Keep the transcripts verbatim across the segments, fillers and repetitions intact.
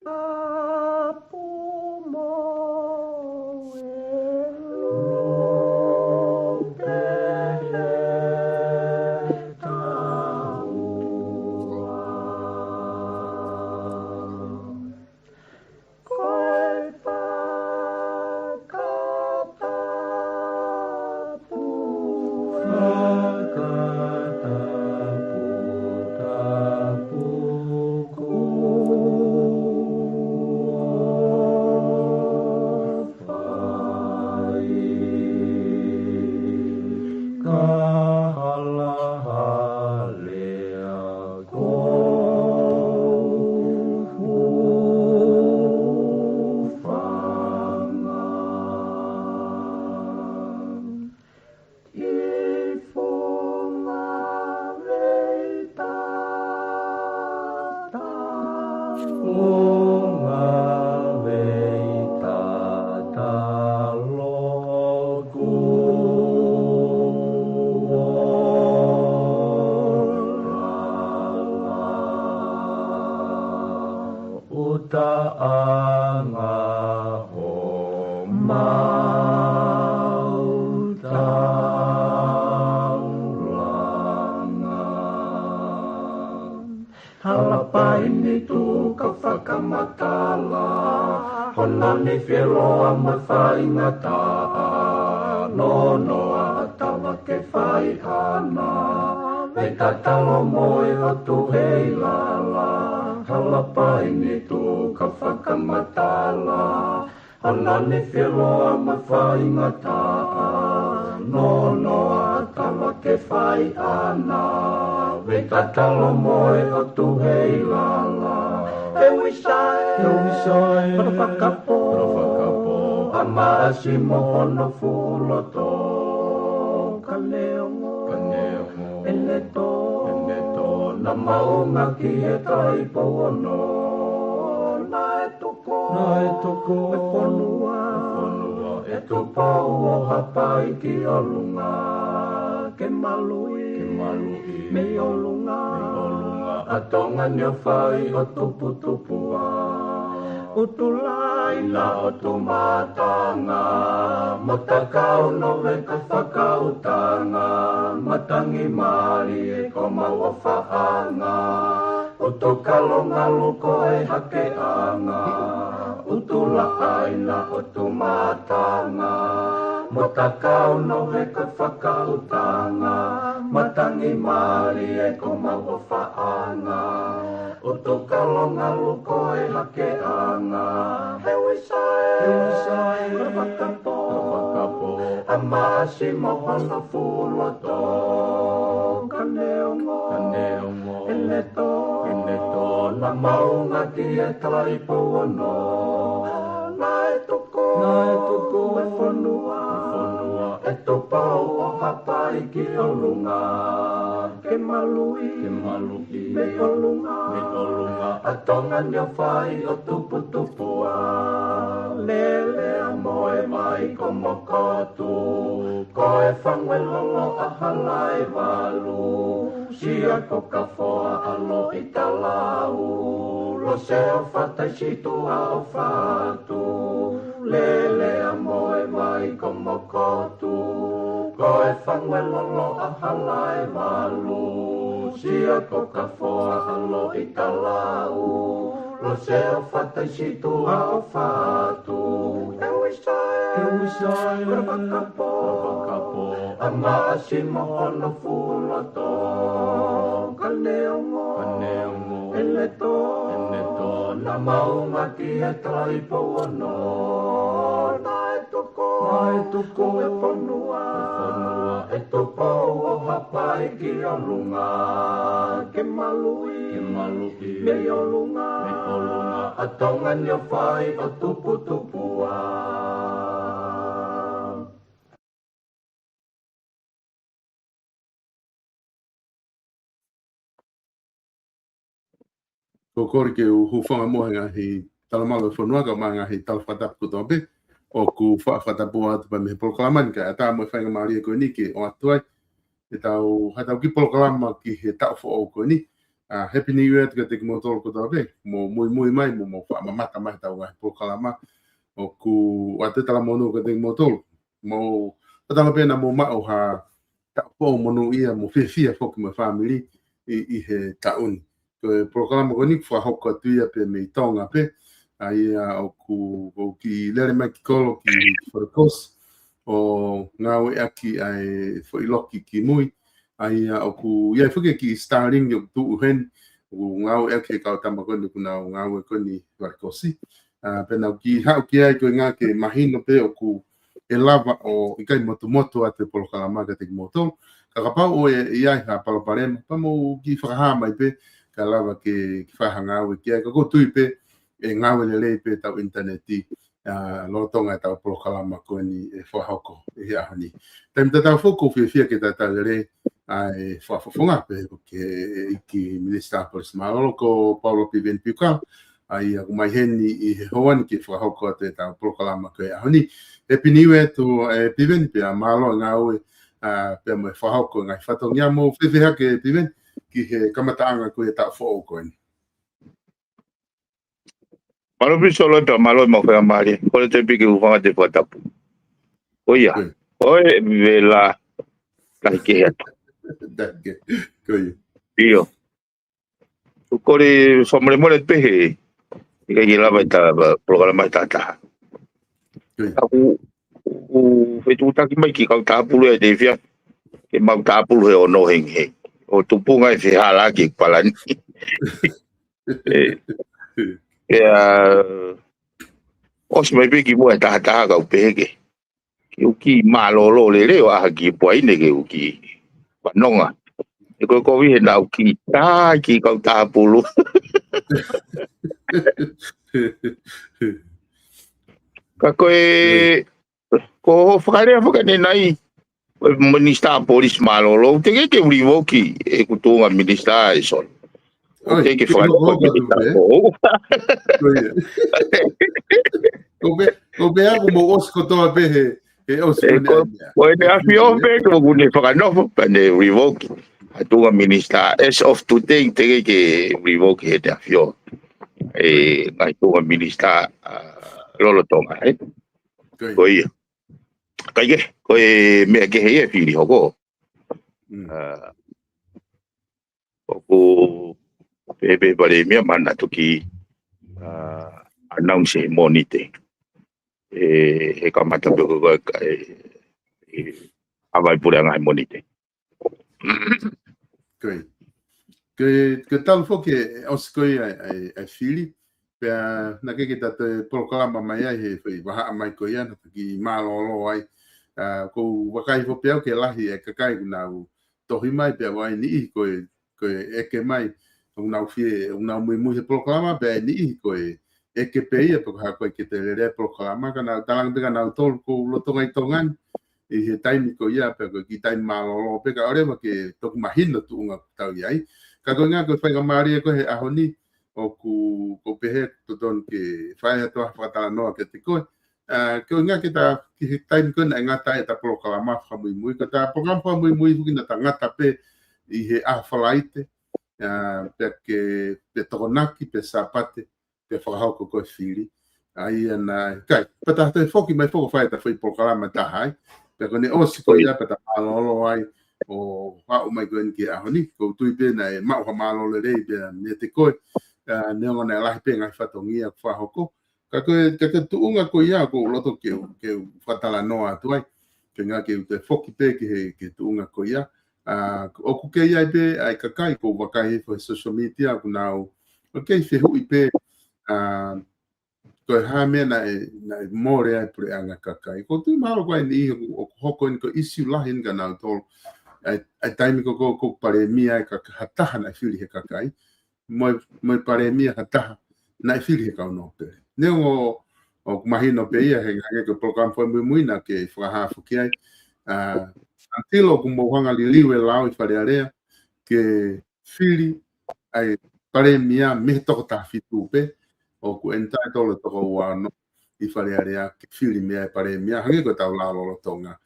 Tapu mo e lō pehē taua. Ko e fakatapu, fakatapu, tapu kuo fai. Ka halahalea ko hūfanga. ʻI funga vei tatalo. Funga vei tatalo kuo lala. ʻUtaʻanga homau taulanga. Hala paini tuʻu ka fakamatala, hono nifi ʻe loa mo e faingataʻa, nonoa ʻa Tava ke fai ʻana, vei tatalo mo e ʻOtu hei lala. Hala paini tuʻu ka fakamatala, hono nifi ʻe loa mo e faingataʻa, nonoa ʻa Tava ke fai ʻana, vei tatalo mo e ʻOtu hei lala. ʻE Uisae, ʻe Uisae, kolo fakapō, kolo fakapō, ʻa Maʻasi mo hono fuʻu loto. Ka neongo, ka neongo, ʻene tō, ʻene tō, naʻa maʻunga ki he Talaʻi Pouono. Naʻe tuku, naʻe tuku e fonua, e fonua ʻe Tupou ʻo Haʻapai ki ʻolunga, ke maluʻi, ke maluʻi mei ʻolunga, mei ʻolunga ʻa Tonga ni ʻo fai ʻo tuputupu ā. ʻUtulāina ʻo Tumatanga, mo Takau Nove ka fakautanga, matangi mālie ko mau ʻofaʻanga. ʻUtukalo ngalu ko e hakeʻanga, ʻUtulāina ʻo Tumatanga, mo Takau Nove ka fakautanga, matangi mālie ko mau ʻofaʻanga. ʻUtukalo ngalu ko e hakeʻanga. ʻE Uisae, ʻe Uisae, kolo fakapō, kolo fakapō, ʻa Maʻasi mo hono fuʻu loto. Ka neongo, ka neongo, ʻene tō, ʻene tō, naʻa maʻunga ki he Talaʻi Pouono. Naʻe tuku, naʻe tuku e fonua, e fonua ʻe Tupou ʻo Haʻapai ki ʻolunga, ke maluʻi, ke maluʻi mei ʻolunga, mei ʻolunga ʻa Tonga ni ʻo fai ʻo tuputupu ā. Lele ʻa Moevaikomokotu, ko e fangu ʻe lolo ʻa Halaevalu, Sia ko Kafoa ʻa Loʻitalau, Lose ʻo Fataisituʻa ʻo Fatu. Lele ʻa Moevaikomokotu, ko e fangu ʻe lolo ʻa Halaevalu, Sia ko Kafoa ʻa Loʻitalau, Lose ʻo Fataisituʻa ʻo Fatu. ʻE Uisae, ʻe Uisae, kolo fakapō, kolo fakapō, ʻa Maʻasi mo hono fuʻu loto. Ka neongo, ka neongo, ʻene tō, ʻene tō, naʻa maʻunga ki he Talaʻi Pouono. Naʻe tuku, naʻe tuku e fonua, e fonua ʻe Tupou ʻo Haʻapai ki ʻolunga, ke maluʻi, ke maluʻi mei ʻolunga, mei ʻolunga ʻa Tonga ni ʻo fai ʻo tuputupu ā. Ko e kole ke u hūfanga muʻa he ngaahi talamalu ʻo e fonua, kae ʻumaʻā e ngaahi tala fakatapu kotoa pē ʻoku faʻa fakatapu atu pē mei he polokalama ni, kae ʻatā mo e faingamālie ko eni ke ʻoatu ai ʻetau, haʻatau kiʻi polokalama ki he taʻu foʻou ko eni. ʻa, Happy New Year atu kiate kimoutolu kotoa pē, mou muimui mai, mou, mou faʻa mamata mai heʻetau ngaahi polokalama, ʻoku ʻoatu e talamonū kiate kimoutolu. Mou, tatau pē naʻa mou maʻu ha taʻu foʻou monūʻia mo fiefia foki mo e fāmili ʻi, ʻi he taʻu ni. Ko e polokalama ko eni ʻoku fakahoko atu ia pē mei Tonga pē, ʻa ia ʻoku, ʻoku kiʻi lele mai ki kolo ki Falekosi, ʻo ngāueʻaki ʻa e foʻi loki kimui, ʻa ia ʻoku ʻi ai foki e kiʻi Starlink ʻoku tuʻu heni, ʻoku ngāueʻaki ʻe he kau tama ko eni ʻoku nau ngāue ko eni Falekosi. ʻA, pea naʻa ku kiʻi haʻu ki ai ko e ʻuhinga ke mahino pē ʻoku ʻe lava ʻo ʻikai motumotu atu e polokalama kiate kimoutolu. Ka kapau ʻoku ʻi ai ha palopalema, pea mou kiʻi fakahā mai pē, kae lava ke, ke fai ha ngāue ki ai. Ka ʻoku ou tui pē, ʻe ngāue lelei pē ʻetau ʻinitaneti, ʻa, lolotonga ʻetau polokalama ko eni ʻe fakahoko ʻi he ʻaho ni. Taimi tatau foki ʻoku ou fiefia ke talitali lelei ʻa e fakafofonga pē ki he ʻEiki Minisitā Polisi Mālōlō ko Paula Piveni Piukala, ʻa ia ʻoku mai heni ʻi he houa ni ke fakahoko atu ʻetau polokalama ko e ʻaho ni. Happy New Year to, ē, Piveni pea mālō e ngāue, ʻa, pea mo e fakahoko e ngaahi fatongia. Mou fēfē hake Piveni ki he kamataʻanga ko ia e taʻu foʻou ko eni? Mālō Pisi Solo pea mālō e maʻu faingamālie. Kole atu pē ke u hūfanga atu he fakatapu. Ko ia. Ko ia. Ko e vela lahi kehe atu. Lahi kehe. Ko ia. ʻIo. ʻOku ou kole fakamolemole pē he ʻikai ke lava ʻeta polokalama ʻe taha taha. Ko ia. ʻA ia ʻoku, ʻoku fetuʻutaki mai ki he kautaha pulu ʻa e efiafi ke mau taha pulu he ono hengihengi. ʻO tupunga e fehālaaki e palani. ʻE, ʻe, ʻa, ʻosi mai pē kimuʻa e taha taha kau pehē ke, ke u kiʻi mālōlō lelei ʻo ʻaha ki he puaine ke u kiʻi fanongo. ʻE ko e kovi he naʻa ku kiʻi tā ki he kautaha pulu. Ka ko e, ko hoʻo fakalea foki ʻanenai, ko e Minisitā Polisi Mālōlō, teʻeki ke u revoke ʻeku tuʻunga minisitā ʻe Solo. ʻOi, teʻeki ke ke fakahoko hokohoko atu minisitā pē. Ko ia. Ko pē, ko pē ʻoku mou ʻosi kotoa pē he, he ʻosi ʻE, ko ko eni ko, ʻa e meʻa. Ko ʻEne ʻAfio pē ʻoku ne fakanofo, pea ne revoke ʻa e tuʻunga minisitā. As of today, teʻeki ke revoke ʻe he ʻEne ʻAfio e ngaahi tuʻunga minisitā, ʻa, lolotonga, ē? Ko ia. Ko ia. Kae kehe, ko e meʻa kehe ia e fili hoko. Mm. ʻA, ʻoku pehē pē ʻe he Palēmia mahalo naʻa toki, ʻa, announce he Mōnite. ʻE, he kamata pē ko e, e, e, ʻa e vai puleʻanga he Mōnite. Ko ia. Ko e, ko e talu foki e ʻosi ko ia e, e, e fili. Pea naʻe ʻikai ke ta toe polokalama mai ai he foʻi vahaʻa mai ko ia naʻa ta kiʻi mālōlō ai. ʻA, ʻoku ou vakai hifo pē au ki he lahi e kakai ʻoku nau tohi mai pea ʻoku ʻi ai e niʻihi ko e, ko e ʻeke mai. ʻOku nau fie, ʻoku nau muimui he polokalama pea ʻi ai e niʻihi ko e ʻeke pē ia pe ko e hā koā ʻikai ke toe lele e polokalama ka nau talaange pē kia nautolu ʻoku ou lolotonga ʻi Tonga ni ʻi he taimi ko ia pea ko e kiʻi taimi mālōlō pē kae ʻoua leva ke toki mahino tuʻunga ʻoku tau ʻi ai. Ka ko e ʻuhinga ko e faingamālie ko ē he ʻaho ni ʻoku, ʻoku ou pehē ʻoku totonu ke fai atu ha fakatalanoa kiate koe. ʻA, ko e ʻuhinga ke ta, ki he taimi ko ē naʻe ngata ai ʻeta polokalama fakamuimui. Ko ʻeta polokalama fakamuimui foki naʻa ta ngata pē ʻi he ʻaho Falaite, ʻa, pea ke, pea Tokonaki, pea Sāpate, pea fakahoko ko e fili. ʻA ia naʻe, ʻikai, pea ta toe foki mai foki ʻo fai ʻeta foʻi polokalama ʻe taha ai. Pea ko ʻene ʻosi ko ia pea ta mālōlō ai ʻo aʻu mai ko eni ki he ʻaho ni. ʻOku ou tui pē naʻe maʻu ha mālō lelei pē meiate koe. ʻA, neongo naʻe lahi pē ngaahi fatongia ʻoku fakahoko. Ka ko e, ka ko e tuʻunga ko ia ʻoku ou loto ke u, ke u fakatalanoa atu ai. Ko e ʻuhinga ke u toe foki pē ki he, ki he tuʻunga ko ia. ʻA, ʻoku kei ʻi ai pē ʻa e kakai ʻoku ou vakai hifo he social media ʻoku nau, ʻoku kei fehuʻi pē, ʻa, ko e hā e meʻa naʻe, naʻe mole ai e puleʻanga kakai. ʻOku ou tui mahalo ko e niʻihi ʻoku, ʻoku hoko eni ko e ʻisiū lahi eni kia nautolu. ʻA e, ʻa e taimi ko ē ʻoku, ʻoku palēmia ai ka, ha taha naʻe fili he kakai. Mo e, mo e palēmia ha taha naʻe fili he kau nōpele. Neongo ʻoku mahino pē ia he hangē ko e polokalama fakamuimui naʻa ke fakahā foki ai. ʻA, until ʻoku mou hanga ʻo liliu e lao ʻi Fale Alea ke fili ʻa e palēmia mei he toko taha fitu pē, ʻoku entitled e toko ua ono ʻi Fale Alea ke fili mei ai e palēmia, hangē ko ʻetau lao lolotonga.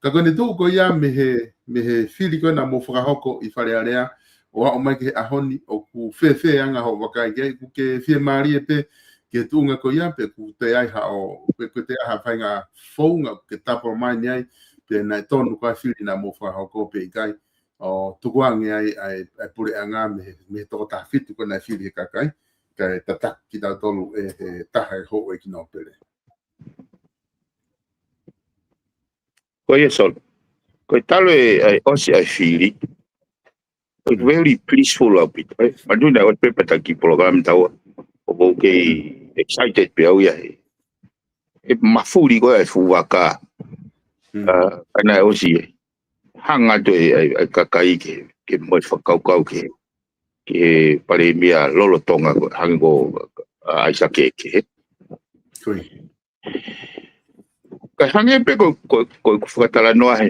Ka ko ʻene tuʻu ko ia mei he, mei he fili ko ē naʻa mou fakahoko ʻi Fale Alea, ʻo aʻu mai ki he ʻaho ni, ʻoku fēfē anga hoʻo vakai ki ai, ʻoku ke fiemālie pē ki he tuʻunga ko ia, pe ʻoku toe ʻi ai haʻo, pe ʻoku toe ʻi ai ha faʻahinga founga ʻoku ke tāpolo mai ni ai, pe naʻe tonu ko ā e fili naʻa mou fakahoko pe ʻikai, ʻo tukuange ai ʻa e, ʻa e puleʻanga mei he, mei he toko taha fitu ko ē naʻe fili he kakai, kae tataki kitautolu ʻe he taha e houʻeiki nōpele. Ko ia Solo. Ko e talu e, ʻa e ʻosi ʻa e fili. Ko e very peaceful ʻaupito. ʻE, manatuʻi naʻe ʻosi pē pea taki polokalama taua. ʻOku ou kei excited pē au ia he, he mafuli ko ē ʻa e fuʻu vaka. Mm. ʻA, ʻa naʻe ʻosi ē. Hanga atu e, ʻa e, ʻa e kakai ke, ke moʻui fakakaukau ki he, ki he palēmia lolotonga ko ē, hangē ko, ʻa, ʻAisake Eke. Ko ia. Kae hangē pē ko, ko, ko ʻeku fakatalanoa he,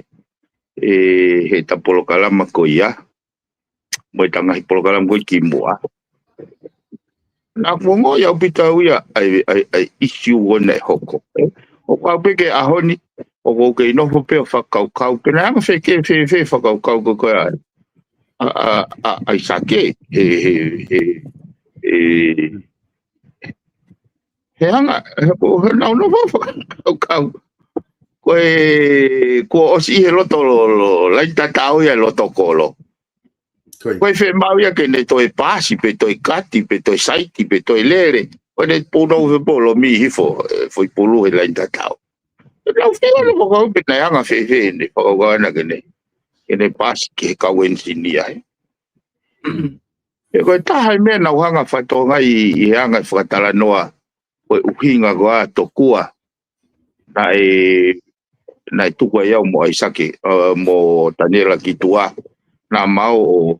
ʻe, he ʻeta polokalama ko ia, mo ʻeta ngaahi polokalama ko ē kimuʻa. Naʻa ku ongoʻi ʻaupito au ia, ʻa e, ʻa e, ʻa e ʻisiū ko ē naʻe hoko. ʻE, ʻoku ou pehē ki he ʻaho ni, ʻoku ou kei nofo pē ʻo fakakaukau, pe naʻe anga fēfē, fēfē fakakaukau ko ē ʻa, ʻa, ʻa, ʻa, ʻAisake, he, he, he, he, he anga, he ko, he naʻa ku nofo ʻo fakakaukau. Ko e, kuo ʻosi ʻi he loto lo, lo, laine tatau ia ʻi loto kolo. Ko ia. Ko e fiemaʻu ia ke ne toe paasi, pe toe kati, pe toe saiti, pe toe lele. Ko ʻene punou he polo mi hifo, ʻe, foʻi pulu he laine tatau. Naʻa ku fie ʻilo fakakaukau pe naʻe anga fēfē ʻene fakakaukau ʻana ke ne, ke ne paasi ki he kau ʻenisinia, ē. ʻE ko e taha e meʻa naʻa ku hanga ʻo fakatokangaʻi ʻi, ʻi he anga e fakatalanoa ko e ʻuhinga ko ā tokua naʻe, naʻe tuku ai au mo ʻAisake, ʻa, mo Taniela ki tuʻa, naʻa mau ō,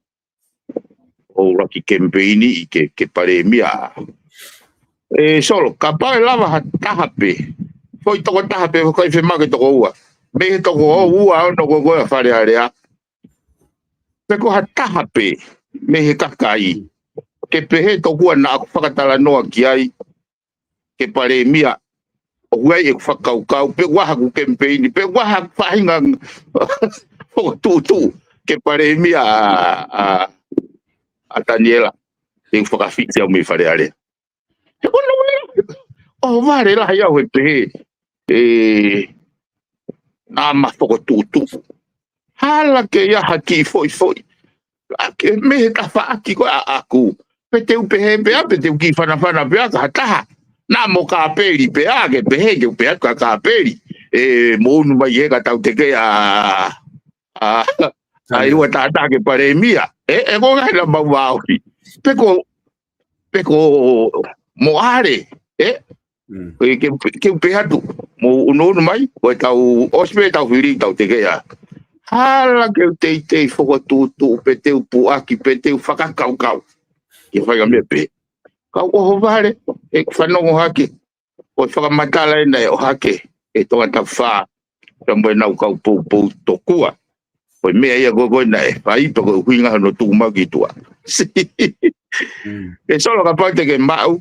ō ʻuluaki kemipeini ʻi ke, ke palēmia. ʻE Solo, kapau ʻe lava ha taha pē, foʻi toko taha pē, ʻoku ʻikai fiemaʻu ke toko ua. Mei he toko ua, ono ko ē ʻa Fale Alea. Pe ko ha taha pē mei he kakai ke pehē tokua naʻa ku fakatalanoa ki ai ke palēmia, ʻoku ʻi ai ʻeku fakakaukau, pe ʻoku ʻi ai haʻaku kemipeini, pe ʻoku ʻi ai haʻaku faʻahinga fokotuʻutuʻu ke palēmia ʻa, ʻa, ʻa Taniela, te u fakafiti au mei Fale Alea. He ko hono ʻuhinga, ʻohovale lahi au he pehē, ʻe, naʻa ma fokotuʻutuʻu. Hala ke ʻi ai ha kiʻi foʻifoʻi. ʻA ke mei he tafaʻaki ko ē ʻaʻaku. Pe te u pehē pē ā, pe te u kiʻi fanafana pē ā ki ha taha. Naʻa mo Kāpeli pē ā, ke pehē, ke u pehē atu kia Kāpeli. ʻE, mo unu mai he ka tau teke ʻa, ʻa, ʻa e ua tātā ke palēmia. ʻE, ʻe ko e ngaahi naʻa mau vāofi. Pe ko, pe ko Moʻale, ē? Mm. Ke, ke, ke u pehē atu, mo unuunu mai, ko e tau, ʻosi pē tau fili tau teke ia. Hala ke u teitei fokotuʻutuʻu, pe te u puʻaki, pe te u fakakaukau. Ke fai ha meʻa pē. Kau ʻohovale, ʻe fanongo hake, ko e fakamatala ʻena ʻe ʻohake, ʻe Tongatapu Fā, ka mo ʻenau kau poupou tokua. Ko e meʻa ia ko ē ko ē naʻe fai pea ko e ʻuhinga hono tuku mai ki tuʻa. Mm. ʻE Solo kapau te ke maʻu,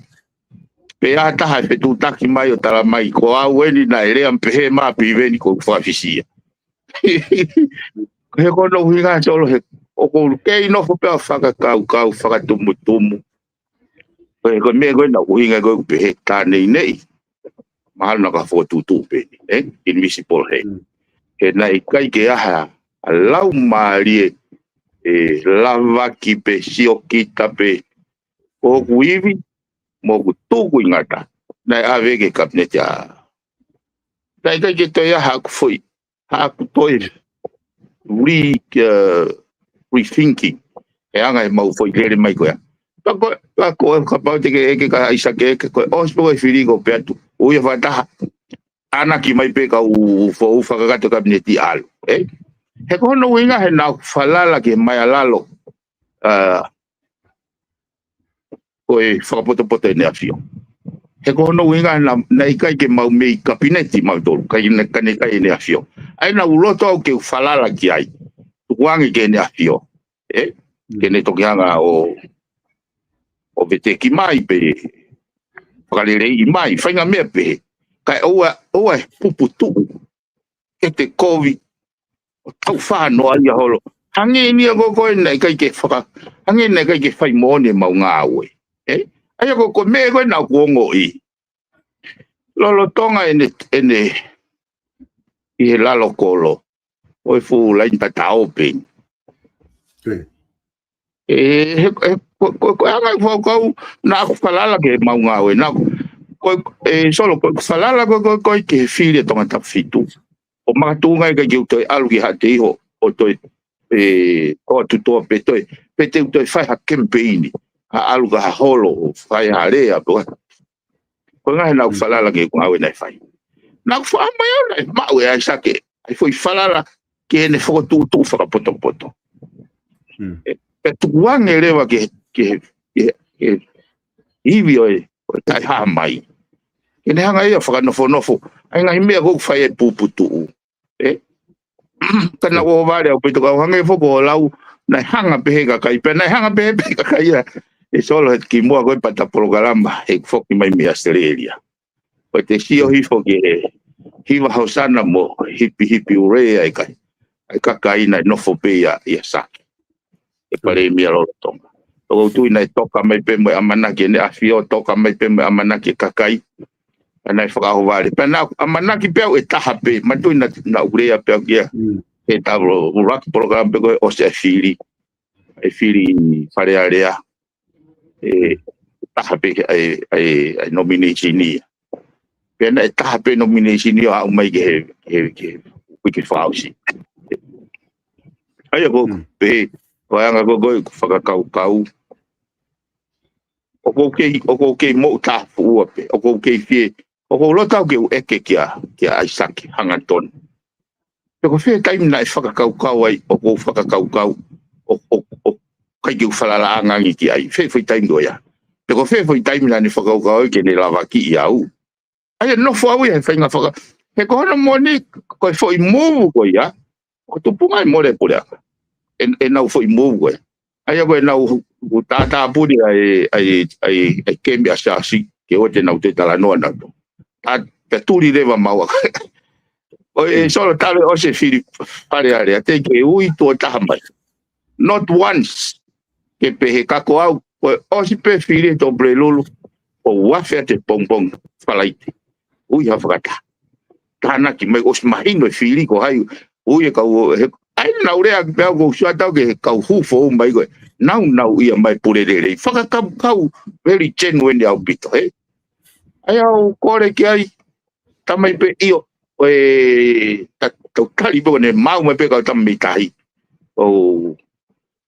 pe ʻi ai ha taha ʻe fetuʻutaki mai ʻo tala mai, ko au eni naʻe lea pehē mā Piveni ko e fakafisia. He ko hono ʻuhinga Solo he, ʻoku ou kei nofo pē ʻo fakakaukau, fakatumutumu. Ko e, ko e meʻa ko ē naʻa ku ʻuhinga ko ē ʻoku pehē tā nei nei. Mahalo naʻa ka fokotuʻutuʻu pē ni, ē? Invisible hand. Mm. He naʻe ʻikai ke ʻi ai ha laumālie ʻe lavaki pe siokita pe ko hoku ivi, mo hoku tuku ʻi ngata. Naʻe ʻave ki he kapineti ʻa. Naʻe ʻikai ke toe ʻi ai haʻaku foʻi haʻaku toe re, uh, rethinking. He anga ʻemau foʻi lele mai ko ia. Pea ko, pea ko, kapau te ke ʻeke kia ʻAisake Eke, ko e ʻosi pē ko e fili ko ē pē atu. Ui ʻa fakataha. ʻAnaki mai pē kau foʻou fakakakato kapineti ʻalu. Ē? He ko hono ʻuhinga he naʻa ku falala ki he meʻa lalo. Uh, ko e fakapotopoto ʻEne ʻAfio. He ko hono ʻuhinga naʻa, naʻe ʻikai ke mau mei kapineti mautolu, ʻikai ke ne, ka ne ʻikai ʻEne ʻAfio. ʻA ia naʻa ku loto au ke u falala ki ai, tukuange ki heʻene ʻAfio. Ē? Mm. Ke ne toki hanga ʻo, ʻo veteki mai pe, fakaleleiʻi mai, fai ha meʻa pehē. Kae ʻoua, ʻoua ʻe puputuʻu ʻe te kovi, ʻo tau fānoa ia holo. Hangē ni ia ko ē naʻe ʻikai ke faka, hangē naʻe ʻikai ke fai moʻoni ʻemau ngāue. ʻE? ʻA ia ko e, ko e meʻa ko ē naʻa ku ongoʻi lolotonga ʻene, ʻene ʻi he lalo kolo ʻo e fuʻu laini tataʻo pē. ʻE, he, he, ko, ko, ko e anga ʻeku fakakaukau, naʻa ku falala ki heʻemau ngāue, naʻa ku, ko, ʻe Solo, ko ʻeku falala ko, ko, ko ē ki he fili ʻa Tongatapu fitu. ʻO makatuʻunga ʻikai ke u toe ʻalu ki Haʻateiho, ʻo toe, ʻe, ʻo atu toa pe toe, pe te u toe fai ha kemipeini, ha ʻalu ki ha holo, ʻo fai ha lea, pe ko e ngaahi naʻa ku falala ki heʻeku ngāue naʻe fai. Naʻa ku faʻa mai au naʻe maʻu ʻe ʻAisake ʻa e foʻi falala ki heʻene fokotuʻutuʻu fakapotopoto. ʻE, pea tukuange leva ki he, ki he, ki he, ki he ivi ʻo e, ʻo e taʻehāmai. Ke ne hanga ia fakanofonofo ʻa e ngaahi meʻa ko ē ʻoku fai ʻe he puputuʻu. ʻE, ka naʻa ku ʻohovale au pē toki hangē foki ko hoʻo lau, naʻe hanga pē he kakai, pea naʻe hanga pē he pē kakai ia ʻe Solo he kimuʻa ko ē pea ta polokalama heʻeku foki mai mei ʻAositelēlia. Ko ʻete sio hifo ki he hiva hosana mo hipihipi ure ʻa e kai, ʻa e kakai naʻe nofo pē ia, ia Sake. ʻE Palēmia lolotonga. ʻOku ou tui naʻe toka mai pē mo e ʻamanaki ʻEne ʻAfio, toka mai pē mo e ʻamanaki e kakai. Pea naʻe fakaʻohovale. Pea naʻa ku ʻamanaki pē au ʻe taha pē, manatuʻi naʻa, naʻa ku lea pē au kia he tau ʻuluaki polokalama pē ko ē ʻosi ʻa e fili, ʻa e fili Fale Alea. ʻE taha pē ʻa e, ʻa e, ʻa e nomination ia. Pea naʻe taha pē nomination ia ʻo aʻu mai ki he, ki he, ki he uike fakaʻosi. ʻA ia ko e pehē, ko e anga ko ē ʻeku fakakaukau. ʻOku ou kei, ʻoku ou kei moʻutāfuʻua pē, ʻoku ou kei fie, ʻoku ou loto au ke u ʻeke kia, kia ʻAisake Hangatonu. Pe ko fē taimi naʻe fakakaukau ai, ʻoku ou fakakaukau, ʻo, ʻo, ʻo ʻikai ke u falala ange ange ki ai, fē foʻi taimi ko ia. Pe ko fē foʻi taimi naʻa ne fakakaukau ai ke ne lavakiʻi au. ʻA ia nofo au ia he faʻahinga faka, he ko hono moʻoni, ko e foʻi move ko ia, ʻoku tupunga ai mole puleʻanga. ʻE, ʻenau foʻi move ko ia. ʻA ia ko ʻenau hu-, hu-, tātāpuni ʻa e, ʻa e, ʻa e, ʻa e kemi ʻa Siaosi, ke ʻoua te nau toe talanoa nautolu. Tā, tā tuli leva maua. ʻOi, ʻe Solo, talu ʻosi e fili Fale Alea, teʻeki ke ui tuʻo taha mai. Not once. Ke pehē ka ko au, ko e ʻosi pē fili ʻe Tōpulelulu, ʻo u afe atu he pongipongi Falaite. Ui ha fakataha. Tānaki mai ʻosi mahino e fili ko hai, ui e kau, he, ʻa ia naʻa ku lea pē au ko u sio atu au ki he kau hū foʻou mai ko ē. Nau, nau ia mai pule lelei. Fakakaukau very genuine ʻaupito, he. ʻA ia ʻoku ou kole ki ai, tā mai pē ʻio, ʻo e, ta-, tau tali pē ko ʻene maʻu mai pē kau tama mei tahi. ʻO,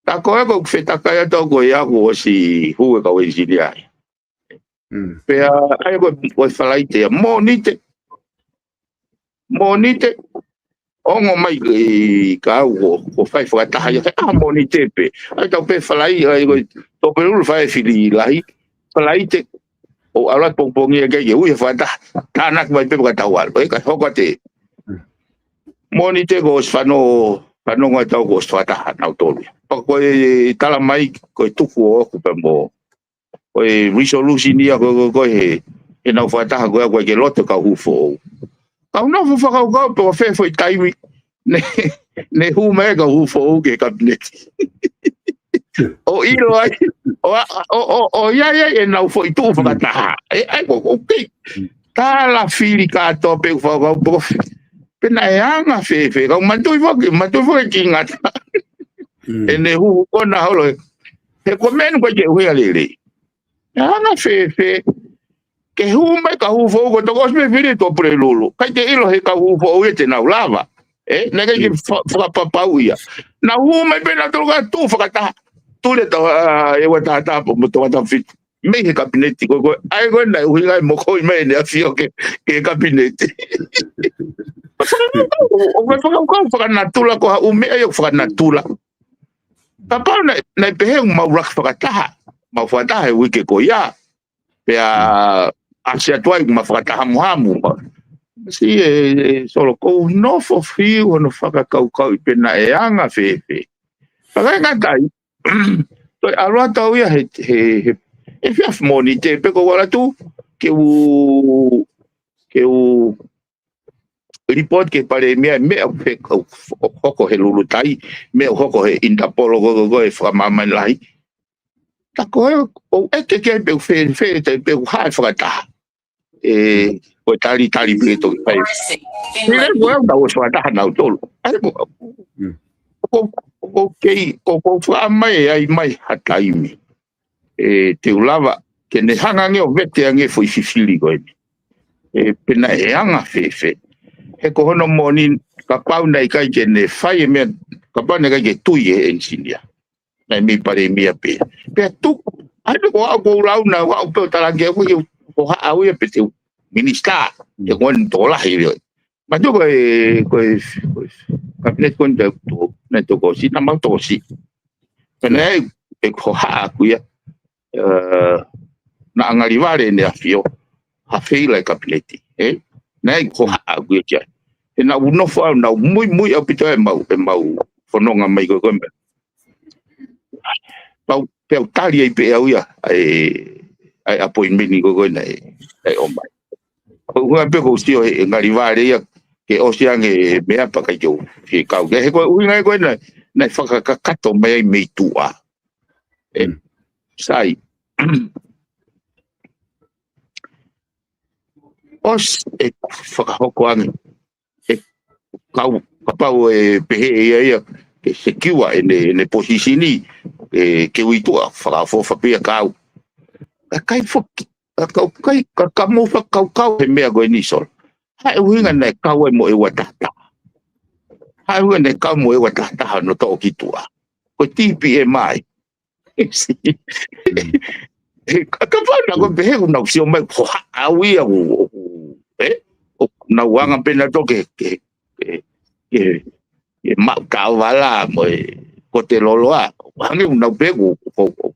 tā ko ē ʻoku ou fetakai atu au ko ia kuo ʻosi hū e kau ʻenisinia ai. Pea, ʻa ia ko e, ko e Falaite ia, Mōnite, Mōnite, ongo mai ki ai ka u ko, ko fai fakataha ia, he ʻaho Mōnite pē. ʻA ia tau pē Falaite, ʻa ia ko e Tōpulelulu fai e fili lahi. Falaite, ʻo ʻalu atu pongipongi ia ke, ke ui e fakataha. Tānaki mai pē ka tau ʻalu. ʻE ka hoko atu e Mōnite ko e ʻosi fano, fanongo atu au ko e ʻosi fakataha nautolu ia. Pea ko e tala mai, ko e tuku ʻoʻoku pea mo ko e resolution ia ko, ko, ko e he, he nau fakataha ko ē, ko e ke loto kau hū foʻou. Kau nofo fakakaukau pe ko fē foʻi taimi ne, ne hū mai kau hū foʻou ki he kapineti. ʻO ʻilo ai, ʻo, ʻo, ʻo, ʻo, ʻo ʻi ai ʻenau foʻi tuʻu fakataha. ʻE, ʻa ia ko, okay. Tala fili kātoa pē ʻeku fakakaukau pe ko fē. Pe naʻe anga fēfē, kau manatuʻi foki, manatuʻi foki ki ngata. ʻEne hū ko ena holo he, he ko e meʻa ʻoku ʻikai ke ʻuhinga lelei. ʻE anga fēfē, ke hū mai kau hū foʻou ko e toki ʻosi pē fili ʻe Tōpulelulu. ʻIkai ke ʻilo he kau hū foʻou ia te nau lava. ʻE, naʻe ʻikai ke fa-, fakapapauʻi ia. Nau hū mai pē nautolu ka tuʻu fakataha. Tuli ʻe tau, ʻa, ʻe ua taha taha mo Tongatapu fitu. Mei he kapineti ko, ko, ʻa ia ko ē naʻe ʻuhinga ai mo ko ʻi mai ʻEne ʻAfio ki he, ki he kapineti. ʻO, ʻoku ou fakakaukau fakanatula ko ha ʻū meʻa ia ʻoku fakanatula. Kapau naʻe, naʻe pehē ʻoku mau laki fakataha, mau fakataha he uike ko ia. Pea ʻasi atu ai ʻoku mau fakataha mo hamu. Siʻi ʻe, ʻe Solo, ʻoku ou nofo fiu hono fakakaukauʻi pe naʻe anga fēfē. Pea ʻikai ngata ai, toe ʻalu atu au ia he, he, he, he efiafi Mōnite pe ko e ʻalu atu ke u, ke u report ki he palēmia, meʻa ʻoku fe-, ʻoku hoko he Lulutai, meʻa ʻoku hoko he Interpol ko, ko, ko e fakamāmani lahi. Ka ko e, ʻoku ʻeke ki ai pe ʻoku fē, fē, te pe ʻoku hā e fakataha. ʻE, ko e talitali pē toki fai. Pile ko e au tau ʻosi fakataha nautolu. ʻAi ko, Mm. ko, ko, kei, ko, ko faʻa mai, ʻai mai ha taimi. ʻE, te u lava, ke ne hanga ange ʻo vete ange foʻi fifili ko eni. ʻE, pe naʻe anga fēfē. He ko hono moʻoni, kapau naʻe ʻikai ke ne fai e meʻa, kapau naʻe ʻikai ke tui e engineer. Naʻe mei palēmia pē. Pea tuku, ʻai pē ko au ko u lau na, au pē ʻo talaki au ko e, ko haʻa au ia pe te u minisitā, Mm. he ko eni tokolahi ia. Ma tu ko e, ko e, ko e, kapineti ko eni tau tō, naʻe tō ko si, naʻa mau tō si. Pea naʻe, ʻe ko haʻa aku ia, ē, naʻa Ngalivale ʻEne ʻAfio, ha feila e kapineti, ē? Naʻe ko haʻa aku ia ki ai. He naʻa u nofo au, naʻa u muimui ʻaupito ʻemau, ʻemau fononga mai ko e ko e meʻa. Pau, pea u tali ai pē au ia, ʻa e, ʻa e appointment ko e ko e naʻe, naʻe ʻomai. Ko e ʻuhinga pē ko u sio he, he Ngalivale ia, ke ʻosi ange e meʻa pea ʻikai ke u fie kau. Ke he ko e ʻuhinga ko e naʻe, naʻe fakakakato mai ai mei tuʻa. ʻE, Mm. sai. ʻOsi ʻe fakahoko ange. ʻE kau, kapau ʻe pehē ʻe ia ia, ke secure ʻene, ʻene posisini, ʻe ke ui tuʻa, fakaʻofoʻofa pē ia kau. Ka ʻikai foki, ka kau kai, ka, ka mou fakakaukau he meʻa ko eni Solo. Hā e ʻuhinga naʻe kau ai mo e ua tahataha. Hā e ʻuhinga naʻe kau mo e ua tahataha ʻo toʻo ki tuʻa. Ko e T P M ai. Mm. He, ka, kapau naʻa ko e pehē ʻoku nau sio mai ko haʻa au ia ʻo, ʻo, ē? ʻOku nau anga pē nautolu ke, ke, ke, ke, ke maʻu taʻovala mo e kote loloa. Hangē ʻoku nau pehē ʻoku, ʻoku, ʻoku.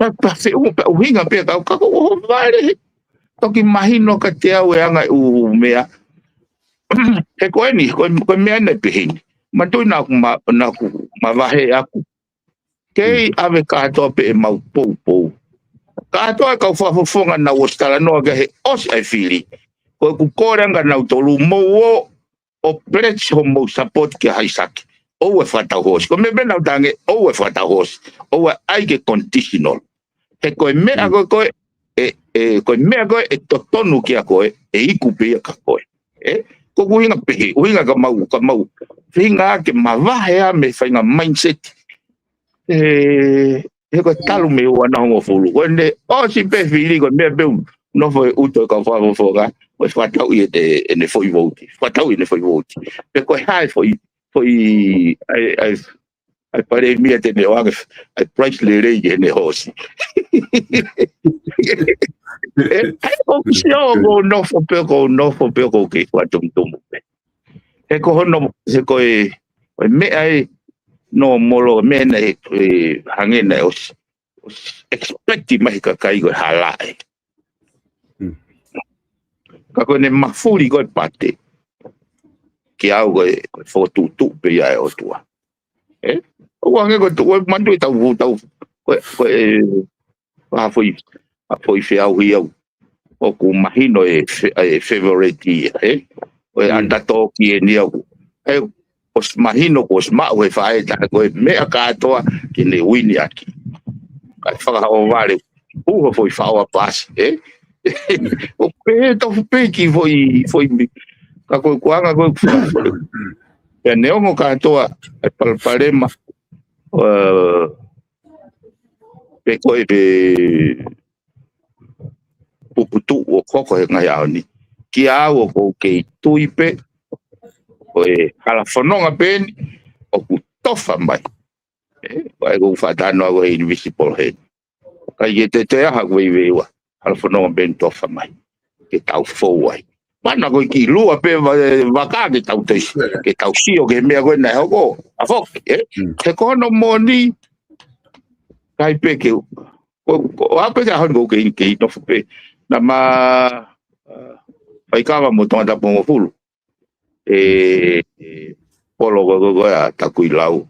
Ka, ka se u, ka ʻuhinga pē kau, ka ko ʻoho vale he. Toki mahino kiate au e anga e ʻū meʻa. He ko eni, ko e, ko e meʻa naʻe pehē ni. Manatuʻi naʻa ku ma, naʻa ku mavahe aku. Kei ʻave kātoa pē ʻemau poupou. Kātoa e kau fakafofonga naʻa ku ʻosi talanoa ki ai he ʻosi ʻa e fili. Ko ʻeku kole ange kia nautolu mou ō ʻo pledge homou support kia Haisake. ʻOua ʻe fakatau hoosi. Ko e meʻa pē naʻa ku talaange, ʻoua ʻe fakatau hoosi. ʻOua ʻe ʻai ke conditional. He ko e meʻa Mm. ko e, ko e, ʻe, ʻe, ko e meʻa ko e, ʻe totonu kia koe, ʻe iku pē ia kia koe. Ē? Ko ʻeku ʻuhinga pehē, ʻuhinga ka mau, ka mau. Feinga ke mavahe ʻa e meʻa faʻahinga mindset. Ē, he ko e talu mei ua noa hongofulu. Ko ʻene ʻosi pē fili ko e meʻa pē ʻoku nofo e ʻuto e kau fakafofonga. Ko e fakatau ʻi heʻene, ʻene foʻi vouti. Fakatau ʻi heʻene foʻi vouti. Pe ko e hā e foʻi, foʻi, ʻai, ʻai, ʻai palēmia te ne ʻoange, ʻai prize lelei ki heʻene hoosi. Ē, ʻai ko sio ko nofo pē ko nofo pē ko ke fakatumutumu pē. He ko hono, he ko e, ko e meʻa ē nōmolo, meʻa naʻe, ē, hangē naʻe ʻosi, ʻosi expect mai he kakai ko e hala ē. Mm. Ka ko ʻene mafuli ko e pate. Ke ʻau ko e, ko e fokotuʻutuʻu pē ia ʻe he ʻOtua. Ē? ʻOku hangē ko e tu-, ko e manatuʻi tau, tau, ko e, ko e, ʻa foʻi, ʻa foʻi feʻauhi au. ʻOku mahino e fe-, e favorite ia, ē? Ko e Mm. underdog eni au. Ē, ʻosi mahino kuo ʻosi maʻu he faʻē taha ko e meʻa kātoa ke ne uini ʻaki. Kae fakaʻohovale, ʻuho foʻi faʻo ʻa pasi, ē? ʻO pē tofu pē ki foʻi, foʻi mi-, ka ko e kuanga ko e kuanga. Pea neongo kātoa, e palopalema, ē, pe ko e pe puputuʻu ʻoku hoko he ngaahi ʻaho ni. Kia au ʻoku ou kei tui pē, ko e hala fononga pē eni, ʻoku tofa mai. Ē, ʻa ia ʻoku ou faʻa talanoa ko e invisible hand. Ka ʻi he te te aha ko e veiveiua, hala fononga pē eni tofa mai. Ke tau fou ai. Mana ko e kiʻi lua pē va-, vaka ke tau te-, ke tau sio ki he meʻa ko ē naʻe hoko. ʻA foki, ē? Mm. He ko hono moʻoni, kai pē ke, ko, ko, ʻa pē ke ʻaho ni ko e kei, kei nofo pē. Naʻa ma, ā, Faikava mo Tongatapu hongofulu. Ē, ē, polo ko, ko, ko ē ʻa Takuilau.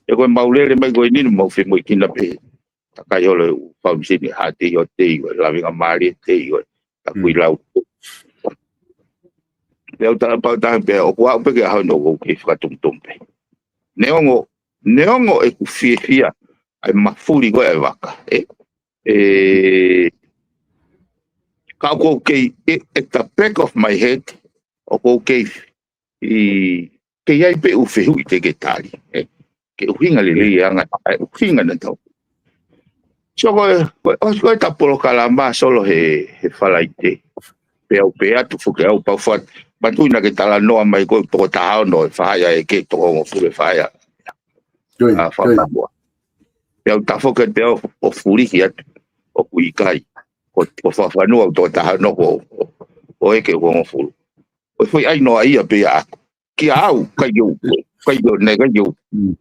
Ē ko e mau lele mai ko eni naʻa mau femoʻuekina pē. Takai holo ʻū faunisini ha tei ʻo tei ʻo lavinga mali tei ʻo Takuilau. Pea u tala pau taha pē, ʻoku ou pehē ke ʻaho ni ʻoku ou kei fakatumutumu pē. Neongo, neongo ʻeku fiefia ʻa e mafuli ko ē ʻa e vaka, ē? Ē, ka ʻoku ou kei, ē, at the back of my head, ʻoku ou kei, ʻi, kei ʻi ai pē ʻū fehuʻi te ke tali, ē? Ke ʻuhinga lelei ʻa e anga, ʻa e ʻuhinga naʻa tau. So ko e, ko e, ʻosi ko e ta polokalama Solo he, he Falaite. Pea u pehē atu foki au pau fat, matuʻu naʻa ke talanoa mai ko e toko taha ono e faʻahi ʻa e ʻEiki, toko hongofulu e faʻahi ʻa, ʻIo, ʻa ʻio. Fakamoa. Pea u tafoki atu pea u, u fulihi atu, ʻoku ʻikai. Ko, ko Fakafanua ʻoku toko taha ono, ko, ko, ko e ʻEiki ʻoku hongofulu. Ko e foʻi ʻai noa ia pē ia ʻaku. Kia au, ʻikai ke u, ʻikai ke u, naʻe ʻikai ke u. Mm.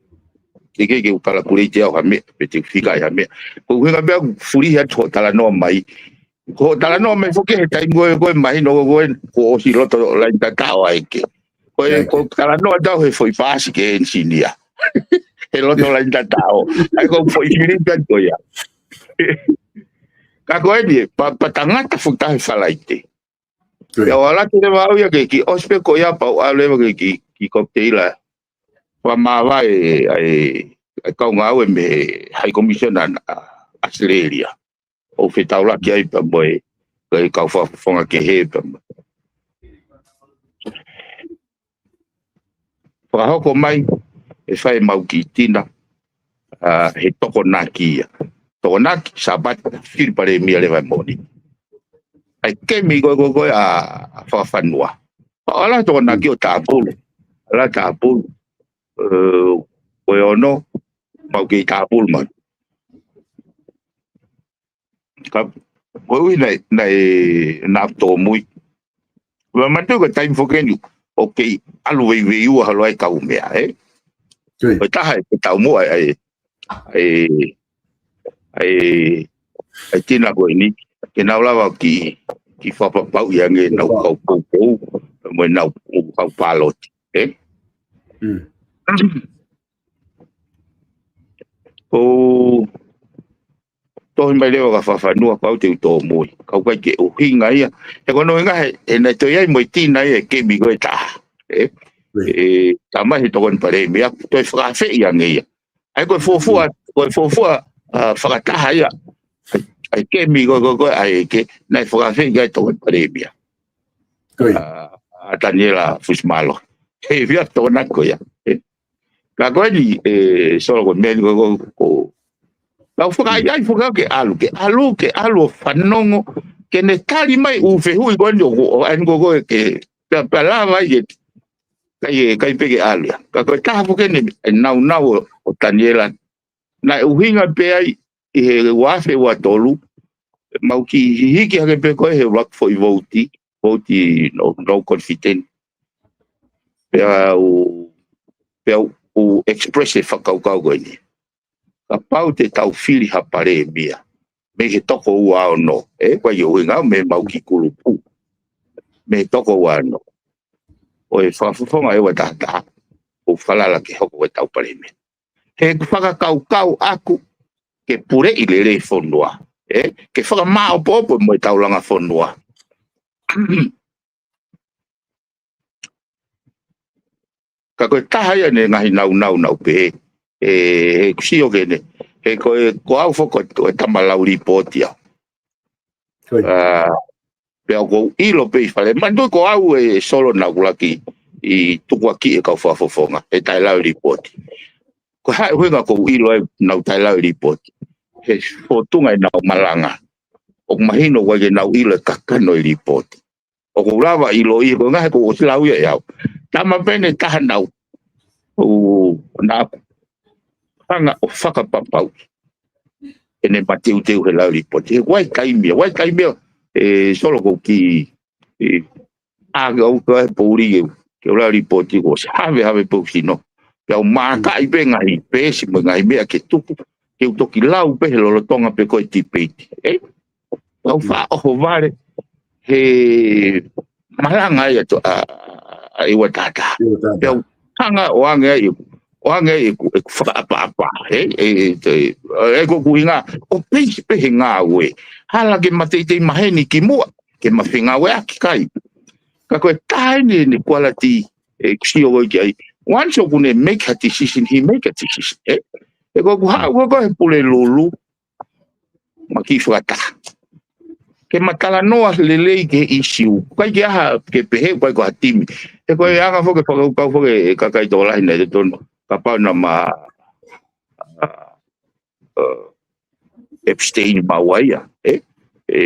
ʻIkai ke u kalkulate au ha meʻa, pe te u fika ai ha meʻa. Ko e ʻuhinga pē ʻoku fulihi atu hoʻo talanoa mai. Ko hoʻo talanoa mai foki he taimi ko ē, ko e mahino ko ē, kuo ʻosi loto laine tataʻo ʻa e ʻEiki. Ko e, ʻIo, ko e talanoa atu he foʻi paasi ki he ʻenisinia. He loto laine tataʻo. ʻA ia ko e foʻi fili pē ko ia. Ka ko eni, pea, pea tangata foki taha he Falaite. ʻIo. Pea u ʻalu atu leva au ia ki he ʻEiki, ʻosi pē ko ia pea u ʻalu leva ki he ʻEiki, ki he Kokiteila. Fakamāvae ʻa e, ʻa e kau ngāue mei he High Commission ʻa, ʻa ʻAositelēlia. ʻO fetaulaki ai pea mo e, ko e kau fakafofonga kehe pea mo. Fakahoko mai, ʻe fai ʻemau kiʻi tina, ʻa, he Tokonaki ia. Tokonaki, Sāpate, fili Palēmia leva he moʻoni. ʻA e kemi ko ē, ko ē, ko ē ʻa, ʻa Fakafanua. ʻAlu Tokonaki ʻo tāpulu. ʻAlu tāpulu. Ē, ko e ono, mau kei tāpulu mai. Ka, koeʻuhi naʻe, naʻe, naʻa tōmui. Ua matu ko e taimi foki eni, ʻoku kei ʻalu veiveiua holo ai kau meʻa, ē? ʻIo. Ko e taha e, ko e taumuʻa, ʻa e, ʻa e, ʻa e, ʻa e tina ko eni, ke nau lava ki, ki fakapapauʻi ange ʻenau kau poupou, mo ʻenau kau pāloti, ē? Mm. ʻO tohi mai leva kia Fakafanua, kau te u tōmui. Kau ʻikai ke ʻuhinga ia. He ko hono ʻuhinga he, he naʻe toe ʻi ai mo e tina ia e kemi ko ē taha. Ē? ʻIo. Ē, tā mai he Tokoni Palēmia, toe fakaafeʻi ange ia. ʻA ia ko e fuofua, ko e fuofua, ʻa, fakataha ia. ʻA e kemi ko ē, ko ē, ko ē, ʻa e ʻEiki, naʻe fakaafeʻi ki ai e Tokoni Palēmia. ʻIo. ʻA, ʻa Taniela Fusimālohi. He ʻi ai e Tokonaki ko ia. Ē? Ka ko eni, ē, Solo ko e meʻa ni ko, ko, ko. Tau fakaʻaiʻai foki ke ʻalu, ke ʻalu, ke ʻalu ʻo fanongo, ke ne tali mai ʻū fehuʻi ko eni ʻoku, ʻo ʻai ko ē ke, pea, pea lava ai ke, ʻikai, ʻikai pē ke ʻalu ia. Ka ko e taha foki eni, e naunau ʻo, ʻo Taniela. Naʻe ʻuhinga pē ai, ʻi he ua afe ua tolu, mau kiʻi hiki hake pē ko ē he ʻuluaki foʻi vouti, vouti no, no confidence. Pea u, pea u, u express e fakakaukau ko eni. Kapau te tau fili ha Palēmia. Mei he toko ua ono. Ē, ko e ʻuhinga mei heʻemau kiʻi kulupu. Mei he toko ua ono. ʻO e fakafofonga ʻe ua taha taha. ʻOku falala ke hoko ko ʻetau Palēmia. He fakakaukau ʻaku ke puleʻi lelei e fonua. Ē, ke fakamaʻopoʻopo mo e taulanga fonua. Ka ko e taha ia ʻene ngaahi naunau naʻa ku pehē. Ē, he ʻoku ou sio ki heʻene. He ko e, ko au foki ko e tama lau lipooti au. ʻIo. ʻA, pea ʻoku ou ʻilo pē ʻi fale. Manatuʻi ko au ē Solo naʻa ku laki ʻi tukuakiʻi e kau fakafofonga, ʻe taʻe lau e lipooti. Ko e hā e ʻuhinga ʻoku ou ʻilo ai naʻa nau taʻe lau e lipooti. He fōtunga ʻenau malanga. ʻOku mahino ʻoku ʻikai ke nau ʻilo e kakano e lipooti. ʻOku ou lava ʻiloʻi ko e ngaahi ʻoku ou ʻosi lau ia ʻe au. Tama pē ʻene taha naʻa ku, naʻa ku hanga ʻo fakapapauʻi ʻene mateuteu he lau lipooti. He ʻoku ʻi ai e taimi ia, ʻoku ʻi ai e taimi ia, ē, Solo ʻoku ou kiʻi, ē, ʻā ke au ka he poʻuli ke, ke u lau lipooti ʻoku ʻosi havehave pē hoku sino. Pea u mākaʻi pē ngaahi peesi mo e ngaahi meʻa ke tuku, ke u toki lau pē he lolotonga pē ko e tipeiti. Ē? Pea u faʻa ʻohovale he malanga ia ʻa, ʻa, ʻa e ua taha taha. ʻE ua taha taha. Pea u hanga ʻo ʻoange ai ʻeku, ʻoange ai ʻeku, ʻeku fakaʻapaʻapa. Ē, ē, ē, ē, ē, ko ʻeku ʻuhinga, ʻoku peisi pē he ngāue. Hala ke ma teitei maheni ki muʻa, ke ma fengāueʻaki kai. Ka ko e taha eni ʻene quality, ʻeku sio ko ē ki ai. Once ʻoku ne make a decision, he make a decision. Ē? He ko ʻeku haʻu ko ē he Pulelulu, ma kiʻi fakataha. Ke ma talanoa lelei ki he issue. ʻIkai ke ʻi ai ha, ke pehē, ʻikai ko ha timi. He ko e anga foki e fakakaukau foki e kakai tokolahi naʻe totonu. Kapau naʻa ma, ā, ā, abstain maua ia, ē? Ē,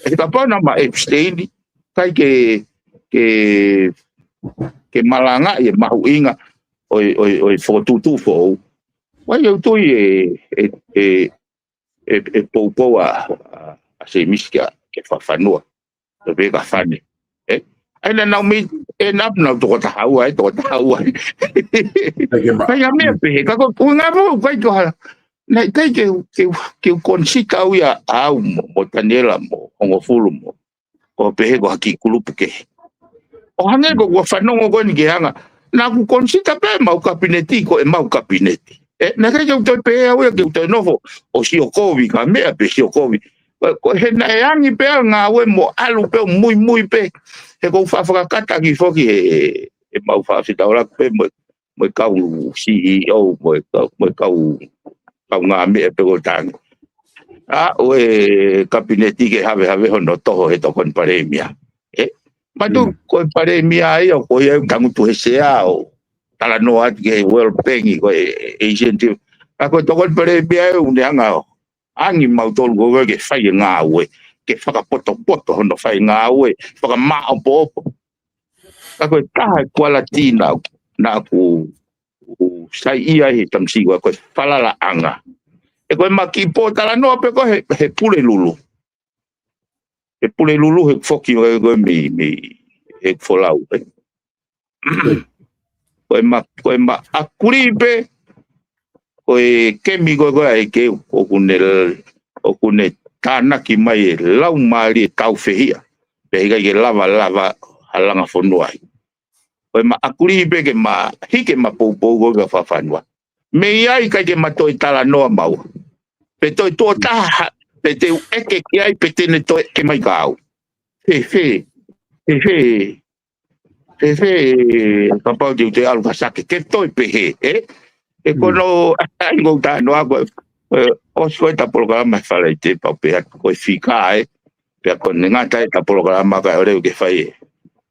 ē, kapau naʻa ma abstain, ʻikai ke, ke, ke malangaʻi e mahuʻinga ʻo e, ʻo e, ʻo e fokotuʻutuʻu foʻou. Vai au toi e, e, e, e, e poupou ʻa, ʻa, ʻa Semisi kia, kia Fakafanua. Pea pehē kia Fane. Ē? ʻA ia naʻa nau mei, ē, naʻa nau toko taha ua, ē, toko taha ua. ʻIkai ke ma- Fai ha meʻa pehē, ka ko, ko e ngaahi foʻi, ʻikai ko ha, naʻe ʻikai ke, ke, ke consider au ia au mo, mo Taniela mo, Hongofulu mo. Ko e pehē ko ha kiʻi kulupu kehe. ʻO hangē ko ʻeku fanongo ko eni ki he anga. Naʻa ku consider pē ʻemau kapineti ko ʻemau kapineti. Ē, naʻe ʻikai ke u toe pehē au ia ke u toe nofo ʻo sio kovi ka meʻa pē sio kovi. Ko, ko he naʻe angi pē ʻa e ngāue mo ʻalu pē ʻo muimui pē. He ʻoku ou faʻa fakakata ki foki he, he mau faʻa fetaulaki pē mo, mo e kau C E O, mo e kau, mo e kau, kau ngā meʻa pē ko tangi. ʻA, ʻo e kapineti ke havehave hono toho he Tokoni Palēmia. Ē? Matu, ko e Palēmia ia, ko ia ʻoku tangutu he sea ʻo talanoa atu ki he World Bank, ko e Asian Development. Ka ko e Tokoni Palēmia ʻoku ne hanga ʻo angi mautolu ko ē ke fai e ngāue, ke fakapotopoto hono fai ngāue, fakamāʻopoʻopo. Ka ko e taha e quality naʻa, naʻa ku, ku saiʻia he tamasiʻi ko ē ko e falalaʻanga. Ē ko e ma kiʻi pōtalanoa pē ko ē he, he Pulelulu. He Pulelulu he foki ko ē mei, mei, he folau, ē. Ko e ma, ko e ma agree pē, ko e kemi ko ē ko ē ʻa e ʻEiki ʻoku ne, ʻoku ne tānaki mai e laumālie tāufehiʻa. Pea ʻikai ke lava, lava ha langa fonua ai. Ko e ma agree pē ke ma hiki ma poupou ko ē kia Fakafanua. Mei ai ʻikai ke ma toe talanoa maua. Pe toe tuʻo taha, pe te u ʻeke ki ai, pe te ne toe ʻeke mai kia au. Fēfē, fēfē, fēfē, kapau te u toe ʻalu kia Sake, ke toe pehē, ē? ʻE kono, ʻai ngou talanoa ko ē, ē, ʻosi ko ē ʻeta polokalama he Falaite pau pē atu ko e fika, ē? Pea ko ʻene ngata ʻeta polokalama kae ʻoua ke fai ē.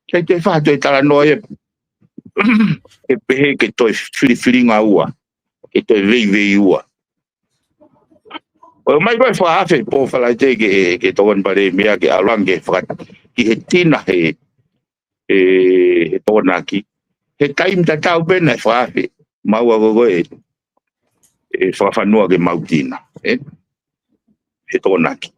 Ke toe fai ha toe talanoa ē, ke pehē ke toe filifilinga ua, ke toe veiveiua. ʻOmai ko ē fakaafe pō Falaite ke, ke Tokoni Palēmia ke ʻalu ange ke faka-, ki he tina he, ē, he Tokonaki. He taimi tatau pē naʻe fakaafe, maua ko ē ko ē, ē, Fakafanua ke mau tina, ē? He Tokonaki.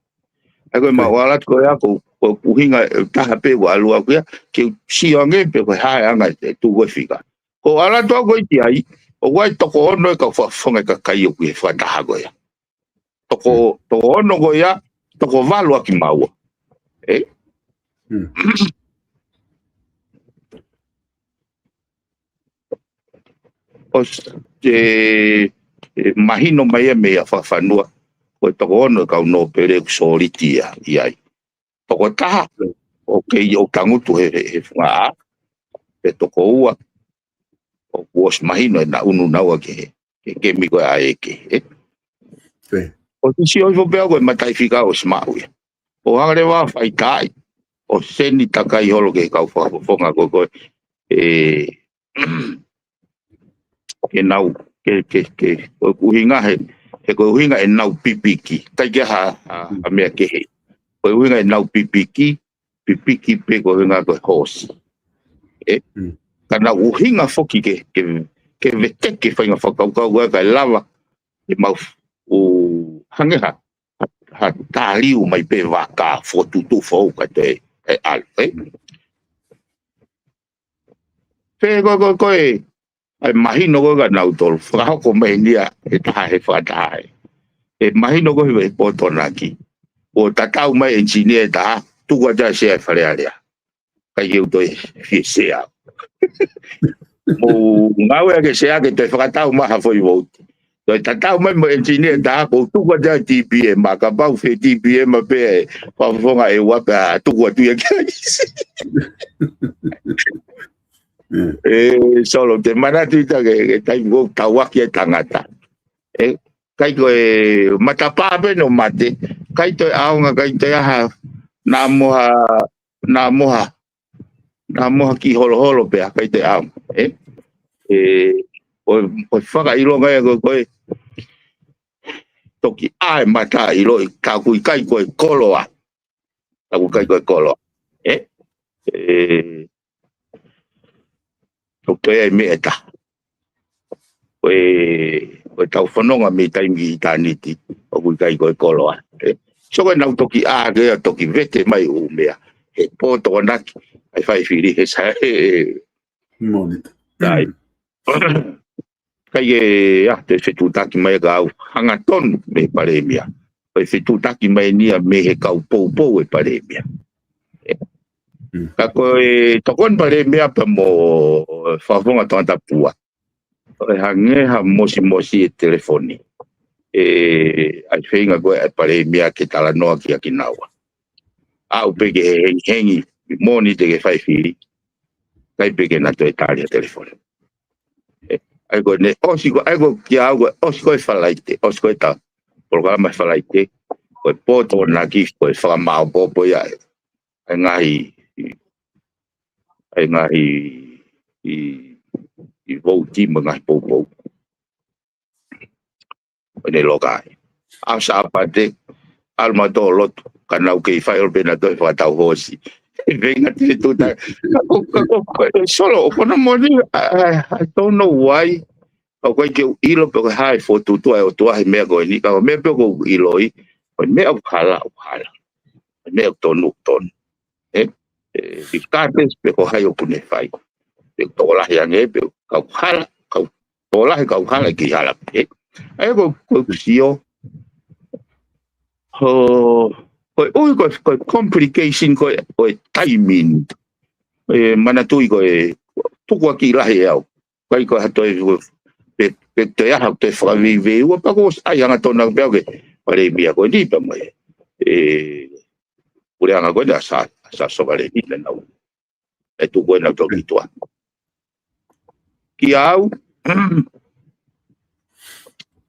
ʻA ia ko e mau ʻalu atu ko ia ko, ko e ʻuhinga ʻe taha pē ʻoku ʻalu au ia, ke u sio ange pe ko e hā e anga e tuʻu ko ē fika. Ko e ʻalu atu au ko ē ki ai, ʻoku ʻi ai toko ono e kau fakafofonga e kakai ʻoku ʻi he fakataha ko ia. Toko, toko ono ko ia, toko valu ʻaki maua. Ē? ʻOsi, ē, ē, mahino mai ia meia Fakafanua. Ko e toko ono e kau nōpele ʻoku sōliti ia, ʻi ai. Toko taha, ʻoku kei ʻo tangutu he, he, he funga ʻā, ʻe toko ua, ʻoku ʻosi mahino ʻena ʻunu naua ki he, ki he kemi ko ē ʻa e ʻEiki, ē? ʻOsi sio hifo pē au ko e mataʻifika ʻosi maʻu ia. ʻO hanga leva ʻo fai taʻi, ʻo seni takai holo ki he kau fakafofonga ko ē ko ē, ē, ke nau, ke, ke, ke, ko e ʻuhinga he, he ko e ʻuhinga ʻenau pipiki, ʻikai ke ha, ha, ha meʻa kehe. Ko e ʻuhinga ʻenau pipiki, pipiki pē ko e ʻuhinga ko e hoosi. Ē? Ka nau ʻuhinga foki ke, ke, ke veteki e faʻahinga fakakaukau ʻa e kakai lava, ʻe mau, ʻo hangē ha, ha, ha tāliu mai pē vaka fokotuʻutuʻu foʻou ka te, ē, ʻalu, ē? Pea ko, ko, ko e, ʻa e mahino ko ē kia nautolu, fakahoko mai eni ia ʻe taha he fakataha ē. ʻE mahino ko ē he, he pō Tokonaki. ʻO tatau mai ʻenisinia ʻe taha, tuku atu ʻa e sea ʻi Fale Alea. ʻIkai ke u toe fie sea. Mou ngāue ʻaki e sea ke toe fakatau mai ha foʻi vouti. Toe tatau mai mo e engineer ʻe taha, ʻoku ou tuku atu ʻa e TPM, ʻa kapau ʻe TPM pē ʻa e fakafofonga ʻe ua pē, ʻa tuku atu ia ki ai. ʻE, Solo, te manatu ʻita ke, ke taimi ʻoku tauaki ʻa e tangata. ʻE, ʻikai ko e matapā pē ʻene mate, ʻikai toe ʻaonga, ʻikai toe ʻaha, naʻa mo ha, naʻa mo ha, naʻa mo ha kiʻi holoholo pē, ʻikai toe ʻaonga, ē? ʻE, ʻo, ʻo fakaʻilonga ia ko, ko e, toki ʻā e mata ʻiloʻi, ka ʻoku ʻikai ko e koloa. Ka ʻoku ʻikai ko e koloa. ʻE? ʻE, ʻoku toe ʻi ai e meʻa ʻe taha. Ko e, ko e tau fononga mei taimi ki ʻitāniti, ʻoku ʻikai ko e koloa. ʻE? So ko e nau toki ʻā ke ia toki vete mai ʻū meʻa. He pō Tokonaki, ʻa e fai fili, he sa, he, he, Monitor. ʻIkai. ʻIkai ke, ʻa, toe fetuʻutaki mai ka ʻoku hangatonu mei he Palēmia. Ko e fetuʻutaki mai eni ia mei he kau poupou ʻo e Palēmia. Mm. Ka ko e tokoni Palēmia pea mo e fakafofonga tangata pua. ʻOku hangē ha mosimosi e telefoni. ʻE, ʻa e feinga ko ē ʻa e Palēmia ke talanoa kia kinaua. ʻAu pē ke he hengihengi, ʻi Mōnite ke fai fili. ʻIkai pē ke na toe tali ha telefoni. ʻE, ʻa ia ko ʻene ʻosi ko, ʻa ia ko kia au ko e ʻosi ko e Falaite, ʻosi ko e ta, polokalama Falaite, ko e pō Tokonaki, ko e fakamāʻopoʻopo ia, ʻa e ngaahi, ʻa e ngaahi, ʻi, ʻi vouti mo e ngaahi poupou. ʻO ne loka ai. ʻAho Sāpate, ʻalu mautolu ʻo lotu, ka nau kei fai ʻo pehē naʻa toe fakatau hoosi. ʻE feinga te tu ta. Ka ko, ka ko, ko, Solo, ʻoku ou kona moʻoni, I, I, I don't know why. ʻOku ʻikai ke u ʻilo pe ko e hā e fokotuʻutuʻu ʻa e ʻOtua he meʻa ko eni, ka ko e meʻa pē ʻoku ou ʻiloʻi, ko e meʻa ʻoku hala, ʻoku hala. Ko e meʻa ʻoku tonu, ʻoku tonu. ʻE? ʻE, regardless pe ko hai ʻoku ne fai. Pe ʻoku tokolahi ange, pe ʻoku kau hala, kau tokolahi kau hala ki hala. ʻE? ʻA ia ko, ko e ʻoku sio. Ho, ko e ʻuhi ko e, ko e complication ko e, ko e timing. ʻE, manatuʻi ko e, tukuakiʻi lahi ʻe au. ʻIkai ko ha toe, pe, pe toe ʻaha, toe fakaveiveiua, pea ko e ʻai hangatonu pē au ke Palēmia ko eni pea mo e, ʻe, puleʻanga ko eni ʻa Sa, Sa Sovaleni naʻa nau. ʻE tuku ʻenau toki tuʻa. Kia au,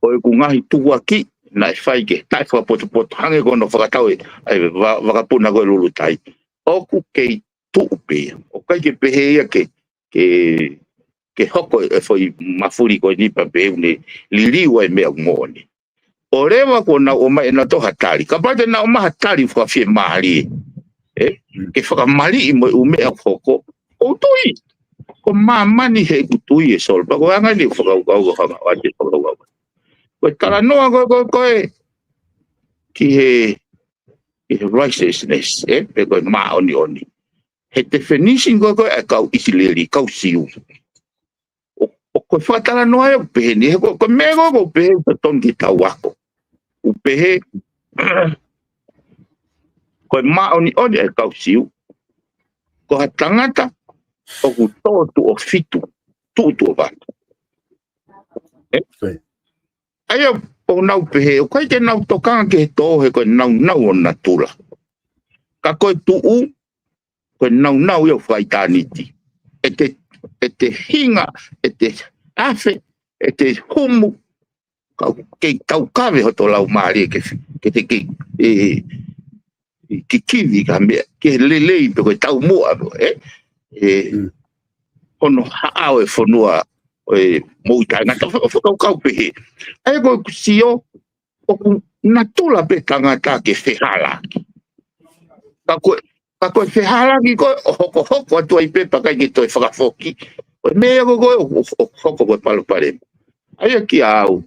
ʻoku ou ngaahi tukuakiʻi, naʻe fai ke, taʻefakapotopoto, hangē ko hono fakatau ʻe, ʻa e va, vakapuna ko e Lulutai. ʻOku kei tuʻu pē ia. ʻOku ʻikai ke pehē ia ke, ke, ke hoko e foʻi mafuli ko eni pea pehē ʻoku ne liliu ʻa e meʻa ʻoku moʻoni. ʻO leva kuo nau ʻomai ʻenautolu ha tali. Kapau te nau ʻomai ha tali fakafiemālie. ʻE? Mm. Ke fakamaliʻi mo e ʻū meʻa ʻoku hoko. ʻOku ou tui. Ko māmani heʻeku tui ʻe Solo. Pea ko e anga eni ʻeku fakakaukau ko e hanga ʻo ʻoatu e fakakaukau. Ko e talanoa ko e, ko e, ko e. Ki he, ki he righteousness, ʻe? Pe ko e māʻoniʻoni. He definition ko e, ko e kau ʻIsileli, kau Siu. ʻO, ʻo ko e fakatalanoa ia ʻoku pehē ni, he ko, ko e meʻa ko e ʻoku pehē ʻoku totonu ke tau ako. ʻOku pehē, ko e māʻoniʻoni ʻa e kau Siu, ko ha tangata ʻoku tō tuʻo fitu, tuʻu tuʻo valu. ʻE? Right. ʻA ia ʻoku nau pehē, ʻoku ʻikai ke nau tokanga ki he tō he ko e naunau ʻo natula. Ka ko e tuʻu, ko e naunau ia ʻo fakaʻitāniti. ʻE te, ʻe te hinga, ʻe te afe, ʻe te humu, ka ʻoku kei taukave hoto laumālie ke, ke te kei, ʻe, ʻe, kikivi ka meʻa, ke lelei pe ko e taumuʻa pe, ʻe, ʻe, Mm. hono haʻao e fonua, ʻo e moʻui taʻengata, fa-, fakakaukau pehē. ʻA ia ko ʻeku sio, ʻoku natula pē tangata ke fehālaaki. Ka ko e, ka ko e fehālaaki ko ē ʻo hokohoko atu ai pē pea ʻikai ke toe fakafoki. Ko e meʻa ko ē ʻoku, ʻoku, ʻoku hoko ko e palopalema. ʻA ia kia au.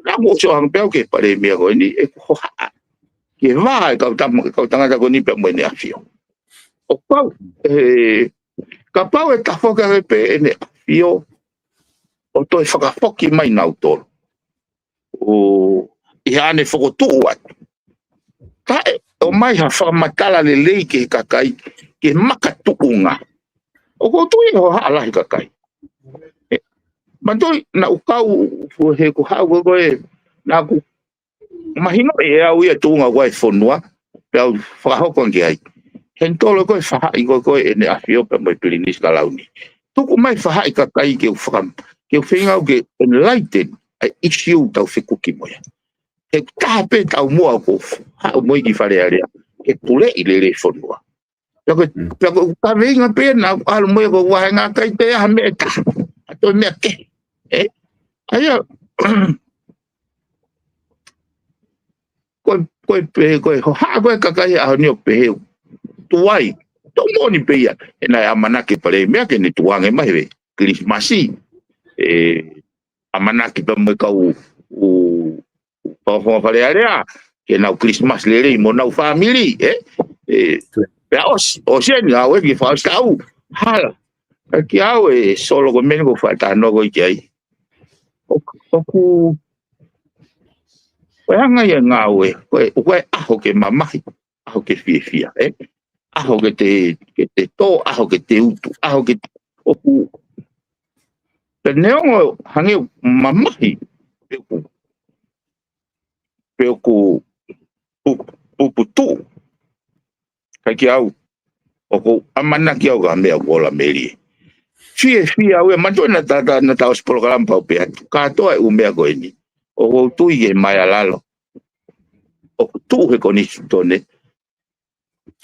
Naʻa ku ʻosi ʻohake pē au ki he Palēmia ko eni ʻeku hohaʻa. Ke vā e kau tama, kau tangata ko eni pea mo ʻEne ʻAfio. ʻO pau, ʻe, kapau ʻe tafoki ange pē ʻEne ʻAfio. ʻO toe fakafoki mai nautolu. ʻO ʻi haʻane fokotuʻu atu. Taʻe ʻomai ha fakamatala lelei ki he kakai, ki he makatuʻunga. ʻOku ou tui ʻe hohaʻa lahi kakai. ʻE, Manatuʻi naʻa ku kau he ko haʻu ko ē, naʻa ku mahinoʻi ʻe au ia tuʻunga ko ē e fonua, pea u fakahoko ange ai. He naʻe tolo ko ē faʻahi ko ē ʻEne ʻAfio pea mo e Pilinisi Kalauni. Tuku mai faʻahi kakai ke u fakam, ke u feinga au ke enlighten ʻa e issue ʻoku tau fekuki mo ia. He taha pē taumuʻa ʻoku ou haʻu mo ia ki Fale Alea, ke puleʻi lelei e fonua. Pea ko, pea ko e kaveinga pē naʻa ku ʻalu mo ia ko e vahenga kai te aha meʻa ʻe taha. ʻA toe meʻa kehe. ʻE? ʻA ia, ko e, ko e pē, ko e hohaʻa ko ē e kakai he ʻaho ni ʻo pehē ʻoku tuai. Tau moʻoni pē ia. He naʻe ʻamanaki e Palēmia ke ne tuʻu ange mai he Kilisimasi. ʻE, ʻamanaki pea mo e kau ʻū, ʻū fakafofonga Fale Alea, ke nau Kilisimasi lelei mo honau fāmili, ē? ʻE, pea ʻosi, ʻosi eni, ʻa ue ki fakaʻosi kaʻu, hala. Ka kiate au ʻe Solo ko e meʻa ni ʻoku ou fakatalanoa ko ē ki ai. ʻOku, ʻoku, ko e anga ia e ngāue, ko e, ko e ʻaho ke mamahi, ʻaho ke fiefia, ē? ʻAho ke te, ke te tō, ʻaho ke te utu, ʻaho ke te, ʻoku, pea neongo hangē ʻoku mamahi, pe ʻoku, pe ʻoku pu-, puputuʻu. Ka kiate au, ʻoku ou ʻamanaki au ki ha meʻa ʻoku ola melie. Fiefia au ia, manatuʻi naʻa ta, ta, naʻa ta ʻosi polokalama pau pē atu. Kātoa e ʻū meʻa ko eni. ʻOku ou tui ki he Maealalo. ʻOku tuʻu he Konisitūtone.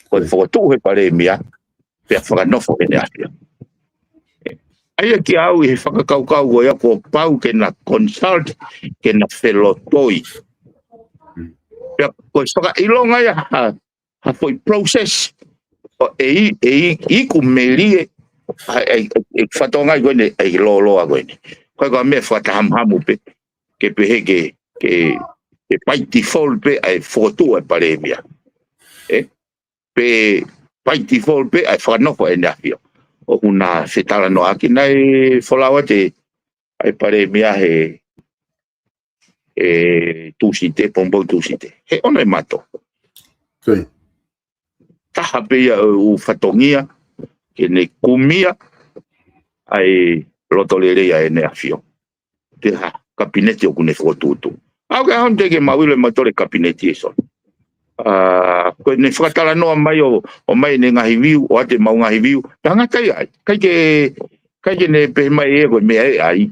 Ko e fokotuʻu he Palēmia, pea fakanofo ʻEne ʻAfio. ʻA ia kiate au ʻi he fakakaukau ko ia kuo pau ke na consult, ke na felotoi. Pea ko e fakaʻilonga ia ha, ha foʻi process, ʻo e i, e i, iku melie, ʻa e, ʻa e, ʻa e fatongia ko eni, ʻa e lōloa ko eni. Ko e ko e meʻa fakatahamuhamu pē, ke pehē ke, ke, ke by default pē ʻa e fokotuʻu ʻa e Palēmia. ʻE? Pe by default pē ʻa e fakanofo ʻEne ʻAfio. ʻOku na fetalanoaʻaki naʻe folau atu ʻa e Palēmia he, he Tūsite, pongipongi Tūsite. He ʻono e mato. Taha pē ia ʻo e ʻū fatongia, ke ne kumia ʻa e loto lelei ʻa ʻEne ʻAfio. Ke ha kapineti ʻoku ne fokotuʻutuʻu. ʻA ia ko e ʻaho ni teʻeki ke mau ʻilo ʻe mautolu e kapineti ʻe Solo. ʻA, ko ʻene fakatalanoa mai ʻo, ʻomai ʻene ngaahi view, ʻoatu ʻemau ngaahi view. Tangata ia ai. ʻIkai ke, ʻikai ke ne pehē mai ʻe ia ko e meʻa ʻe ʻai.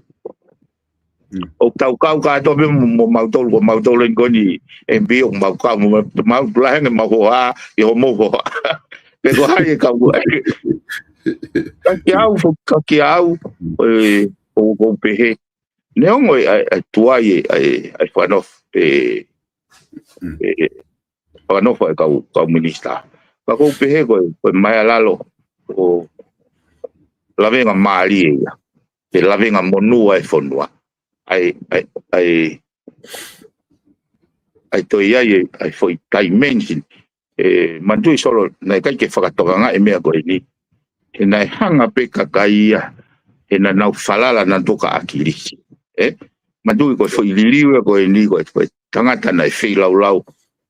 ʻOku tau kau kātoa pē mo, mo mautolu, ko mautolu eni ko eni M P ʻoku mau kau, mo mau, mau lahi ange mau hohaʻa, ʻi hoʻomou hohaʻa. Pe ko hai e kau. Ka kiate au, fo-, ka kiate au, ʻe, ʻoku, ʻoku ou pehē. Neongo e, ʻa e, ʻa e tuai e, ʻa e, ʻa e fakanofo, ʻe, ʻe, ʻe, fakanofo e kau, kau minisitā. Ka ʻoku ou pehē ko e, ko e Maealalo, ʻo lavengamālie ia. Ke lavengamonū ʻa e fonua. ʻA e, ʻa e, ʻa e, ʻa e toe ʻi ai e, ʻa e foʻi dimension. ʻE, manatuʻi Solo, naʻe ʻikai ke fakatokangaʻi e meʻa ko eni. He naʻe hanga pē kakai ia, he naʻa nau falala naʻa nau tuka ʻAkilisi. ʻE, manatuʻi ko e foʻi liliu ia ko eni, ko e, ko e tangata naʻe feilaulau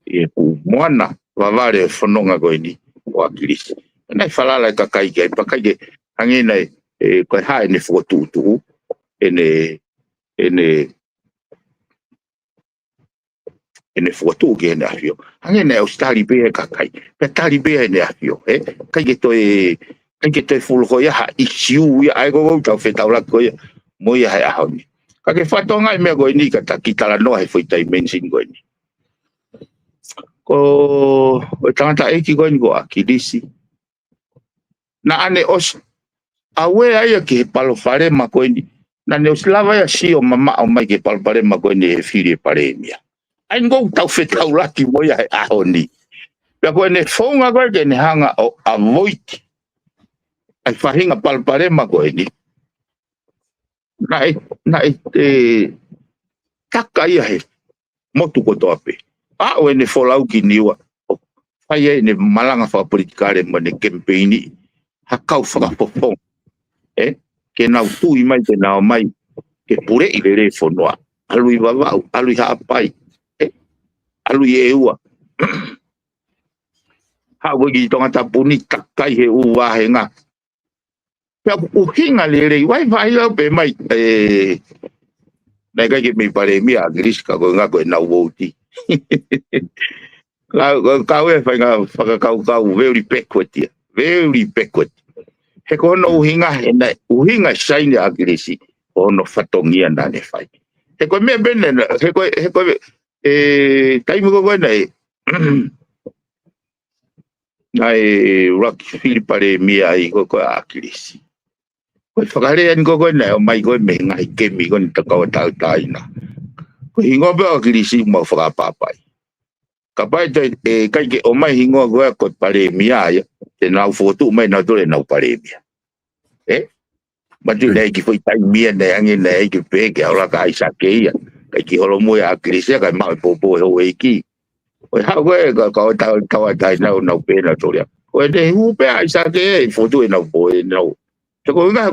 ʻi he puʻu moana vavale e fononga ko eni, ko ʻAkilisi. Naʻe falala e kakai ki ai, pea ʻikai ke hangē naʻe, ʻe, ko e hā ʻene fokotuʻutuʻu, ʻene, ʻene, ʻene fokotuʻu ki heʻene ʻafio. Hangē naʻe ʻosi tali pē ʻe he kakai. Pea tali pē ʻe heʻene ʻafio, ē? ʻIkai ke toe, ʻikai ke toe fuʻu loko ia ha ʻisiū ia, ʻa ia ko ē ʻoku tau fetaulaki ko ia mo ia he ʻaho ni. Ka ke fakatokangaʻi e meʻa ko eni ka ta kiʻi talanoa he foʻi dimension ko eni. Ko, ko e tangataʻeiki ko eni ko ʻAkilisi. Naʻa ne ʻosi ʻave ia ki he palopalema ko eni. Naʻa ne ʻosi lava ia ʻo sio mamaʻo mai ki he palopalema ko eni he fili e palēmia. ʻA ia ko ē ʻoku tau fetaulaki mo ia he ʻaho ni. Pea ko ʻene founga ko ē ke ne hanga ʻo avoid ʻa e faʻahinga palopalema ko eni. Naʻe, naʻe, ʻe, taka ia he motu kotoa pē. ʻA ʻo ʻene folau ki Niua, ʻo fai ai ʻene malanga fakapolitikale mo ʻene kemipeini, ha kau fakafofonga. ʻE, ke nau tui mai, ke nau ō mai, ke puleʻi lelei e fonua. ʻAlu ʻi Vavaʻu, ʻalu ʻi Haʻapai, ʻe, ʻalu ʻi ʻEua. Haʻu ki Tongatapu ni, taka ai he ʻū vāhenga. Pea ʻoku ʻuhinga lelei, ʻoku ʻikai fai lau pē mai, ē, naʻe ʻikai ke mei palēmia ʻa ʻAkilisi ka ko e ngaahi ko ʻenau vouti. Ka, ka, ka ʻoku ʻi ai e faʻahinga fakakaukau very backward ia. Very backward. He ko hono ʻuhinga, he naʻe ʻuhinga saini ʻa ʻAkilisi, ko hono fatongia naʻa ne fai. He ko e meʻa pē naʻe, he ko e, he ko e, ē, taimi ko ē naʻe, naʻe ʻuluaki fili palēmia ai ko ē ʻa ʻAkilisi. Ko e fakalea eni ko ē naʻe ʻomai ko ē mei he ngaahi kemi ko eni ʻoku tau tauʻatāina. Ko e hingoa pē ʻo ʻAkilisi ʻoku mau fakaʻapaʻapaʻi. Kapau ʻe, ʻe ʻikai ke ʻomai hingoa ko ē ko e palēmia ia, te nau fokotuʻu mai nautolu ʻenau palēmia. Ē? Manatuʻi naʻe ʻi ai e kiʻi foʻi taimi ia naʻe ʻange naʻe ʻikai ke pehē ke ʻalu ʻa ʻAisake ia. Kae kiʻi holomui ʻa ʻAkilisi ia kae maʻu e poupou ʻe he houʻeiki. Ko e haʻu ko ē ka, ka ʻoku tau, tauʻatāina ʻo nau pehē nautolu ia. Ko ʻene hū pē ʻa ʻAisake ʻe fokotuʻu ʻenau pō ʻenau. He ko e ngaahi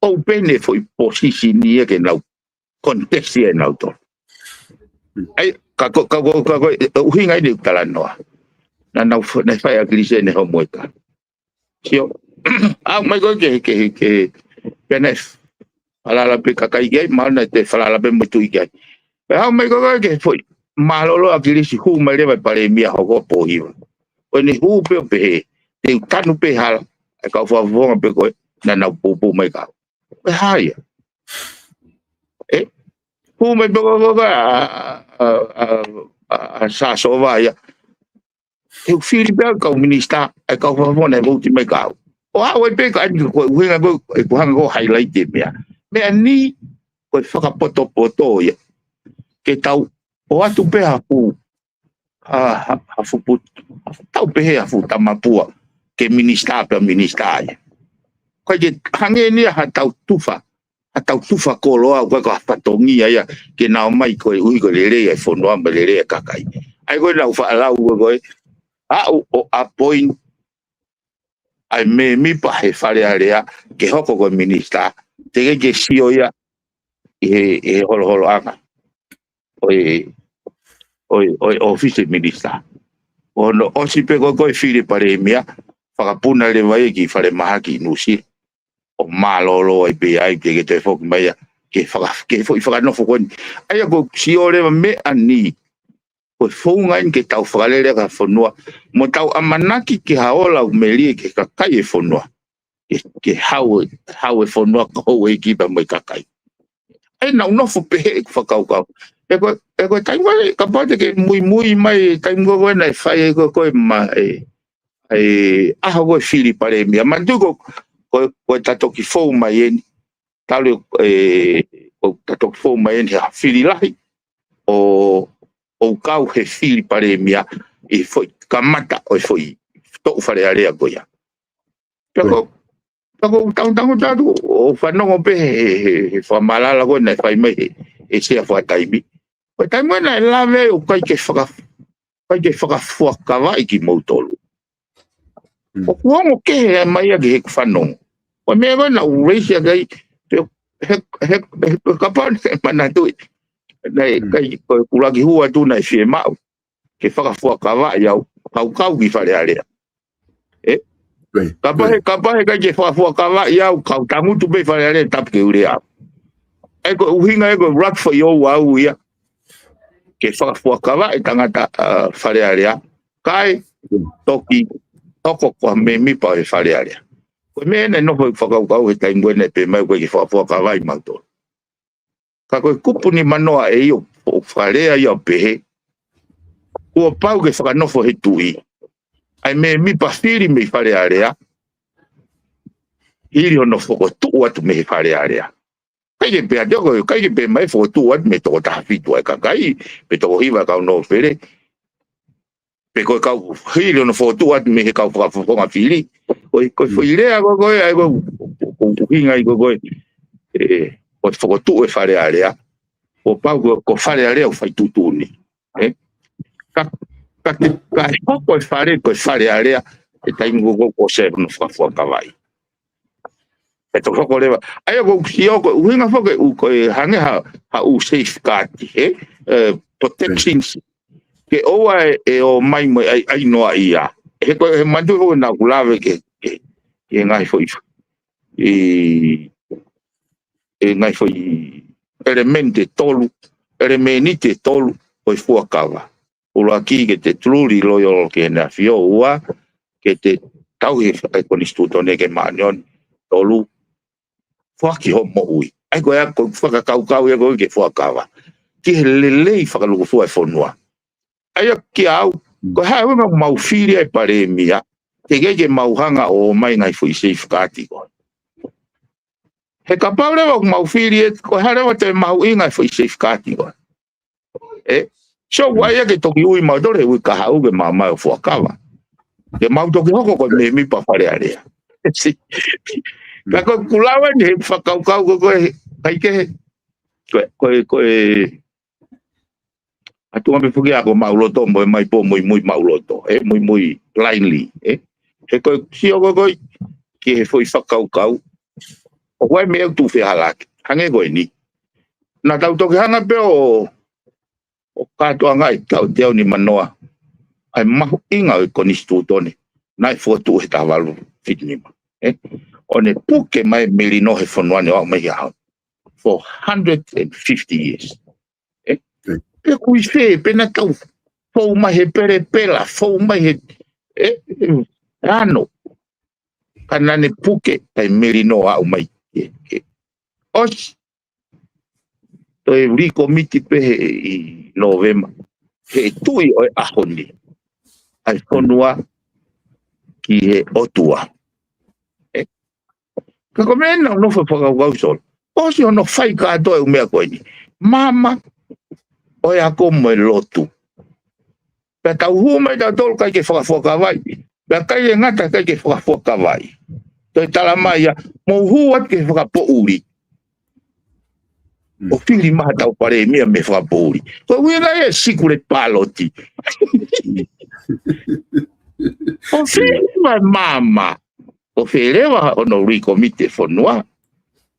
ʻoku pehē ni e foʻi posisini ia ke nau contest ia ʻe nautolu. ʻAi, ka ko, ka ko, ka ko, ē, ʻuhinga eni ʻeku talanoa. Naʻa nau fo-, naʻe fai ʻe ʻAkilisi ʻene homework. Sio, ʻalu mai ko ē ke, ke, ke, pea naʻe falala pē kakai ki ai, mahalo naʻe toe falala pē mo e tuʻi ki ai. Pea ʻalu mai ko ē ke foʻi mālōlō ʻa ʻAkilisi hū mai leva e palēmia hoko pō hiva. Ko ʻene hū pē ʻo pehē, te u tanu pē hala, ʻa e kau fakafofonga pē ko ē, naʻa nau poupou mai ka. Ko e hā ia? Ē? Hū mai pē ko ē, ko ē, ʻa, ʻa, ʻa, ʻa, ʻa Sāsova ia. Te u fili pē ʻa e kau minisitā, ʻa e kau fakafofonga naʻe vouti mai ka au. ʻO aʻu ai pē ka ʻani ko e ʻuhinga ko ē, ʻeku hanga ko ē ʻo highlight e meʻa. Meʻa ni, ko e fakapotopoto ia. Ke tau ʻoatu pē ha fuʻu, ha, ha, ha fuʻu put-, ha fuʻu tau pehē ha fuʻu tamapua, ke minisitā pē minisitā ia. Ko e ke hangē ni ia ha tau tufa, ha tau tufa koloa, ʻoku ʻikai ko ha fatongia ia, ke nau ō mai koeʻuhi ko e lelei ʻa e fonua mo e lelei ʻa e kakai. ʻA ia ko ē naʻa ku faʻa lau ko ē, aʻu ʻo appoint ʻa e mēmipa he Fale Alea, ke hoko ko e minisitā, teʻeki ke sio ia ʻi he, ʻi he holoholoʻanga ʻo e, ʻo e, ʻo e ʻōfisi minisitā. ʻO hono ʻosi pē ko ē ko e fili palēmia, fakapuna leva ia ki falemahaki ʻi Nuʻusila. ʻO mālōlō ai pē ai, ke, ke toe foki mai ia, ke faka-, ke foʻi fakanofo ko eni. ʻA ia ko e sio leva meʻa ni, ko e founga eni ke tau fakalele ka fonua, mo tau ʻamanaki ke ha ola ʻoku melie ki he kakai e fonua. Ke, ke hau, hau e fonua ka houʻeiki pea mo e kakai. ʻE nau nofo pē he ʻeku fakakaukau. ʻE ko, ʻe ko e taimi ko ē, kapau te ke muimui mai, taimi ko ē naʻe fai ʻe ko, ko e ma, ʻe, ʻe, ʻaho ko e fili palēmia. Manatuʻi ko, ko, ko e ta toki fou mai eni. Talu, ʻe, ko ta toki fou mai eni ha fili lahi. ʻO, ʻo kau he fili palēmia ʻi he foʻi kamata ʻo e foʻi toʻu Fale Alea ko ia. Pea ko, pea ko tangutangu tatu, ʻo fanongo pē he, he, he fakamalala ko ē naʻe fai mai he, he sea fakataimi. Ko e taimi ko ē naʻe lave ai ʻoku ʻikai ke faka-, ʻikai ke fakafuakavaʻi kimoutolu. Mm. ʻOku ongo kehe mai ia ki heʻeku fanongo. Ko e meʻa ko ē naʻa ku raise ʻaki ai, pe, he, he, he, kapau naʻe manatuʻi. Naʻe, mm, ʻikai, ko e kulaki hua tu naʻe fiemaʻu ke fakafuakavaʻi au, kau kau ki Fale Alea. Ē? Right, kapau he, right, kapau he ʻikai ke fakafuakavaʻi au, kau tangutu pē Fale Alea, tapu ke u lea au. ʻE ko e ʻuhinga ē ko e ʻuluaki foʻi ouau ia, ke fakafuakavaʻi tangata, ʻa, Fale Alea, kae, mm, toki hoko ko ha mēmipa he Fale Alea. Ko e meʻa naʻe nofo ʻeku fakakaukau he taimi ko ē naʻe pehē mai ʻoku ʻikai ke fakafuakavaʻi mautolu. Ka ko e kupu nimanoa ʻe ʻi ai ʻo, ʻo fakalea ia ʻo pehē, kuo pau ke fakanofo he tuʻi ʻa e mēmipa fili mei Fale Alea, hili hono fokotuʻu atu mei he Fale Alea. ʻIkai ke pehē atu ko, ʻikai ke pehē mai fokotuʻu atu mei he toko taha fitu ʻa e kakai, pe toko hiva ʻa e kau nōpele. Pe ko e kau hili hono fokotuʻu atu mei he kau fakafofonga fili. Ko e, ko e, mm, foʻi lea ko ē, ko e, ʻa ia ko e, ko e, ko e ʻuhinga ia ko ē, ko e, ē, ko e fokotuʻu e Fale Alea. Kuo pau ko, ko Fale Alea ʻoku fai tuʻutuʻuni. Ē? Ka, ka ke, ka hoko e fale, ko e Fale Alea, he taimi ko ē, ko e ʻosi hono fakafuakavaʻi. ʻE toki hoko leva. ʻA ia ko e sio ko e ʻuhinga foki ʻoku, ko e hangē ha, ha ʻū safeguard, ē? Ē, protections. Ke ʻoua ʻe, ʻe ō mai mo e ʻai, ʻai noa ia. He ko e, he manatuʻi foki naʻa ku lave ke, ke, ke ngaahi foʻi. ʻi, ʻi he ngaahi foʻi ʻelemēniti ʻe tolu, ʻelemēniti ʻe tolu ʻo e fuakava. ʻUluaki ke te truly loyal ki Heʻene ʻAfio, ua, ke te tauhi e konisitūtone ke māʻoniʻoni, tolu, foaki hoʻo moʻui. ʻA ia ko e, ko e fakakaukau ia ko ē ki he fuakava. Ki he lelei fakalūkufua e fonua. ʻA ia kiate au, ko e hā e ʻuhinga ʻoku mau fili ai e palēmia, teʻeki ke mau hanga ʻo ʻomai ngaahi foʻi safeguard ko ē. He kapau leva ʻoku mau fili ē, ko e hā leva ʻe mahuʻinga ai e foʻi safeguard ko ē. ʻE, so ʻoku ʻai ia ke toki ui mautolu he uike kahaʻu ke mau ō ʻo fuakava. Ke mau toki hoko ko e mēmipa Fale Alea. Ka ko e kulau eni he fakakaukau ko ē, ʻikai ke, ko e, ko e, ko e, ʻa e tuʻunga pē foki ʻa ko e maʻuloto mo e maipō muimui maʻuloto, ʻe, muimui blindly, ʻe. He ko e sio ko ē ko ē ki he foʻi fakakaukau, ʻoku ʻi ai e meʻa ʻoku tuʻu fehālaaki, hangē ko eni. Naʻa tau toki hanga pē ʻo, ʻo kātoangaʻi ʻi he taʻu teau nimanoa ʻa e mahuʻinga ʻo e konisitūtone naʻe fokotuʻu he taha valu fitu nima, ʻe. ʻO ne puke mai e melino he fonua ni ʻo aʻu mai ki he ʻaho ni. For hundred and fifty years. ʻE, pe ʻoku ʻi fē, pe naʻa tau fou mai he pelepela, fou mai he, ʻe, ʻe, ano. Ka naʻa ne puke ʻa e melino ʻo aʻu mai ki he, ki he. ʻOsi. Toe likomiti pē he ʻi Nōvema. He tuʻi ʻo e ʻaho ni ʻa e fonua ki he ʻOtua. ʻE, ka ko e meʻa naʻa ku nofo fakakaukau solo. ʻOsi hono fai kātoa e ʻū meʻa ko eni. Maama ʻo e ako mo e lotu. Pea tau hū mai tautolu ʻikai ke fakafuakavaʻi. Pea ʻikai ke ngata ʻikai ke fakafuakavaʻi. Toe tala mai ia, mou hū atu ki he fakapoʻuli. ʻO fili mai haʻatau palēmia mei he fakapoʻuli. Ko e ʻuhinga ia e secret ballot. ʻO fili mai maama. ʻO fē leva hono likomiti e fonua.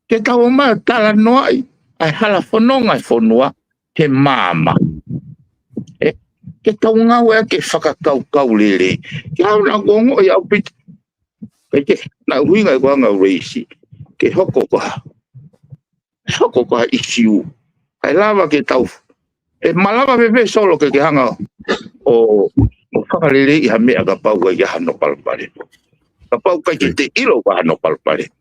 Ke tau ō mai ʻo talanoaʻi ʻa e hala fononga e fonua he maama. ʻE, ke tau ngāueʻaki e fakakaukau lelei. Ke au naʻa ku ongoʻi ʻaupito. ʻIkai ke, naʻe ʻuhinga ʻeku anga race. Ke hoko ko ha, hoko ko ha ʻisiū. ʻIkai lava ke tau, ʻe malava pē pē solo ke ke hanga ʻo, ʻo fakaleleiʻi ha meʻa kapau ʻoku ʻi ai hano palopalema. Kapau ʻikai ke te ʻilo ʻoku ʻi ai hano palopalema.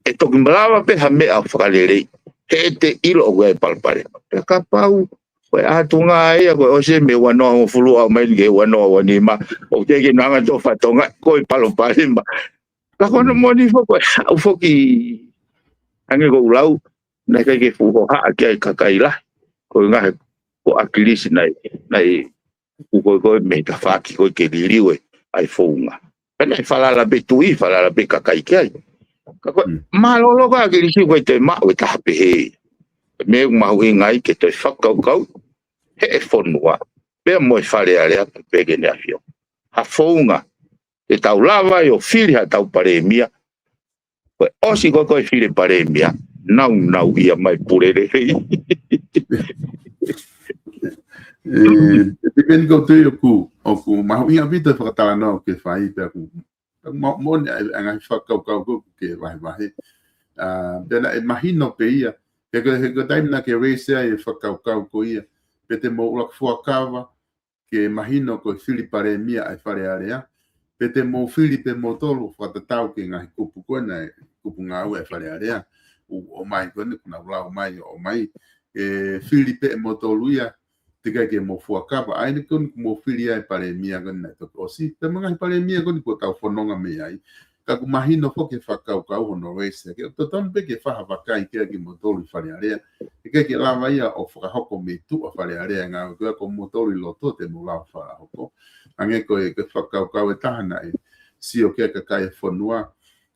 ʻE toki malava pē ha meʻa ʻo fakalelei. He ʻe te ʻilo ʻoku ʻi ai e palopalema. Pea kapau ko e ʻatunga ia ko e ʻosi mei he ua noa hongofulu ʻo aʻu mai ki he ua noa ua nima. ʻOku teʻeki ke nau hanga ʻo toʻo fatongia ko e palopalema. Ka ko hono moʻoni foki ko e haʻu foki hangē ko ʻeku lau, naʻe ʻikai ke fuʻu hohaʻa ki ai e kakai lahi. Ko e ngaahi ko ʻAkilisi naʻe, naʻe ʻoku ko ē ko ē mei he tafaʻaki ko ē ke liliu e ʻa e founga. Pea naʻe falala pē tuʻi, falala pē kakai ki ai. Ka ko e mālōlō ko ē ʻAkilisi ko e te maʻu e taha pehē. Meʻa ʻoku mahuʻinga ai ke toe fakakaukau he ʻe fonua. Pea mo e Fale Alea pē ki Heʻene ʻAfio. Ha founga ke tau lava ai ʻo fili haʻatau palēmia. Ko e ʻosi ko ē ko e fili palēmia, naunau ia mai pule lelei. ʻE, ʻe pehē ni ʻoku ou tui ʻoku, ʻoku mahuʻinga ʻaupito e fakatalanoa ʻoku ke fai pea ʻoku, ʻoku ma-, moʻoni ʻa e, ʻa e ngaahi fakakaukau ko ē ʻoku ke vahevahe. ʻA, pea naʻe mahino pē ia, he ko e, he ko e taimi naʻa ke raise ai e fakakaukau ko ia, pe te mou ʻuluaki fuakava, ke mahino ko e fili palēmia ʻa e Fale Alea, pe te mou fili pē moutolu fakatatau ki he ngaahi kupu ko ē naʻe kupu ngāue ʻa e Fale Alea, ʻo, ʻomai ko eni kuo nau lau mai, ʻomai, ʻe fili pē moutolu ia, teʻeki ai ke mou fuakava, ʻa eni ko eni kuo mou fili ai e palēmia ko eni naʻe toki ʻosi, pea mo e ngaahi palēmia ko eni kuo tau fononga mei ai, ka ʻoku mahino foki e fakakaukau hono raise, ke totonu pē ke fai ha vakai ki ai kimoutolu ʻi Fale Alea. ʻIkai ke lava ia ʻo fakahoko mei tuʻa Fale Alea e ngāue ko ē ko moutolu ʻi loto te mou lava fakahoko. Hangē ko e, ko e fakakaukau ʻe taha naʻe sio ki ai e kakai e fonua.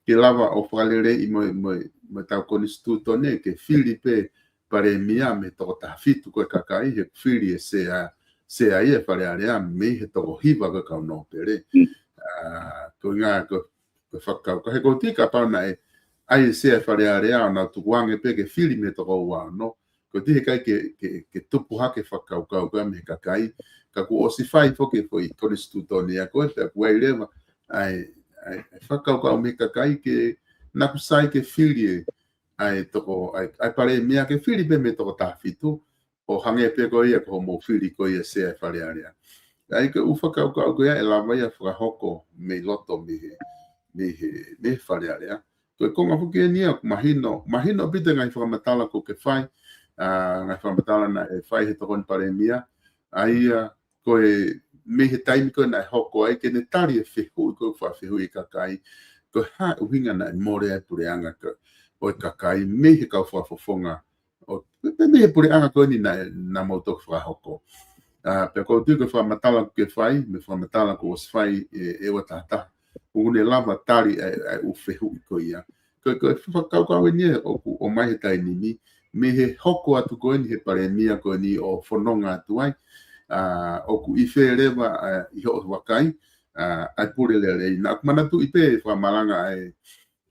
Ke lava ʻo fakaleleiʻi mo, mo, mo ʻetau konisitūtone ke fili pē palēmia mei he toko taha fitu ko e kakai he fili e sea, sea ia e Fale Alea mei he toko hiva ko e kau nōpele. ʻA, ko e ngā, ko ko e fakakaukau. He ʻoku ou tui kapau naʻe ʻai e sea e Fale Alea ʻo nau tukuange pē ke fili mei he toko ua ono. ʻOku ou tui he ʻikai ke, ke, ke tupu hake e fakakaukau ko ia mei he kakai. Ka kuo ʻosi fai foki e foʻi konisitūtone ia ko ē, pea ʻoku ʻi ai leva ʻa e, ʻa ʻa e fakakaukau mei he kakai ke naʻa ku sai ke fili ʻa e toko, ʻa e, ʻa e palēmia ke fili pē mei he toko taha fitu, ʻo hangē pē ko ia ko hoʻomou fili ko ia Sea ʻo e Fale Alea. ʻA ia ko e ʻū fakakaukau ko ia ʻe lava ia fakahoko mei loto mei he, mei he, mei he Fale Alea. Ko e konga foki eni ia ʻoku mahino, mahino pē ʻa e ngaahi fakamatala ʻoku ke fai, ʻa e ngaahi fakamatala naʻe fai he tokoni palēmia, ʻa ia ko e mei he taimi ko ē naʻe hoko ai ke ne tali e fehuʻi ko ē ʻoku faʻa fehuʻi ʻe he kakai, ko e hā e ʻuhinga naʻe mole ai e puleʻanga ko ē ʻo e kakai mei he kau fakafofonga ʻo, pē mei he puleʻanga ko eni naʻe, naʻa mou toki fakahoko. ʻA, pea ʻoku ou tui ko e fakamatala ʻoku ke fai, mei he fakamatala kuo ʻosi fai ʻe, ʻe ua taha taha, ʻoku ne lava tali ʻa e, ʻa e ʻū fehuʻi ko ia. Ko e, ko e fakakaukau eni ia ʻoku ʻomai he taimi ni, mei he hoko atu ko eni he palēmia ko eni ʻo fononga atu ai, ʻa, ʻoku ʻi fē leva, ʻa, ʻi hoʻo vakai, ʻa, ʻa e pule lelei. Naʻa ku manatuʻi pē fakamalanga ʻa e,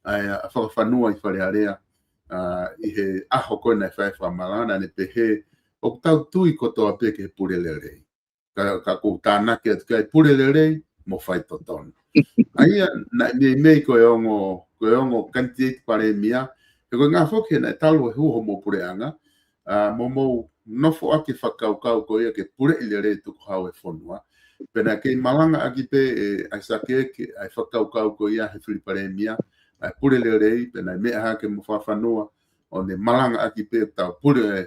ʻa e, ʻa e fakafanua ʻi Fale Alea, ʻa, ʻi he ʻaho ko ē naʻe fai ai e fakamalanga, naʻa ne pehē, ʻoku tau tui kotoa pē ki he pule lelei. Ka, ka ʻoku ou tānaki atu ki ai, pule lelei mo faitotonu. ʻA ia, naʻe meimei ko e ongo, ko e ongo kanititeiti palēmia, he ko e ʻuhinga foki he naʻe talu e hū hoʻomou puleʻanga, ʻa, mo mou nofo ʻaki e fakakaukau ko ia ke puleʻi lelei e tukuhau ʻo e fonua. Pea naʻe kei malangaʻaki pē ʻe ʻAisake Eke ʻa e fakakaukau ko ia he fili palēmia, ʻa e pule lelei, pea naʻe meʻa hake mo e fakafanua, ʻo ne malangaʻaki pē ʻoku tau pule,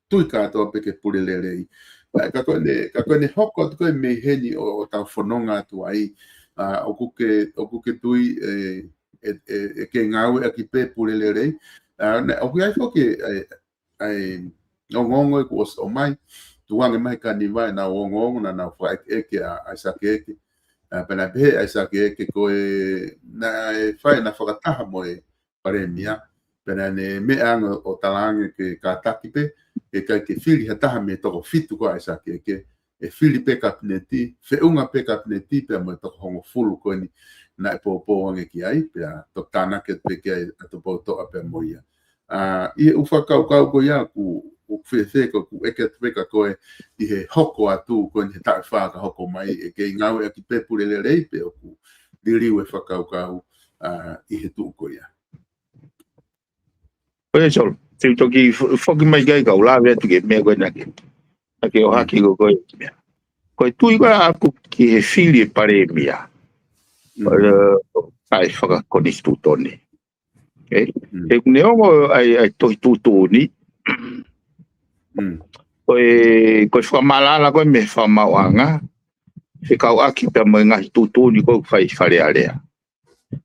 tui kātoa pē ki he pule lelei. ʻA, ka ko ʻene, ka ko ʻene hoko atu ko ē mei heni ʻo, ʻo tau fononga atu ai, ʻa, ʻoku ke, ʻoku ke tui ʻe, ʻe, ʻe, ʻe kei ngāueʻaki pē pule lelei. ʻA, naʻe, ʻoku ʻi ai foki ʻa e, ʻa e ongoongo ia kuo ʻosi ʻomai, tukuange mai he Kaniva ʻenau ongoongo naʻa nau fakaʻekeʻeke ʻa, ʻAisake Eke. ʻA, pea naʻe pehē ʻe ʻAisake Eke ko e, naʻe fai ʻena fakataha mo e palēmia, pea naʻa ne meʻa ange ʻo talaange ke kātaki pē, ʻe ʻikai ke fili ha taha mei he toko fitu ko ē ʻa ʻAisake Eke, ʻe fili pē kapineti, feʻunga pē kapineti, pea mo e toko hongofulu ko eni naʻe poupou ange ki ai, pea toki tānaki atu pē ki ai ʻa Tupoutoʻa pea mo ia. ʻA, ʻi he ʻū fakakaukau ko ia ʻoku, ʻoku fēfē ko ē ʻoku ʻeke atu pē kia koe ʻi he hoko atu ko eni he taʻu ʻe fā ka hoko mai, ʻe kei ngāueʻaki pē pule lelei pe ʻoku liliu e fakakaukau, ʻa, ʻi he tuʻu ko ia. ʻOi, Solo, te u toki fo-, foki mai ki ai kau lave atu ki he meʻa ko ē naʻa ke, naʻa ke ʻohake ko ē ko e meʻa. Ko e tui ko ē ʻaʻaku ki he fili e palēmia. Mm. ʻA e fakakonisitūtone. ʻE, Mm. he ʻoku ne ongo ʻa e, ʻa e tohi tuʻutuʻuni. Mm. Ko e, ko e fakamaʻalaʻala ko ē mei he fakamaauʻanga, fekauʻaki pea mo e ngaahi tuʻutuʻuni ko ē ʻoku fai ʻi Fale Alea.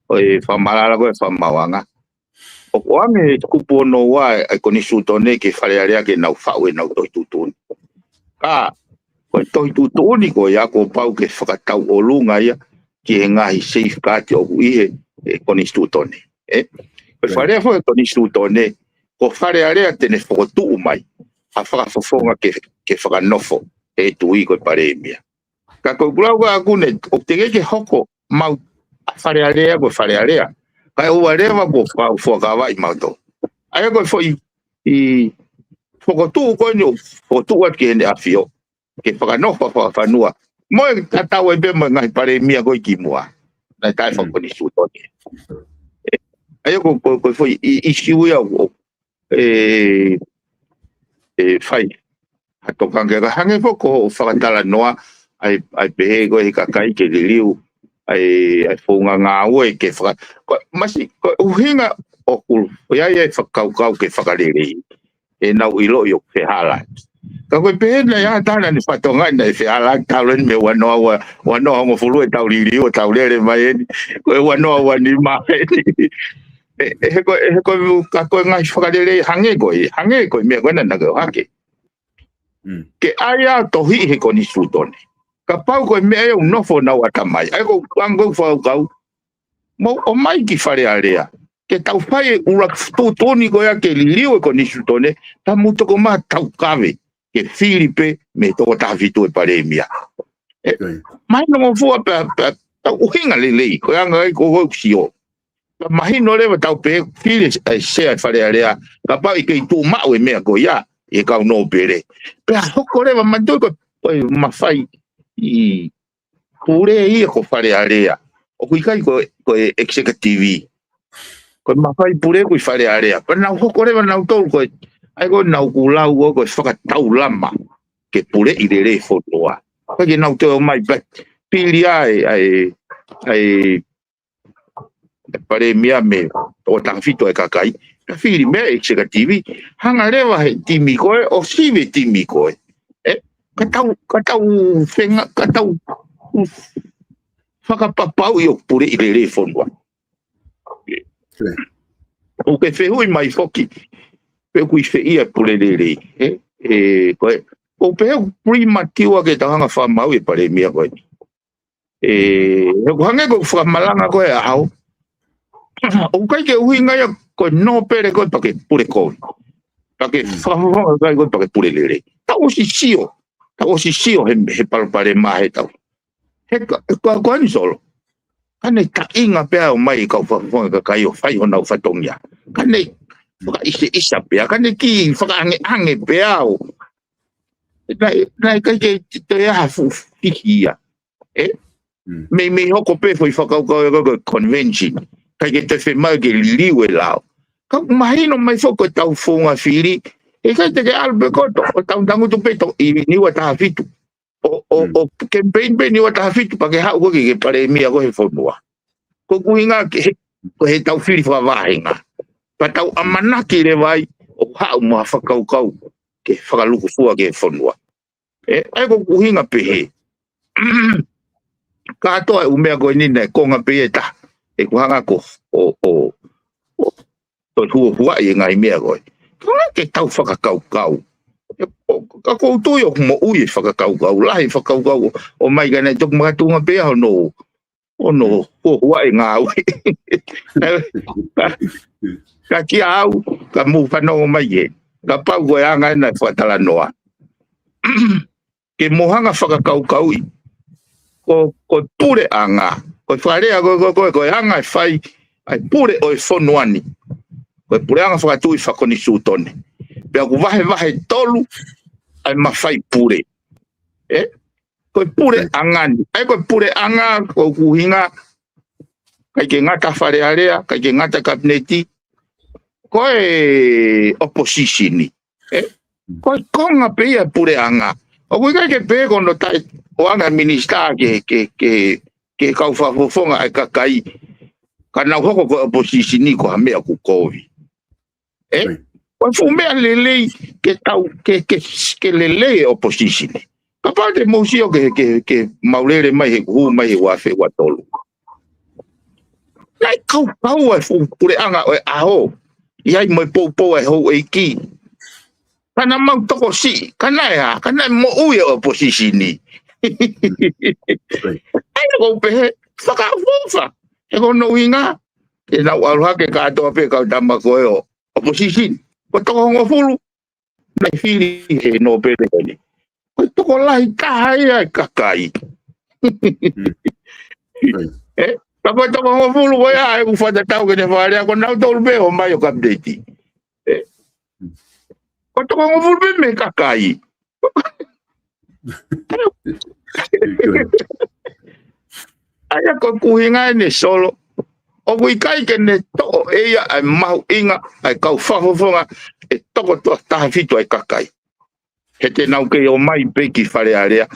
Ko e fakamaʻalaʻala ko ē fakamaauʻanga. ʻOku ʻoange ʻe he kupu ono ua ʻa e konisitūtone ki Fale Alea ke nau faʻu ʻenau tohi tuʻutuʻuni. Ka, ko e tohi tuʻutuʻuni ko ia kuo pau ke fakatauʻolunga ia ki he ngaahi safeguard ʻoku ʻi he, he konisitūtone. ʻE? Ko e Right. fakalea foki e konisitūtone, ko Fale Alea te ne fokotuʻu mai ha fakafofonga ke, ke fakanofo he tui ko e palēmia. Ka ko e kulau ka ʻaʻaku ne, ʻoku teʻeki ke hoko maʻu ʻa Fale Alea ko Fale Alea. Kae ʻoua leva kuo fa-, fuakavaʻi mautolu. ʻA ia ko e foʻi, ʻi fokotuʻu ko eni ʻo fokotuʻu atu ki heʻene ʻafio. Ke fakanofo fakafanua. Mo e tatau ai pē mo e ngaahi palēmia ko ē kimuʻa. Naʻe taʻe Mm. fakakonisitūtone. ʻE, ʻa ia ko, ko, ko e foʻi ʻi, ʻisiū ia ʻo, ʻe, ʻe fai ha tokanga ki ai ka hangē foki ko hoʻo fakatalanoa ʻa e, ʻa e pehē ko ē he kakai ke liliu ʻa e, ʻa e founga ngāue ke faka-, ko, masi, ko e ʻuhinga ʻoku, ʻoku ʻi ai e fakakaukau ke fakalelei. ʻE nau ʻiloʻi ʻoku fehālaaki. Ka ko e pehē naʻe ʻi ai ha taha naʻa ne fakatokangaʻi naʻe fehālaaki talu eni mei he ua noa ua, ua noa hongofulu ʻetau liliu ʻo tau lele mai eni. Ko e ua noa ua nima eni. ʻE, ʻe he ko, ʻe he ko, ka ko e ngaahi fakalelei hangē ko ē, hangē ko e meʻa ko ē naʻa ke ʻohake. Mm. Ke ʻai ʻo tohiʻi he konisitūtone. Kapau ko e meʻa ia ʻoku nofo honau ʻatamai. ʻA ia ko e anga ʻeku fakakaukau. Mou ō mai ki Fale Alea. Ke tau fai e ʻuluaki tuʻutuʻuni ko ia ke liliu e konisitūtone, ka mou toki ō mai ʻo taukaveʻi. Ke fili pē mei he toko taha fitu e palēmia. ʻE, Right. mahino ngofua pea, pea tau ʻuhinga lelei, ko e anga ia ko ē ʻoku ou sio. Pea mahino leva tau pehē fili ʻa e Sea ʻo e Fale Alea, kapau ʻe kei tuʻu maʻu e meʻa ko ia, ʻe he kau nōpele. Pea hoko leva manatuʻi ko, ko e mafai ʻi pule ia ko Fale Alea. ʻOku ʻikai ko e, ko e executive. Ko e mafai pule ʻoku ʻi Fale Alea. Pea nau hoko leva nautolu ko e, ʻa ia ko ʻenau kulau ko e fakataulama ke puleʻi lelei e fonua. ʻIkai ke nau toe ō mai pea fili ʻa e, ʻa e, ʻa e, ʻa e palēmia mei he toko taha fitu ʻa e kakai. Ka fili mei he executive, hanga leva he timi ko ē, ʻo sivi e timi ko ē. ʻE, ka tau, ka tau fenga, ka tau fakapapauʻi ʻoku puleʻi lelei e fonua. ʻOku ke fehuʻi mai foki pe ʻoku ʻi fē ia e pule lelei. ʻE, ʻe, ko e, ʻoku pehē ʻoku premature ke tau hanga ʻo fakamaauʻi e palēmia ko eni. ʻE, he ʻoku hangē ko e fakamalanga ko ē ʻa e ʻaho. ʻOku ʻikai ke ʻuhinga ia ko e nōpele ko ē pea ke pule kovi. Pea ke fakafofonga kakai ko ē pea ke pule lelei. Tau ʻosi sio. Tau ʻosi sio he, he palopalema he tau. He ka, ka, ko eni Solo. Ka ne taʻinga pē ʻo ʻomai e kau fakafofonga kakai ʻo fai honau fatongia. Ka ne fakaʻiseʻisa pē, ka ne kiʻi fakaʻangeʻange pē ʻo. Naʻe, naʻe ʻikai ke toe ʻi ai ha fuʻu fihi ia. ʻE? Mei, mei hoko pē foʻi fakakaukau ʻe ko e convention. ʻIkai ke toe fiemaʻu ke liliu e lao. Ka ʻoku mahino mai foki ko e tau founga fili. ʻE ʻikai te ke ʻalu pē koto, ʻo tau tangutu pē ʻi Niua taha fitu. ʻO, ʻo, ʻo campaign pē Niua taha fitu pea ke haʻu koe ke, ke palēmia ko ē he fonua. Ko e ʻuhinga ke, ko e tau fili fakavāhenga. Pea tau ʻamanaki leva ai ʻo haʻu mo ha fakakaukau ke fakalukufua ki he fonua. ʻE, ʻa ia ko e ʻuhinga pehē. Kātoa e ʻū meʻa ko eni naʻe konga pē ia ʻe taha. ʻE kuo hanga ko, ʻo, ʻo, ʻo, ʻo huahuaʻi e ngaahi meʻa ko ē. Ka ʻoku ʻikai ke tau fakakaukau. ʻE, ʻo, ka ʻoku ou tui ʻoku moʻui e fakakaukau. Lahi e fakakaukau ʻo, ʻomai ka naʻe toki makatuʻunga pē ia hono ʻo no, ko hua e ngāue. Ka, ka kia au, ka mou fanongo mai ē. Kapau ko e anga ena e fakatalanoa. Ke mou hanga ʻo fakakaukauʻi. Ko, ko e puleʻanga. Ko e fakalea ko, ko, ko, ko e anga e fai, ʻa e pule ʻo e fonua ni. Ko e puleʻanga fakatuʻi fakakonisitūtone. Pea ʻoku vahevahe tolu, ʻa e mafai pule. ʻE? Ko e puleʻanga ni. ʻA ia ko e puleʻanga, ko e ʻuhinga, ʻikai ke ngata Fale Alea, ʻikai ke ngata Kapineti, ko e opposition ni. ʻE? Ko e konga pē ia e puleʻanga. ʻOku ʻikai ke pehē ko hono taʻetoʻoʻanga e minisitā ke, ke, ke, ke kau fakafofonga ʻa e kakai. Ka nau hoko ko e opposition ni ko ha meʻa ʻoku kovi. ʻE? Ko e fuʻu meʻa lelei ke tau, ke, ke, ke lelei e opposition. Kapau te mou sio ke, ke, ke mau lele mai he kuo hū mai he ua afe ua tolu. Naʻe kaukau e fuʻu puleʻanga ʻo e ʻaho. ʻI ai mo e poupou e houʻeiki. Ka naʻa mau tokosiʻi, ka naʻe hā, ka naʻe moʻui e opposition ni. ʻA ia ʻoku ou pehē, fakaʻofoʻofa. He ko hono ʻuhinga, ke nau ʻalu hake kātoa pē kau tama ko ē ʻo opposition. Ko e toko hongofulu, naʻe fili he nōpele ko eni. Ko e tokolahi taha ia e kakai. ʻE? Ka ko e toko hongofulu ko ia, ʻe ʻoku fakatatau ke ne fakalea, ko nautolu pē ʻomai ʻo Kapineti. ʻE? Ko e toko hongofulu pē mei he kakai. ʻA ia ko e ʻuhinga eni Solo. ʻOku ʻikai ke ne toʻo ʻe ia ʻa e mahuʻinga ʻa e kau fakafofonga ʻe toko taha fitu ʻa e kakai. He te nau kei ō mai pē ki Fale Alea.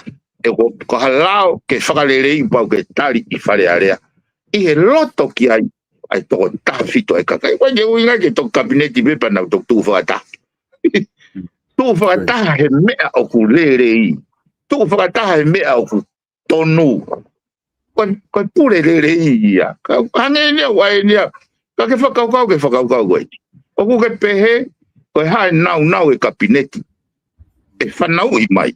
ʻE ko, ko ha lao ke fakaleleiʻi pau ke tali ʻi Fale Alea. ʻI he loto ki ai, ʻa e toko taha fitu ʻa e kakai. ʻOku ʻikai ke ʻuhinga ke toki Kapineti pē pea nau toki tuʻu fakataha. Tuʻu fakataha he meʻa ʻoku lelei. Tuʻu fakataha he meʻa ʻoku tonu. Ko, ko e pule lelei ia. Ka hangē eni ʻoku ʻai eni ia. Ka ke fakakaukau, ke fakakaukau ko eni. ʻOku ke pehē, ko e hā e naunau e Kapineti ʻe fanauʻi mai.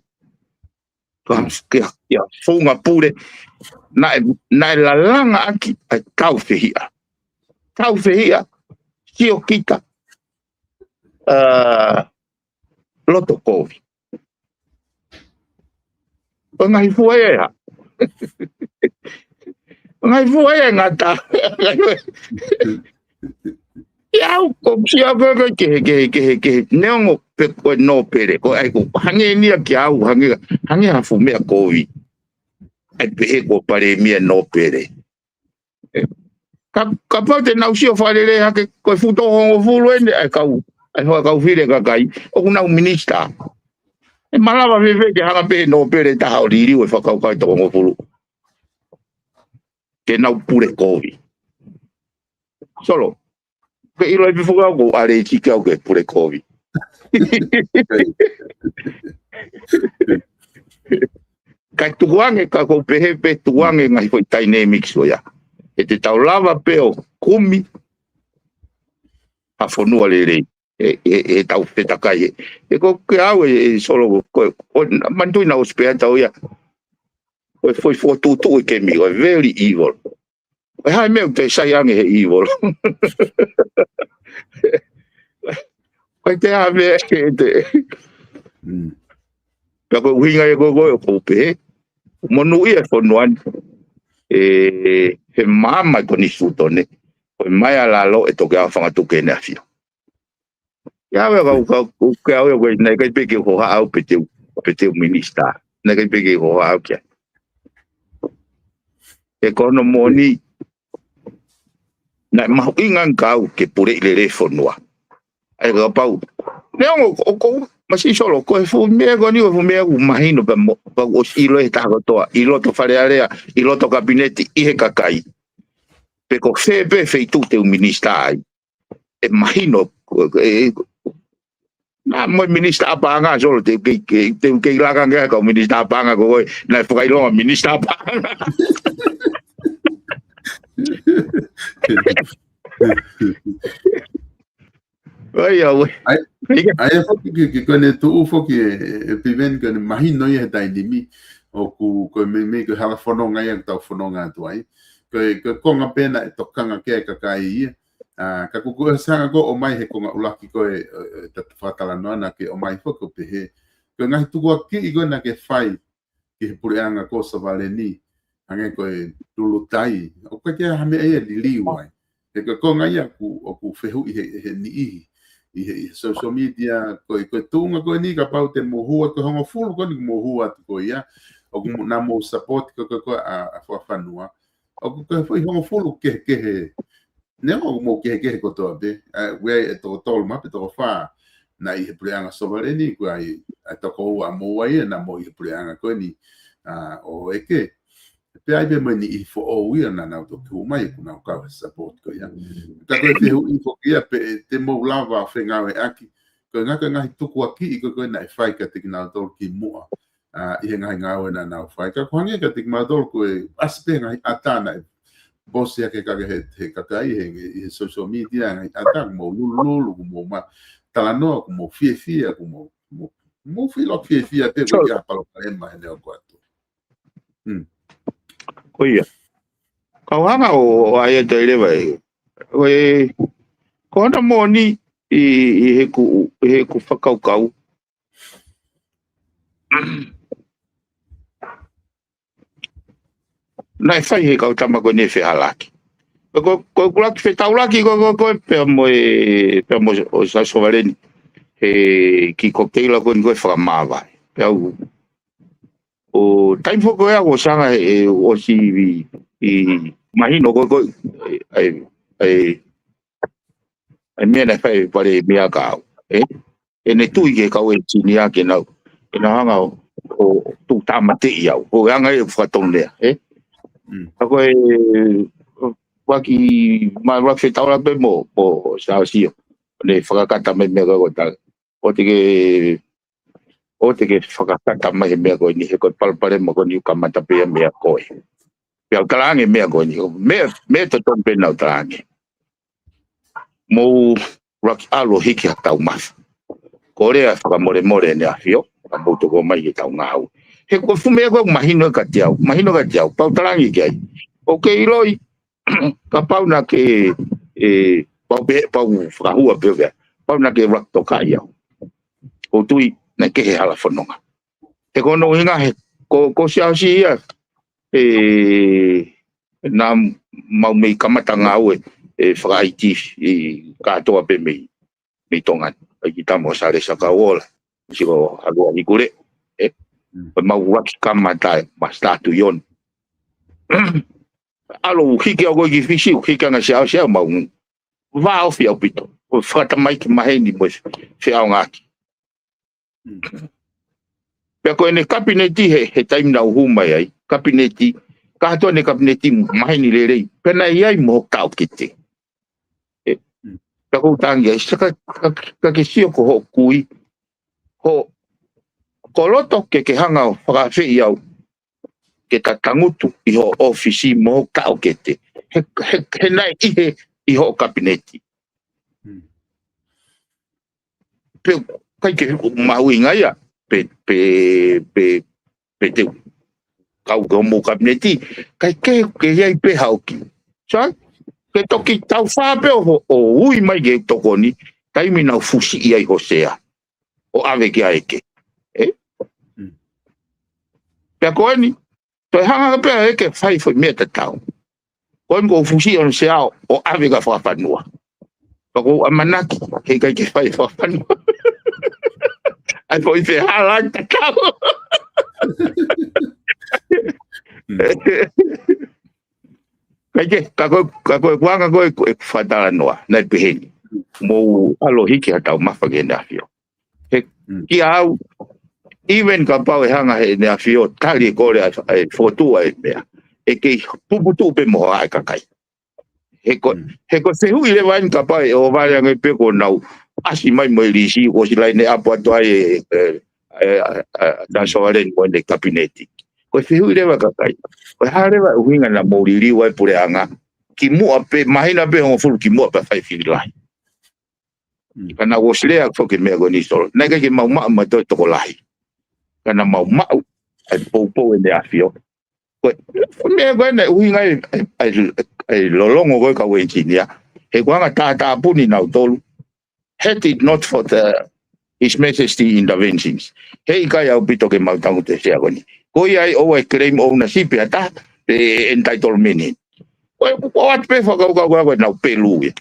Ka, kia, kia founga pule, naʻe, naʻe lalanga ʻaki ʻa e tāufehiʻa. Tāufehiʻa, siokita, ʻa, loto kovi. ʻO ngaahi fua ia. ʻO ngaahi fua ia ngata. ʻIa au, ko sia ko ke, ke, ke, ke, neongo pē ko e nōpele, ko ai ko hangē eni ia kia au, hangē, hangē ha fuʻu meʻa kovi. ʻAi pehē ko palēmia nōpele. Ka, kapau te nau sio fakalelei hake, ko e fuʻu toko hongofulu eni ʻa e kau, ʻa e fakakaufili ʻa e kakai, ʻoku nau minisitā. ʻE malava fēfē ke hanga pē ʻe he nōpele ʻe taha ʻo liliu e fakakaukau ʻe toko hongofulu ke nau pule kovi. Solo, ke ʻiloʻi pē foki au ʻoku ou ʻalēsiki au ki he pule kovi. Kae tukuange, ka ʻoku ou pehē pē tukuange ngaahi foʻi dynamics ko ia. ʻE te tau lava pē ʻo kumi ha fonua lelei. ʻE, ʻe, ʻe tau fetakai ē. ʻE ko ke au ē, ē Solo, ko, ko, manatuʻi naʻa ʻosi pehē atu au ia. Ko e foʻi fokotuʻutuʻu ʻi he kemi, ko e very evil. Ko e hā e meʻa ʻoku te sai ange he evil? Ko e te ave e te. Mm. Pea ko e ʻuhinga ia ko ē ʻoku ou pehē, monūʻia e fonua ni. ʻE, he maama e konisitūtone, ko e Maealalo ʻe Tokelau Fangatuku ʻEne ʻAfio. Ia, ʻa e kau, kau, kau, ke au ia, ko e, naʻe ʻikai pē ke u hohaʻa au pe te u, pe te u minisitā. Naʻe ʻikai pē ke u hohaʻa au ki ai. He ko hono moʻoni, naʻe mahuʻinga ange kia au ke puleʻi lelei e fonua. ʻA ia kapau. Neongo, ʻoku ou, masiʻi Solo, ko e fuʻu meʻa ko eni, ko e fuʻu meʻa ʻoku mahino pē mo, pea ʻosi ʻilo ʻe he taha kotoa, ʻi loto Fale Alea, ʻi loto Kapineti, ʻi he kakai. Pe ko fē pē feituʻu te u minisitā ai. ʻE mahino, ko, e, na mo e minisitā paʻanga Solo, te u kei, kei, te u kei laka ange kau minisitā paʻanga ko koe, naʻe fakaʻilonga minisitā paʻanga. ʻOi, ʻa ue. ʻAi, ʻa ia foki ki, ki ko ʻene tuʻu foki ē, ē, ē Piveni ko ʻene mahino ia he taimi ni. ʻOku, ko e meimei ko e hala fononga ia ʻoku tau fononga atu ai. Ko e, ko e konga pē naʻe tokanga ki ai e kakai ia. ʻA, ka ʻoku ou sanga ko ē ʻomai he konga ʻuluaki ko ē, ē, ē, ʻeta fakatalanoa naʻa ke ʻomai foki ʻo pehē. Ko e ngaahi tukuakiʻi ko ē naʻa ke fai ki he puleʻanga ko Savaleni, hangē ko e lulutai, ʻoku ʻikai ke ʻi ai ha meʻa ia ʻe liliu ai. He ko e konga ia ʻoku, ʻoku fehuʻi he, he niʻihi, ʻi he, ʻi he social media, ko e, ko e tuʻunga ko eni kapau te mou hū atu ko e hongofulu ko eni mou hū atu ko ia, ʻoku mo, naʻa mou support ko, ko, ko ʻa, ʻa Fakafanua. ʻOku ko e foʻi hongofulu kehekehe. Neongo ʻoku mou kehekehe kotoa pē. ʻA, ʻoku ʻi ai e toko tolu mo e toko fā naʻe ʻi he puleʻanga Savaleni, ʻoku ʻi ai e toko ua mo ua ia naʻa mou ʻi he puleʻanga ko eni, ʻa, ʻo ʻeke. Pea ʻi ai pē mo e niʻihi foʻou ia naʻa nau toki hū mai, ʻoku nau kau he support ko ia. Ka ko e fehuʻi foki ia pe te mou lava ʻo fengāueʻaki. Ko e ngaahi, ko e ngaahi tukuakiʻi ko ē, ko ē naʻe fai kiate kinautolu kimuʻa. ʻA, ʻi he ngaahi ngāue naʻa nau fai. Ka ʻoku hangē kiate kimautolu ko e ʻasi pē ngaahi ʻata naʻe post ia ke kake he, he kakai, he, he, he social media, ngaahi ʻata, ʻoku mou lulululu, ʻoku mou ma, talanoa, ʻoku mou fiefia, ʻoku mou, mou, mou filo fiefia pē, ʻoku ʻikai ke ʻi ai ha palopalema he neongo atu. Hmm. Ko ia. Kau hanga ʻo, ʻo ʻai atu ai leva ē. Ko e, ko hono moʻoni ʻi, ʻi heʻeku, ʻi heʻeku fakakaukau. Naʻe fai he kau tama ko eni e fehālaaki. Ko, ko, ko ʻeku ʻuluaki fetaulaki ko, ko, ko, pea mo e, pea mo ʻo Sa, Savaleni. He kiʻi kokeila ko eni ko e fakamāvae. Pea u, ʻo taimi foki ko ia ʻoku ou sanga ē, ʻosi ʻi, ʻi mahino ko, ko, ʻai, ʻai, ʻai meʻa naʻe fai ʻe Palēmia kia au. Ē? ʻEne tui ki he kau ʻenisinia ke nau, ke nau hanga ʻo, ʻo tuʻu tāmateʻi au. Ko e anga ia ʻeku fakatonulea, ē? Mm. Ka ko e, ʻuluaki, ma ʻuluaki fetaulaki pē mo, mo Siaosi ʻo ne fakakata mai meʻa ko ē ko e tala. ʻOua te ke, ʻoua te ke fakakata mai he meʻa ko eni, he ko e palopalema ko eni ʻoku kamata pē ia meia koe. Pea u talaange meʻa ko eni, meʻa, meʻa totonu pē naʻa ku talaange. Mou ʻuluaki ʻalu ʻo hiki ha taumafa. Ko e lea fakamolemole ʻEne ʻAfio, ka mou toki ō mai ke tau ngāue. He ko e fuʻu meʻa ko ē ʻoku mahino kiate au, mahino kiate au, pea u talaange ki ai. ʻOku ke ʻiloʻi, kapau naʻa ke, ē, pau pē, pau fakahua pē ʻo pehē, pau naʻa ke ʻuluaki tokaʻi au. ʻOku ou tui naʻe kehe e hala fononga. He ko hono ʻuhinga he, ko, ko Siaosi ia, ē, naʻa mau mei kamata ngāue, ē, faka-I T ʻi kātoa pē mei, mei Tonga ni. ʻAi ki tamo Sale Sakauola, sio Halua Hikule, ē? Mm. Ko e mau ʻuluaki kamata ē, ma start ʻi ʻOni. ʻAlu ʻo hiki au ko ē ki Fisi, ʻo hiki ange Seau, Seau mau vāofi ʻaupito. Ko e fakatamaiki maheni mo e feʻaongaʻaki. Pea ko ʻene kapineti he, he taimi naʻa ku hū mai ai, kapineti, kātoa ʻene kapineti maheni lelei. Pea naʻe ʻi ai mo hoku taʻokete. ʻE, pea ʻoku ou tangi ai, sa ka, ka, ka ke sio ko hoku kui, ho, ko loto ke ke hanga ʻo fakaafeʻi au ke ta tangutu ʻi ho ʻōfisi mo hoku taʻokete. He, he, he naʻe ʻi he, ʻi hoʻo kapineti. Pe, ʻikai ke mahuʻinga ia, pe, pe, pe, pe te kau ki homou kapineti, ʻikai ke, ke ʻi ai pē haʻo kiʻi. Sai, ke toki taʻu fā pē ʻo, ʻo ui mai ke tokoni, taimi naʻa ku fusiʻi ai ho sea ʻo ʻave kia ʻEke. ʻE? Pea ko eni, toe hanga pē ʻEke fai foʻi meʻa tatau. Ko eni ʻoku ou fusiʻi hono sea ʻo ʻave ki he fakafanua. Pea ʻoku ou ʻamanaki, heʻikai ke fai fakafanua. ʻAi foʻi fehala tatau. ʻIkai ke, ka ko, ka ko e kuanga ko e, ko e fakatalanoa, naʻe pehē ni. Mou ʻalu ʻo hiki ha taumafa ki heʻene ʻafio. He, kia au, even kapau ʻe hanga heʻene ʻafio, tali e kole ʻa e, ʻa e fokotuʻu ʻa e meʻa. ʻE kei puputuʻu pē mo haʻa e kakai. He ko, he ko e fehuʻi leva eni kapau ʻe ʻohovale ange pē kuo nau ʻasi mai mo e lisi, ʻosi line up atu ai e, e, e, e, e, Tasovaleni mo ʻene kapineti. Ko e fehuʻi leva kakai. Ko e hā leva ʻuhinga naʻa mou liliu ai puleʻanga. Kimuʻa pē, māhina pē hongofulu kimuʻa pea fai fili lahi. Ka naʻa ku ʻosi lea foki meʻa ko eni Solo. Naʻe ʻikai ke mau maʻu mai toe tokolahi. Ka naʻa mau maʻu, ʻa e poupou ʻene ʻafio. Ko e, ko e meʻa ko ē naʻe ʻuhinga ai, ʻa e, ʻa e, ʻa e lolongo ko ē kau engineer. He ko e anga tātāpuni nautolu. Had it not for the, His Majesty interventions. Heʻikai ʻaupito ke mau tangutu he sea ko eni. Ko ia ai ʻoua ʻe claim ownership ʻe ha taha, pe entitlement. Ko e, ko e ʻoatu pē fakakaukau ko ē naʻa nau pelu ia.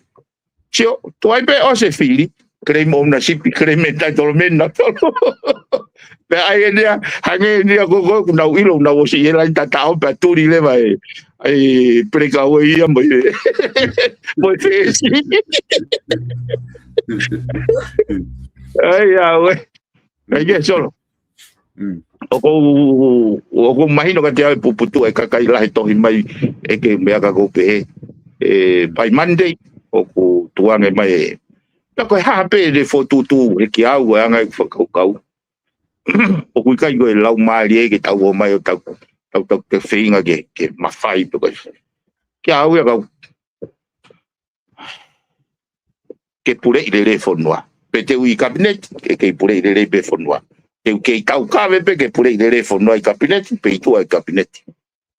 Sio, tuai pē ʻosi e fili, claim ownership, claim entitlement nautolu. Pea ʻai eni ia, hangē eni ia ko, ko, kuo nau ʻilo, nau ʻosi ʻi he laini tataʻo, pea tuli leva e, e breakaway ia mo e, mo e feesi. ʻAi, ʻa, ue. ʻAi, ke Solo. ʻOku ou, ʻoku ou mahino kiate au e puputuʻu e kakai lahi tohi mai ʻEke meʻa ka ʻoku ou pehē. ʻE, by Monday, ʻoku tuʻu ange mai e. Pea ko e hā pē ʻene fokotuʻutuʻu, he kia au e anga e fakakaukau. ʻOku ʻikai ko e laumālie ke tau ō mai ʻo tau, tau, tau te feinga ke, ke mafai pe ko e. Kia au ia kau ke puleʻi lelei fonua. Pe te u ʻi kapineti, ke, ke puleʻi lelei pē fonua. Te u kei taukave pē ke puleʻi lelei fonua ʻi kapineti, pe ʻi tuʻa ʻi kapineti.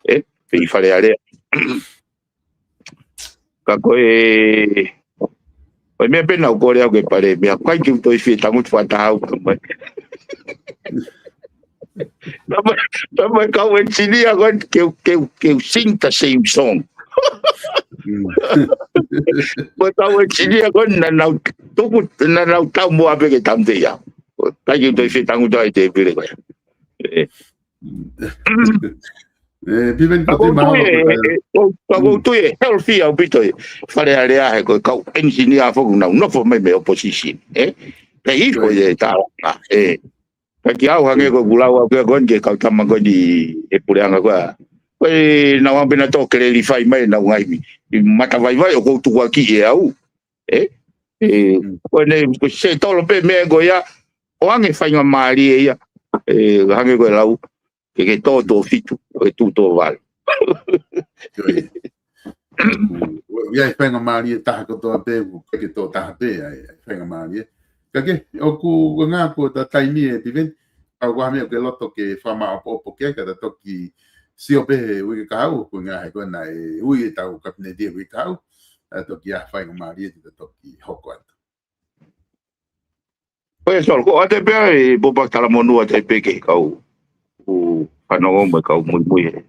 ʻE, pe ʻi Fale Alea. Ka ko e, ko e meʻa pē naʻa ku kole au ke pale, meʻa ʻikai ke u toe fie tangutu fakataha au ka mai. Tama, tama kau engineer ko ē, ke, ke, ke sing the same song. Ko e kau engineer ko ē, naʻa nau tuku, naʻa nau tau mo ʻave ke tamte ia. ʻIkai ke u toe fie tangutu ai te pile ko ia. ʻE. ʻE, Piveni, ka ko e ʻoku ou tui ʻe, ʻe, ʻo, ka ko e ʻoku ou tui ʻe healthy ʻaupito e Fale Alea he ko e kau engineer foki naʻa nau nofo mai mei he opposition, ʻe? Pea ʻi ko e tālanga, ʻe. Ka kia au hangē ko ʻeku lau au ke ko eni ki he kau tama ko eni he puleʻanga ko ē. Ko e naʻa nau anga pē nautolu ʻo clarify mai ʻenau ngaahi meʻa. ʻI matavaivai ʻoku ou tukuakiʻi ʻe au. ʻE? ʻE, ko eni, ko e settle pē meʻa ko ia, ʻoange faingamālie ia. ʻE, hangē ko e lau, ke ke tō tō fitu, ke tū tō valu. ʻIo, ʻi ai faingamālie taha kotoa pē, ʻoku ʻikai ke tō taha pē, ʻa e, ʻa e faingamālie. Ka ke, ʻoku ngā ko ta taimi ē, Piveni, ka ʻoku ʻi ai ha meʻa ʻoku ke loto ke fakamāʻopoʻopo ki ai, ka ta toki sio pē he uike kahaʻu, ʻoku ngā he ko ē naʻe ui e tau kapineti he uike kahaʻu, ta toki ʻi ai faingamālie, ta toki hoko atu. Ko ia Solo, ko ʻoatu pē ʻa e pōpoaki talamonū atu pē ki he kau ʻoku fanongo mo e kau muimui he,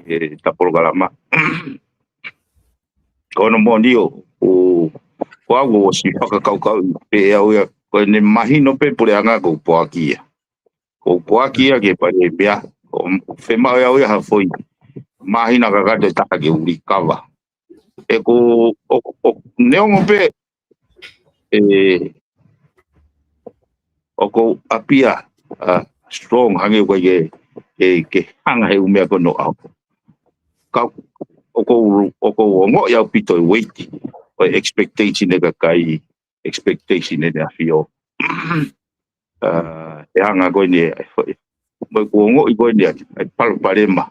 he ta polokalama. Ko hono moʻoni ʻoku, ko au ʻoku ʻosi fakakaukauʻi pē ʻe au ia, ko ʻene mahino pē puleʻanga ʻoku ou poaki ia. ʻOku ou poaki ia ke pale pea, ʻoku fiemaʻu ʻe au ia ha foʻi māhina kakato ʻe taha ke u likava. ʻE ko, ʻo, ʻo, neongo pē, ʻe, ʻoku ou ʻapi ʻa, ʻa, strong hangē ʻoku ʻikai ke, ke, ke hanga he ʻū meʻa ko eni ʻo aʻu. Ka, ʻoku ou, ʻoku ou ongoʻi ʻaupito e weight, ʻo e expectation ʻa e kakai, expectation ʻa ʻEne ʻAfio. ʻA, ʻe hanga ko eni, ʻe, ʻe, mo ʻeku ongoʻi ko eni ʻa e, ʻa e palopalema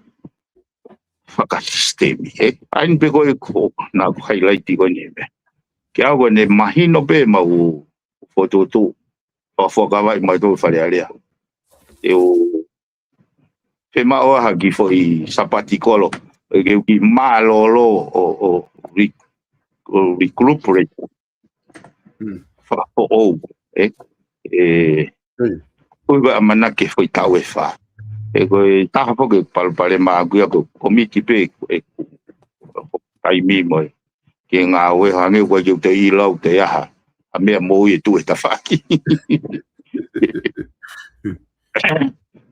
fakasisitemi, ē? ʻA eni pē ko ē ko, naʻa ku highlight ko eni, ē. Ke ʻoua naʻa mahino pē ʻemau fokotuʻutuʻu, ʻo fuakava ʻi mautolu Fale Alea. ʻE u, pē maʻu ha kiʻi foʻi sapatikolo, ʻe ke u kiʻi mālōlō ʻo, ʻo re-, ʻo recuperate. Mm. Fakafoʻou, ē? ʻE, ʻOi. ʻOku ou ʻamanaki foʻi taʻu ʻe fā. ʻE ko e taha foki e palopalema ʻaʻaku ia ko e komiti pē ʻe, ʻe, taimi mo e. Ke ngāue hangē ʻoku ʻikai ke u toe ʻilo au ʻe taha. ʻA e meʻa moʻui ʻe tuʻu he tafaʻaki.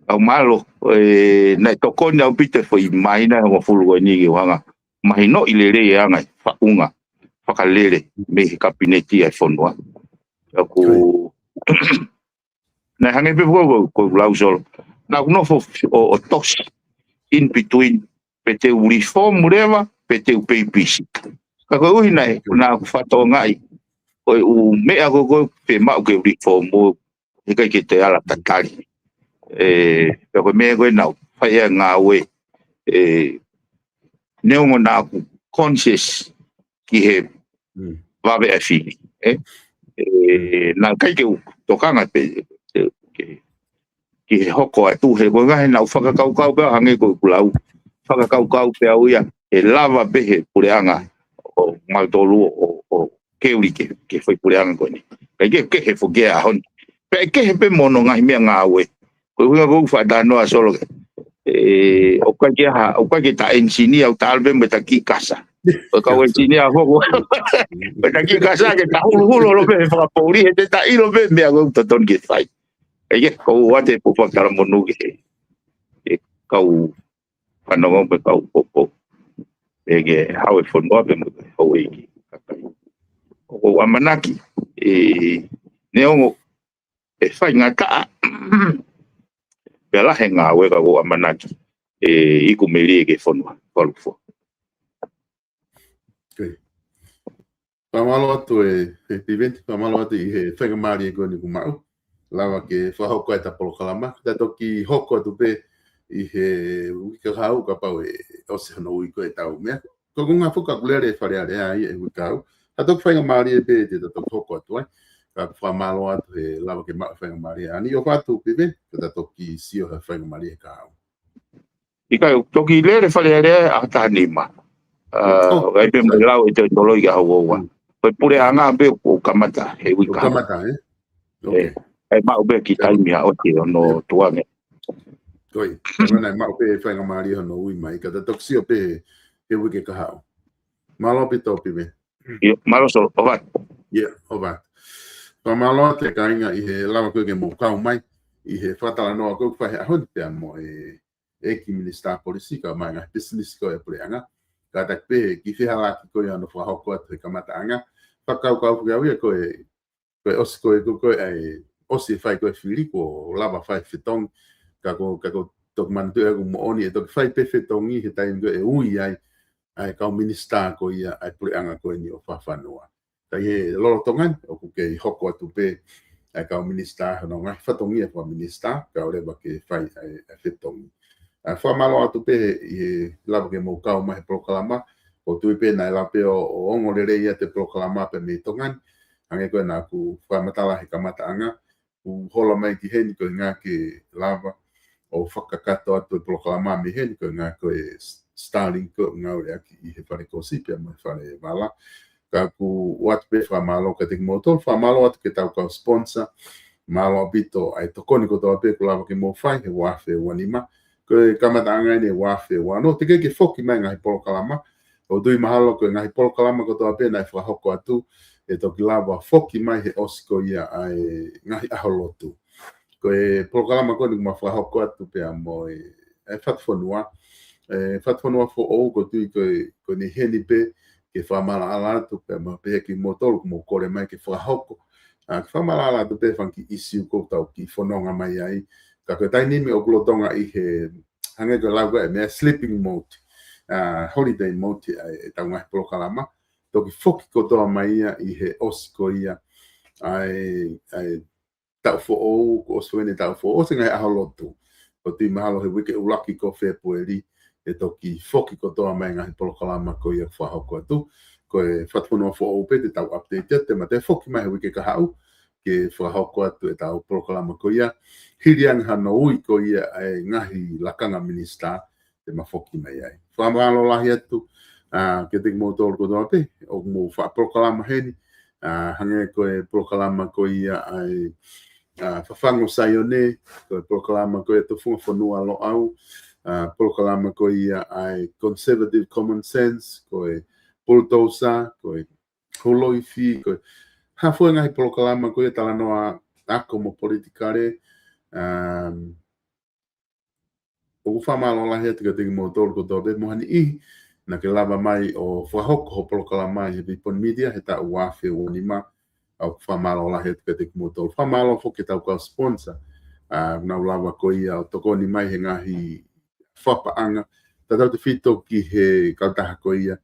ʻOku mālō, ʻe, naʻe tokoni ʻaupito e foʻi māhina ʻe hongofulu ko eni ke u hanga mahinoʻi lelei e anga e faʻunga fakalele mei he kapineti ʻa e fonua. ʻOku, naʻe hangē pē ko, ko, ko ʻeku lau Solo. Naʻa ku nofo ʻo, ʻo tosi in between, pe te u reform leva, pe te u babysit. Ka koeʻuhi naʻe, naʻa ku fakatokangaʻi, ko e ʻū meʻa ko ē ʻoku fiemaʻu ke reform, ʻoku ʻikai ke toe ala tatali. ʻE, pea ko e meʻa ko ē naʻa ku fai ai e ngāue, ʻe, neongo naʻa ku conscious ki he Mm. vave ʻa e fili, ē? ʻE, naʻe ʻikai ke u tokanga pē, ʻe, ke, ki he hoko atu he ko e ngaahi naʻa ku fakakaukau pē hangē ko ʻeku lau. Fakakaukau pē au ia, ʻe lava pē he puleʻanga ʻo mautolu ʻo, ʻo, ʻo keu li ke, ke fai puleʻanga ko eni. ʻIkai ke, ke he foki ʻa honi. Pea ʻe kehe pē mo hono ngaahi meʻangāue. Ko e ʻuhinga ko ʻeku faʻa talanoa Solo ke. ʻE, ʻoku ʻikai ke ha, ʻoku ʻikai ke ta engineer, ʻoku ta ʻalu pē mo e taki kasa. Ko e kau engineer foki. Ko e taki kasa ke ta huluhulu holo pē he fakapoʻuli, he te ta ʻilo pē meʻa ʻoku totonu ke fai. ʻIkai ke, ko ʻeku ʻoatu e pō fakatalamonū ke he. Ke kau fanongo pē kau popo. Pea ke haʻu e fonua pē mo e houʻeiki kakai. ʻOku ou ʻamanaki, ʻe, neongo ʻe faingataʻa, pea lahi e ngāue ka ʻoku ou ʻamanaki, ʻe iku melie ki he fonua, Faleʻalua. Okay. Fakamālō atu ē, ē Piveni, fakamālō atu ʻi he faingamālie ko eni kuo maʻu. Lava ke fakahoko ʻeta polokalama. Ta toki hoko atu pē ʻi he uike kahaʻu kapau ʻe ʻosi hono ui ko ē ʻetau meʻa. Ko e konga foki ʻoku lele Fale Alea ai ʻi he uike kahaʻu. Ta toki faingamālie pē te ta toki hoko atu ai. Ka ʻoku fakamālō atu he lava ke maʻu faingamālie. Ani ʻofa atu Piveni, ka ta toki sio he faingamālie he kahaʻu. ʻIkai, ʻoku toki lele Fale Alea ʻaho taha nima. ʻA, Oh, ʻikai pē mo e sorry. lau ʻe toe toloi ki he ʻaho ua ua. Mm. Ko e puleʻanga pē ʻoku kamata he uike Ua kahaʻu. kamata, ē? ʻE, Okay. ʻe maʻu pē kiʻi taimi ʻa ʻosi ʻo hono tuange. Ko ia. Ka naʻe maʻu pē faingamālie hono ui mai. Ka ta toki sio pē he uike kahaʻu. Mālō ʻaupito Piveni. ʻIo, mālō Solo, ʻofa atu. ʻIo, ʻofa atu. Fakamālō atu kāinga ʻi he lava ko ē ke mou kau mai ʻi he fakatalanoa ko ē ʻoku fai he ʻaho ni pea mo e ʻEiki Minisitā Polisi kae ʻumaʻā e ngaahi pisinisi ko ē ʻa e puleʻanga. Kātaki pē he kiʻi fehālaaki ko ia hono fakahoko atu he kamataʻanga. Fakakaukau foki au ia ko e, ko e ʻosi ko ē, ko, ko e ʻai, ʻosi e fai ko ē fili kuo lava fai fetongi. Ka ko, ka ko toki manatuʻi ʻoku moʻoni ʻe toki fai pē fetongi he taimi ko ē ʻe ui ai ʻa e kau minisitā ko ia ʻa e puleʻanga ko eni ʻo Fakafanua. Ka ʻi he lolotonga ni, ʻoku kei hoko atu pē ʻa e kau minisitā, hono ngaahi fatongia fakaminisitā, kae ʻoua leva ke fai ʻa e, ʻa e fetongi. ʻA, fakamālō atu pē ʻi he lava ke mou kau mai he polokalama, ʻoku ou tui pē naʻe lava pē ʻo, ʻo ongo lelei ʻa e polokalama pē mei Tonga ni, hangē ko ē naʻa ku fakamatala he kamataʻanga, ʻoku hola mai ki heni ko e ʻuhinga ke lava ʻo fakakakato atu e polokalama mei heni ko e ʻuhinga ko e Starlink ko ē ʻoku ngāueʻaki ʻi he fale kosipia mo e fale vala. Ka ʻoku ou ʻoatu pē fakamālō kiate kimoutolu, fakamālō atu ki heʻetau kau sponsor, mālō ʻaupito ʻa e tokoni kotoa pē kuo lava ke mou fai he ua afe ua nima. Ko e kamataʻanga eni ua afe ua ono, teʻeki ke foki mai ngaahi polokalama, ʻoku ou tui mahalo ko e ngaahi polokalama kotoa pē naʻe fakahoko atu, ʻe toki lava foki mai he ʻosi ko ia ʻa e ngaahi ʻaho lotu. Ko e polokalama ko eni ʻoku ma fakahoko atu pea mo e, e Fatufonua, ʻE, Fatufonua Foʻou, ʻoku ou tui ko e, ko eni heni pē, ke fakamaʻalaʻala atu pē, mo pehē kimoutolu, ʻoku mou kole mai ke fakahoko. ʻA, ke fakamaʻalaʻala atu pē fanga kiʻi ʻisiū ʻoku tau kiʻi fononga mai ai. Ka ko e taimi ni ʻoku lolotonga ʻi he, hangē ko e lau ʻa e meʻa sleeping mode, ʻa, holiday mode, ʻa, ʻetau ngaahi polokalama. Toki foki kotoa mai ia ʻi he ʻosi ko ia, ʻa e, ʻa e, taʻu foʻou, kuo ʻosi foki eni taʻu foʻou, ʻosi ngaahi ʻaho lotu. ʻOku tui mahalo he uike ʻuluaki ko Fēpueli, ʻe toki foki kotoa mai ngaahi polokalama ko ia fakahoko atu. Ko e Fatufonua Foʻou pē te tau update atu, te ma toe foki mai he uike kahaʻu, ke fakahoko atu ʻetau polokalama ko ia. Hili ange hano ui ko ia ʻa e ngaahi lakanga minisitā, te ma foki mai ai. Fakamālō lahi atu, ʻa, kiate kimoutolu kotoa pē, ʻoku mou faʻa polokalama heni, ʻa, hangē ko e polokalama ko ia ʻa e, ʻa, Fafangu Saione, ko e polokalama ko ia Tufunga Fonua Loʻau, ʻa, polokalama ko ia ʻa e Conservative Common Sense, ko e Bulldozer, ko e Houloifi, ko e hā fua e ngaahi polokalama ko ia talanoa ako mo politikale, um, ʻoku fakamālō lahi atu kiate kimoutolu kotoa pē mo ha niʻihi naʻa ke lava mai ʻo fakahoko ho polokalama ʻi he Vipon Media he taʻu ua afe ua nima, ʻoku fakamālō lahi atu kiate kimoutolu. Fakamālō foki ki heʻetau kau sponsor, ʻa, naʻa nau lava ko ia ʻo tokoni mai he ngaahi fakapaʻanga, tautautefito ki he kautaha ko ia,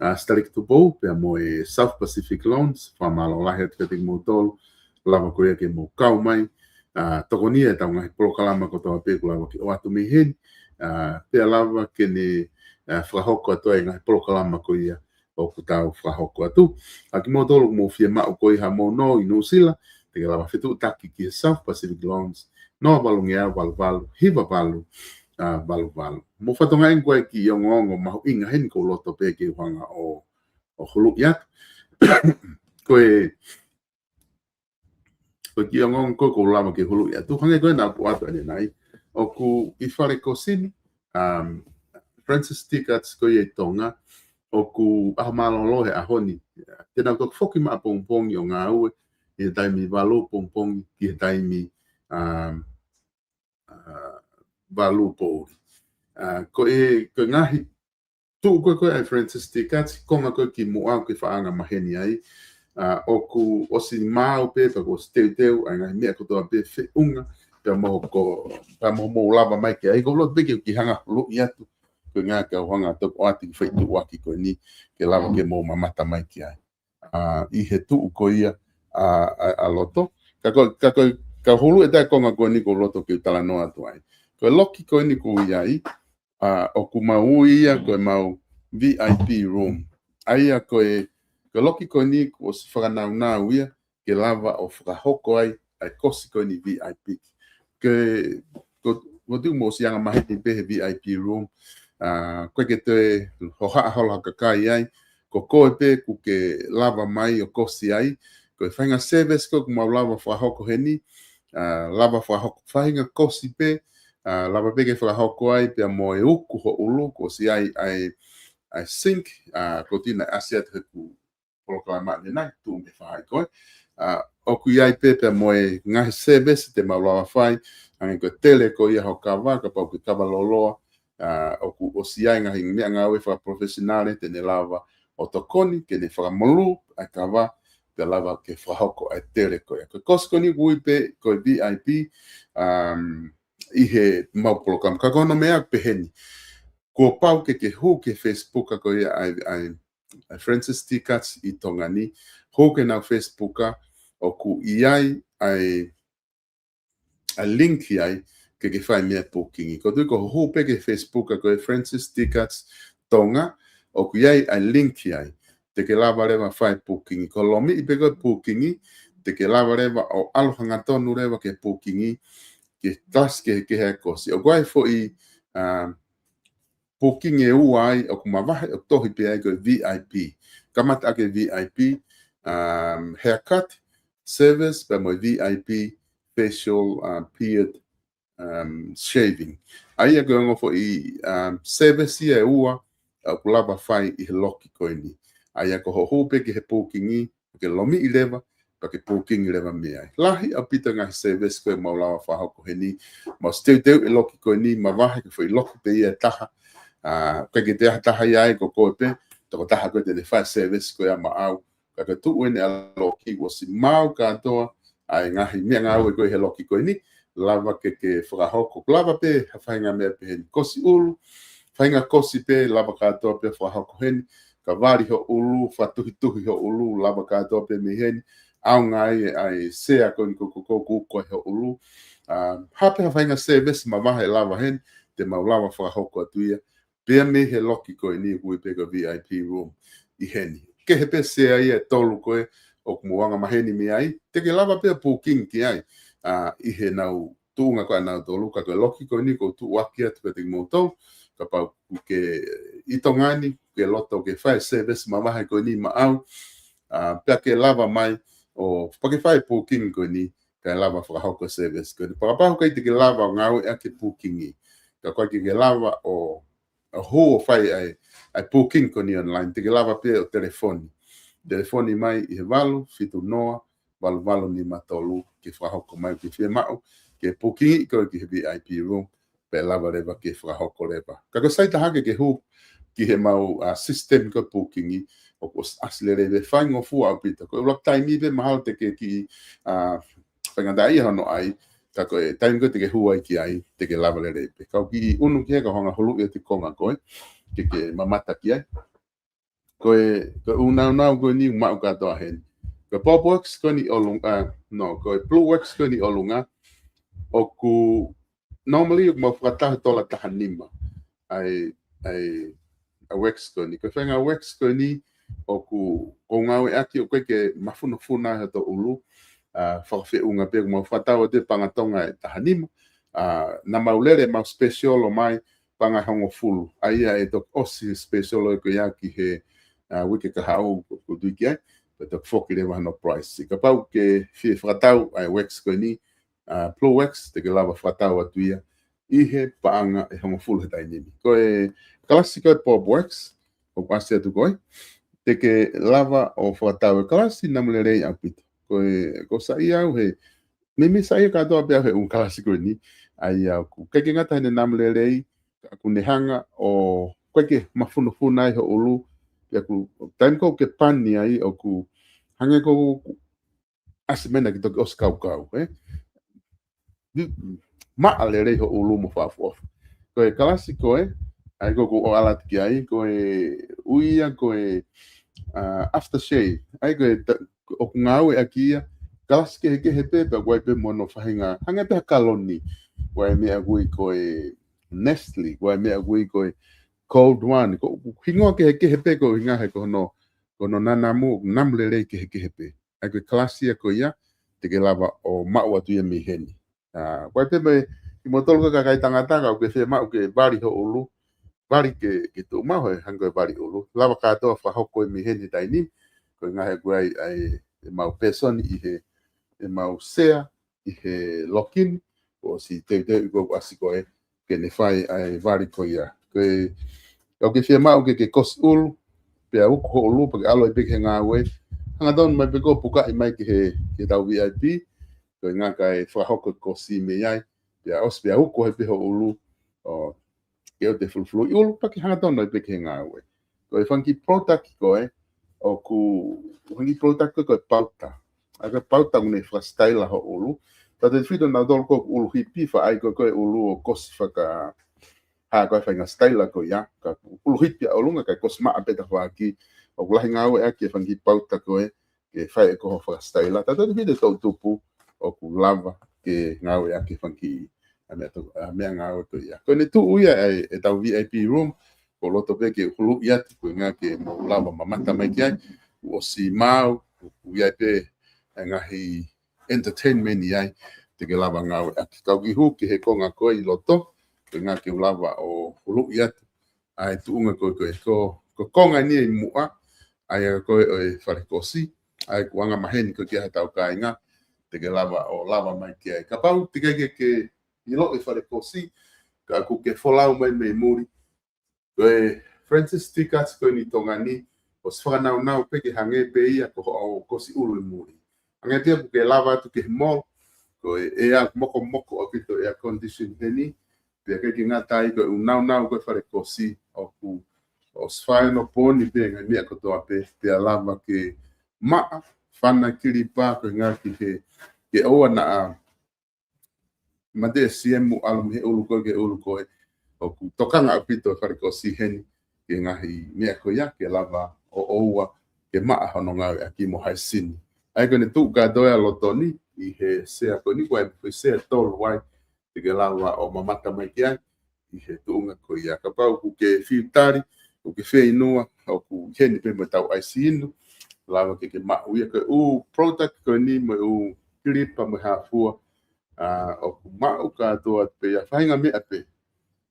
ʻa, Staliki Tupou, pea mo e South Pacific Loans, fakamālō lahi atu kiate kimoutolu, lava ko ia ke mou kau mai, ʻa, tokoni ʻetau ngaahi polokalama kotoa pē ʻoku lava ke ʻoatu mei heni, ʻa, pea lava ke ne, ʻa, fakahoko atu ai ngaahi polokalama ko ia ʻoku tau fakahoko atu. ʻA kimoutolu ʻoku mou fiemaʻu ko ia ha mou nō ʻi Nuʻusila, te ke lava fetuʻutaki ki he South Pacific Loans, noa valu ngeau valu valu, hiva valu, ʻa, valu valu. Mou fatongia eni ko e kiʻi ongoongo mahuʻinga heni ʻoku ou loto pē ke u hanga ʻo, ʻo huluʻi atu. Ko e, ko e kiʻi ongoongo ko ē ʻoku ou lava ke huluʻi atu, hangē ko ē naʻa ku ʻoatu ʻanenai, ʻoku ʻi Falekosi ni, um, Francis Tickets ko ia ʻi Tonga, ʻoku ʻaho mālōlō he ʻaho ni. Te nau toki foki mai ʻapongipongi ʻo ngāue, ʻi he taimi valu pongipongi ki he taimi, um, ʻa, valu poʻuli. ʻA, ko e, ko e ngaahi tuʻu ko ē ko ē ʻa e Francis Tickets, konga ko ē kimuʻa ʻoku ke faʻa anga maheni ai. ʻA, ʻoku ʻosi maau pē, pea kuo ʻosi teuteu ʻa e ngaahi meʻa kotoa pē feʻunga, pea mo ko, pea mo mou lava mai ki ai, ʻoku ou loto pē ke u kiʻi hanga huluʻi atu, ko e ʻuhinga ke u hanga toki ʻoatu e kiʻi feituʻuaki ko eni, ke lava ke mou mamata mai ki ai. ʻA, ʻi he tuʻu ko ia, ʻa, ʻa, ʻa loto. Ka ko, ka ko, ka huluʻi ʻetau konga ko eni ʻoku ou loto ke u talanoa atu ai. Ko e loki ko eni ʻoku ʻi ai, ʻa, ʻoku mau ui ia ko e mau V I P room. ʻA ia ko e, ko e loki ko eni kuo ʻosi fakanaunau ia, ke lava ʻo fakahoko ai, ʻa e kosi ko eni V I P. Ke, ko, ko tu mo sianga maheni pē he V I P room. ʻA, ko e ke te hohaʻa holo ha kakai ai, ko koe pē ʻoku ke lava mai ʻo kosi ai. Ko e faʻahinga service ko ē ʻoku mau lava fakahoko heni, ʻa, lava fakahoko faʻahinga kosi pē, ʻa, lava pē ke fakahoko ai, pea mo e uku ho ʻulu, kuo ʻosi ʻi ai, ʻa e, ʻa e sink, ʻa, ʻoku ou tui naʻe ʻasi atu heʻeku polokalama ʻanenai, tuʻu mei fē ai ko ē. ʻA, ʻoku ʻi ai pē pea mo e ngaahi service te mau lava fai, hangē ko e tele ko ia ho kava, kapau ʻoku ke kava lōloa, ʻa, ʻoku ʻosi ʻi ai ngaahi meʻangāue fakaprofesinale te ne lava ʻo tokoni, ke ne fakamolū ʻa e kava, pea lava ke fakahoko ʻa e tele ko ia. Ko e kosi ko eni ʻoku ui pē ko e V I P, um, ʻi he mau polokalama. Ka ko hono meʻa pehē ni. Kuo pau ke ke hū ki he Facebook ko ia ʻa e, ʻa e, ʻa e Francis Tickets ʻi Tonga ni. Hū ki heʻenau Facebook, ʻoku ʻi ai ʻa e, ʻa e link ʻi ai ke ke fai meʻa booking. ʻOku ou tui ko hoʻo hū pē ki he Facebook ko e Francis Tickets Tonga, ʻoku ʻi ai ʻa e link ʻi ai. Te ke lava leva fai booking. Ko e lomiʻi pē ko e booking, te ke lava leva ʻo ʻalu hangatonu leva ki he booking, ke tasi ke, ke he kosi. ʻOku ʻi ai foʻi, um, booking ʻe ua ai, ʻoku mavahe ʻo tohi pē ai ko e V I P. Kamata ʻaki e V I P, um, haircut, service, pea mo e V I P facial, um, beard, um, shaving. ʻA ia ko e ongo foʻi, um, service ia ʻe ua, ʻoku lava fai ʻi he loki ko eni. ʻA ia ko hoʻo hū pē ki he booking, ke lomiʻi leva, pea ke booking leva mei ai. Lahi ʻaupito ngaahi service ko ē mau lava fakahoko heni, mau ʻosi teuteu e loki ko eni, mavahe ko e foʻi loki pē ia ʻe taha, ʻA, ʻikai ke toe ʻi ai ha taha ia ai, ko koe pē, tokotaha ko ē te ne fai service ko ia maʻau. Ka ko e tuʻu eni ʻa e loki, kuo ʻosi maʻu kātoa ʻa e ngaahi meʻangāue ko ē he loki ko eni, lava ke ke fakahoko, lava pē ha faʻahinga meʻa pehē ni, kosi ʻulu, faʻahinga kosi pē, lava kātoa pē fakahoko heni, ka vali ho ʻulu, fakatuhituhi ho ʻulu, lava kātoa pē mei heni, ʻaonga ai ʻa e sea ko eni ko, ko, ko, ko, ko ho ʻulu. ʻA, ha pē ha faʻahinga service mavahe lava heni, te mau lava fakahoko atu ia, pea mei he loki ko eni ʻoku ui pē ko e V I P room ʻi heni. Kehe pē sea ia ʻe tolu ko ē ʻoku mou anga maheni mei ai, te ke lava pē ʻo booking ki ai, ʻa, ʻi heʻenau tuʻunga ko ē ʻanautolu, ka ko e loki ko eni ʻoku ou tuʻuaki atu kiate kimoutolu, kapau ʻoku ke ʻi Tonga ni, ke loto ke fai service mavahe ko eni maʻau, ʻa, pea ke lava mai ʻo, pea ke fai booking ko eni, kae lava fakahoko service ko eni. Kapau ʻoku ʻikai te ke lava ʻo ngāueʻaki e booking ʻi, ka ʻoku ʻikai ke lava ʻo, ʻo hū ʻo fai ʻa e, ʻa e booking ko eni online, te ke lava pē ʻo telefoni. Telefoni mai ʻi he valu fitu noa, valu valu nima tolu, ke fakahoko mai, ke fiemaʻu ke booking ʻi koe ki he V I P room, pea lava leva ke fakahoko leva. Ka ko e sai taha ke ke hū ki heʻemau, ʻa, system ko e booking ʻi, ʻoku ʻosi ʻasi lelei pē, faingofua ʻaupito. Ko e ʻuluaki taimi pē mahalo te ke kiʻi, ʻa, faingataʻaʻia hono ʻai, ka ko e taimi ko ē te ke hū ai ki ai, te ke lava lelei pē. Kau kiʻi ʻunu ki he kau hanga huluʻi ʻa e konga ko ē, ke ke mamata ki ai. Ko e, ko e ʻū naunau ko eni ʻoku maʻu kātoa heni. Ko e Bob Works ko eni ʻolunga, ʻa, no, ko e Blue Works ko eni ʻolunga, ʻoku normally ʻoku mau fakatau he tola taha nima. ʻA e, ʻa e, ʻa e wax ko eni. Ko e faʻahinga wax ko eni ʻoku, ʻoku ngāueʻaki ʻoku ʻikai ke mafunofuna ai hoto ʻulu, ʻa, fakafeʻunga pē ʻoku mau fakatau atu e paʻanga Tonga ʻe taha nima. ʻA, naʻa mau lele mau special ʻo mai paʻanga ʻe hongofulu. ʻA ia ʻe toki ʻosi special ʻo e ko ia ki he, ʻa, uike kahaʻu ʻoku, ʻoku tui ki ai. Pea toki foki leva hono price. Kapau ʻoku ke fie fakatau ʻa e wax ko eni, ʻa, Blue Wax, te ke lava fakatau atu ia ʻi he paʻanga ʻe hongofulu he taimi ni. Ko e kalasi ko e Bob Wax, ʻoku ʻasi atu ko ē, te ke lava ʻo fakatau e kalasi namu lelei ʻaupito. Ko e, ʻoku ou saiʻia au he, meimei saiʻia kātoa pē au he ʻū kalasi ko eni, ʻa ia ʻoku ʻikai ke ngata heʻene namu lelei, ka ʻoku ne hanga ʻo, ʻoku ʻikai ke mafunofuna ai ho ʻulu, pea ʻoku, taimi ko ē ʻoku ke pani ai, ʻoku hangē ko ē ʻoku ʻasi mai naʻa ke toki ʻosi kaukau, ē? Maʻa lelei ho ʻulu mo fakaʻofoʻofa. Ko e kalasi ko ē, ʻa ia ko ē ʻoku ou ʻalu atu ki ai, ko e ui ia ko e, ʻa, aftershave. ʻA ia ko e ta-, ʻoku ngāueʻaki ia, kalasi kehekehe pē, pea ʻoku ʻi ai pē mo hono faʻahinga, hangē pē ha kaloni. ʻOku ʻi ai e meʻa ʻoku ui ko e Nestle, ʻoku ʻi ai e meʻa ʻoku ui ko e Cold One. Ko e hingoa kehekehe pē ko e ʻuhinga he ko hono, ko hono nanamu, namu lelei kehekehe pē. ʻA ia ko e kalasi ia ko ia, te ke lava ʻo maʻu atu ia mei heni. ʻA, ʻoku ʻi ai pē mei, kimoutolu ko e kakai tangata, ka ʻoku ke fiemaʻu ke vali ho ʻulu, vali ke, ke tuʻu maʻu he, hangē ko e vali ʻulu. Lava kātoa fakahoko ia mei heni he taimi ni, ko e ʻuhinga he ʻoku ʻi ai, ʻa e, ʻemau pēsoni ʻi he, ʻemau sea, ʻi he loki ni, ʻosi teuteu ʻi ko ʻasi ko ē, ke ne fai ʻa e vali ko ia. Ko e, ʻoku ke fiemaʻu ke ke kosi ʻulu, pea uku ho ʻulu, pea ke ʻalu ai pē ki he ngāue. Hangatonu mai pē koe ʻo pukaʻi mai ki he, ki heʻetau V I P, ko e ʻuhinga kae fakahoko e kosi mei ai, pea ʻosi pea uku ai pē ho ʻulu, ʻo, ke ʻoua te fulufuluʻi ʻulu, pea ke hangatonu ai pē ki he ngāue. Ko e fanga kiʻi product ko ē, ʻoku, fanga kiʻi product ko ē ko e pauta. ʻA ia ko e pauta ʻoku ne fakasitaila ho ʻulu. Tautefito nautolu ko ē ʻoku ʻulu hipi, faʻa ʻai ko ē ko e ʻulu ʻo kosi faka-, ha ko e faʻahinga sitaila ko ia, ka ʻulu hipi ʻa ʻolunga, kae kosi maʻa pē tafaʻaki, ʻoku lahi ngāueʻaki e fanga kiʻi pauta ko ē, ke fai ʻe koe hoʻo fakasitaila. Tautefito e toʻutupu ʻoku lava ke ngāueʻaki e fanga kiʻi, ʻa e meʻa to-, ʻa e meʻangāue ko ia. Ko ʻene tuʻu ia ʻa e, ʻetau V I P room, ʻoku ou loto pē ke huluʻi atu ko e ʻuhinga ke mou lava mamata mai ki ai, ʻoku ʻosi maʻu, ʻoku ʻi ai pē e ngaahi entertainment ʻi ai, te ke lava ngāueʻaki. Kau kiʻi hū ki he konga ko ē ʻi loto, ko e ʻuhinga ke u lava ʻo huluʻi atu ʻa e tuʻunga ko ē ko ē, ko, ko e konga eni ʻi muʻa, ʻa ia ko ē ʻo e fale kosi, ʻa ia ʻoku anga maheni ko ē ki ai hotau kāinga, te ke lava ʻo lava mai ki ai. Kapau teʻeki ai ke ke ʻilo e fale kosi, ka ʻoku ke folau mai mei muli, ko e Francis Tickets ko eni ʻi Tonga ni, ʻosi fakanaunau pē ke hangē pē ia ko hoʻo kosi ʻulu ʻi muli. Hangē pē ia ʻoku ke lava atu ki he mall, ko e ʻea mokomoko ʻaupito, air condition heni, Pea ʻikai ke ngata ai, ko e ʻū naunau ko ē fale kosi ʻoku ʻosi fai ʻenau pōni pē ngaahi meʻa kotoa pē, pea lava ke maʻa, fana kilipa ko e ngaahi ki he, ke ʻoua naʻa mate e siemu ʻalu mei he ʻulu ko ē ki he ʻulu ko ē. ʻOku tokanga ʻaupito e fale kosi heni ki he ngaahi meʻa ko ia ke lava ʻo ʻoua ke maʻa hono ngāueʻaki mo haisini. ʻA ia ko ʻene tuʻu kātoa ʻa Lotoni ʻi he sea ko eni, ko e sea tolu ai, te ke lava ʻo mamata mai ki ai ʻi he tuʻunga ko ia. Kapau ʻoku ke fiu tali, ʻoku ke fieinua, ʻoku heni pē mo e tau ʻaisi inu, lava ke ke maʻu ia. Ko e ʻū product ko eni mo e ʻū kilipa mo e hāfua, ʻa, ʻoku maʻu kātoa pē ia, faʻahinga meʻa pē.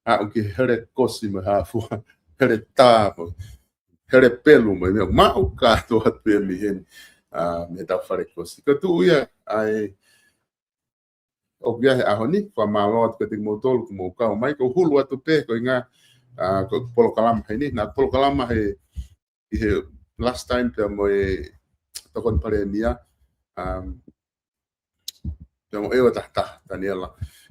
ʻA, ʻoku ke hele kosi mo e hāfua, hele tā mo, hele pelu mo e meʻa, maʻu kātoa pē mei heni, ʻa, mei he tau fale kosi. Ko e tuʻu ia ʻa e ʻoku ʻi ai he ʻaho ni, fakamālō atu kiate kimoutolu kuo mou kau mai, ko e hulu atu pē ko e ngaahi, ʻa, ko e polokalama heni, naʻe polokalama he, ʻi he last time pea mo e tokoni palēmia, um, pea mo e ʻEua Taha Taha, Taniela.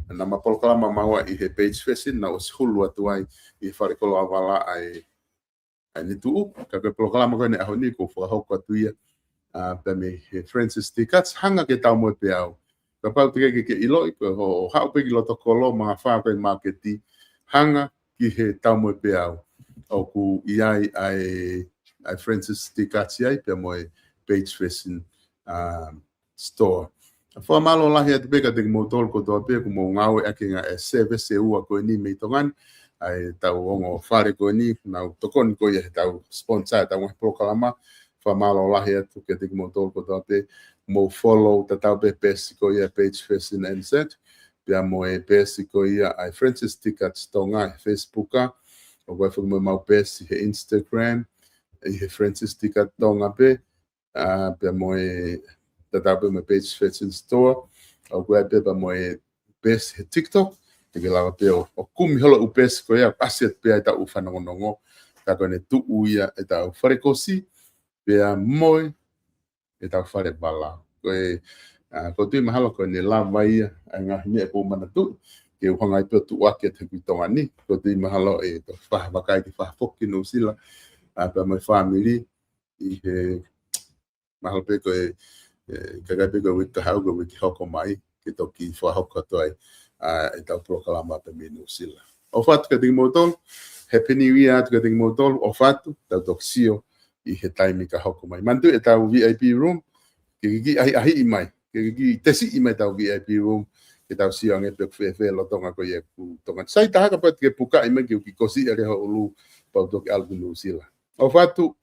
Naʻa ma polokalama maua ʻi he Page Fashion, naʻe ʻosi hulu atu ai ʻi he fale kolo ʻavala ʻa e ʻa eni tuʻu, ka ko e polokalama ko eni ʻaho ni, ʻoku fakahoko atu ia, ʻa, pea mei he Francis Ticats, hanga ki he taumuʻa pē ʻaʻau. Kapau te ke ke ʻiloʻi, ko e ho, ʻo haʻu pē ki loto kolo, mangafā ko e māketi, hanga ki he taumuʻa pē ʻaʻau. ʻOku ʻi ai ʻa e, ʻa e Francis Ticats ʻi ai, pea mo e Page Fashion, ʻa, Store. Fakamālō lahi atu pē kiate kimoutolu kotoa pē kuo mou ngāueʻaki ngaahi service ʻe ua ko eni mei Tonga ni, ʻa e tau ongo fale ko eni, naʻa nau tokoni ko ia he tau sponsor e tau ngaahi polokalama. Fakamālō lahi atu kiate kimoutolu kotoa pē, mou follow tatau pē peesi ko ia Page Fashion N Z, pea mo e peesi ko ia ʻa e Francis Ticats Tonga he Facebook, ʻa, ʻoku ʻi ai foki mo ʻemau peesi he Instagram, ʻi he Francis Ticats Tonga pē, ʻa, pea mo e tatau pē mo e Page Fashion Store, ʻoku ʻi ai pē pea mo e peesi he TikTok, te ke lava pē ʻo, ʻo kumi holo ʻū peesi ko ia, ʻasi atu pē ʻa e tau fanongonongo, ka ko ʻene tuʻu ia e tau fale kosi, pea mo e tau fale vala. Ko e, ʻa, ʻoku ou tui mahalo ko ʻene lava ia, ʻa e ngaahi meʻa ʻoku ou manatuʻi, ke u hanga ai pē ʻo tuʻuaki atu ki Tonga ni, ʻoku ou tui mahalo ʻe toe fakaʻaongaʻi ke fakafoki ki Nuʻusila, ʻa, pea mo e fāmili, ʻi he mahalo pē ko e, ʻe, kakai pē ko e uike kahaʻu, ko e uike hoko mai, ke toki fakahoko atu ai, ʻa, e tau polokalama pē mei Nuʻusila. ʻOfa atu kiate kimoutolu, Happy New Year atu kiate kimoutolu, ʻofa atu, tau toki sio ʻi he taimi ka hoko mai. Manatuʻi e tau V I P room, ke ke kiʻi ʻahiʻahiʻi mai, ke ke kiʻi tesiʻi mai tau V I P room, ke tau sio ange pē ʻoku fēfē lolotonga ko ia ʻo Tonga. Sai taha kapau te ke pukaʻi mai ke u kiʻi kosi ʻa e leho ʻulu, pea u toki ʻalu ki Nuʻusila. ʻOfa atu,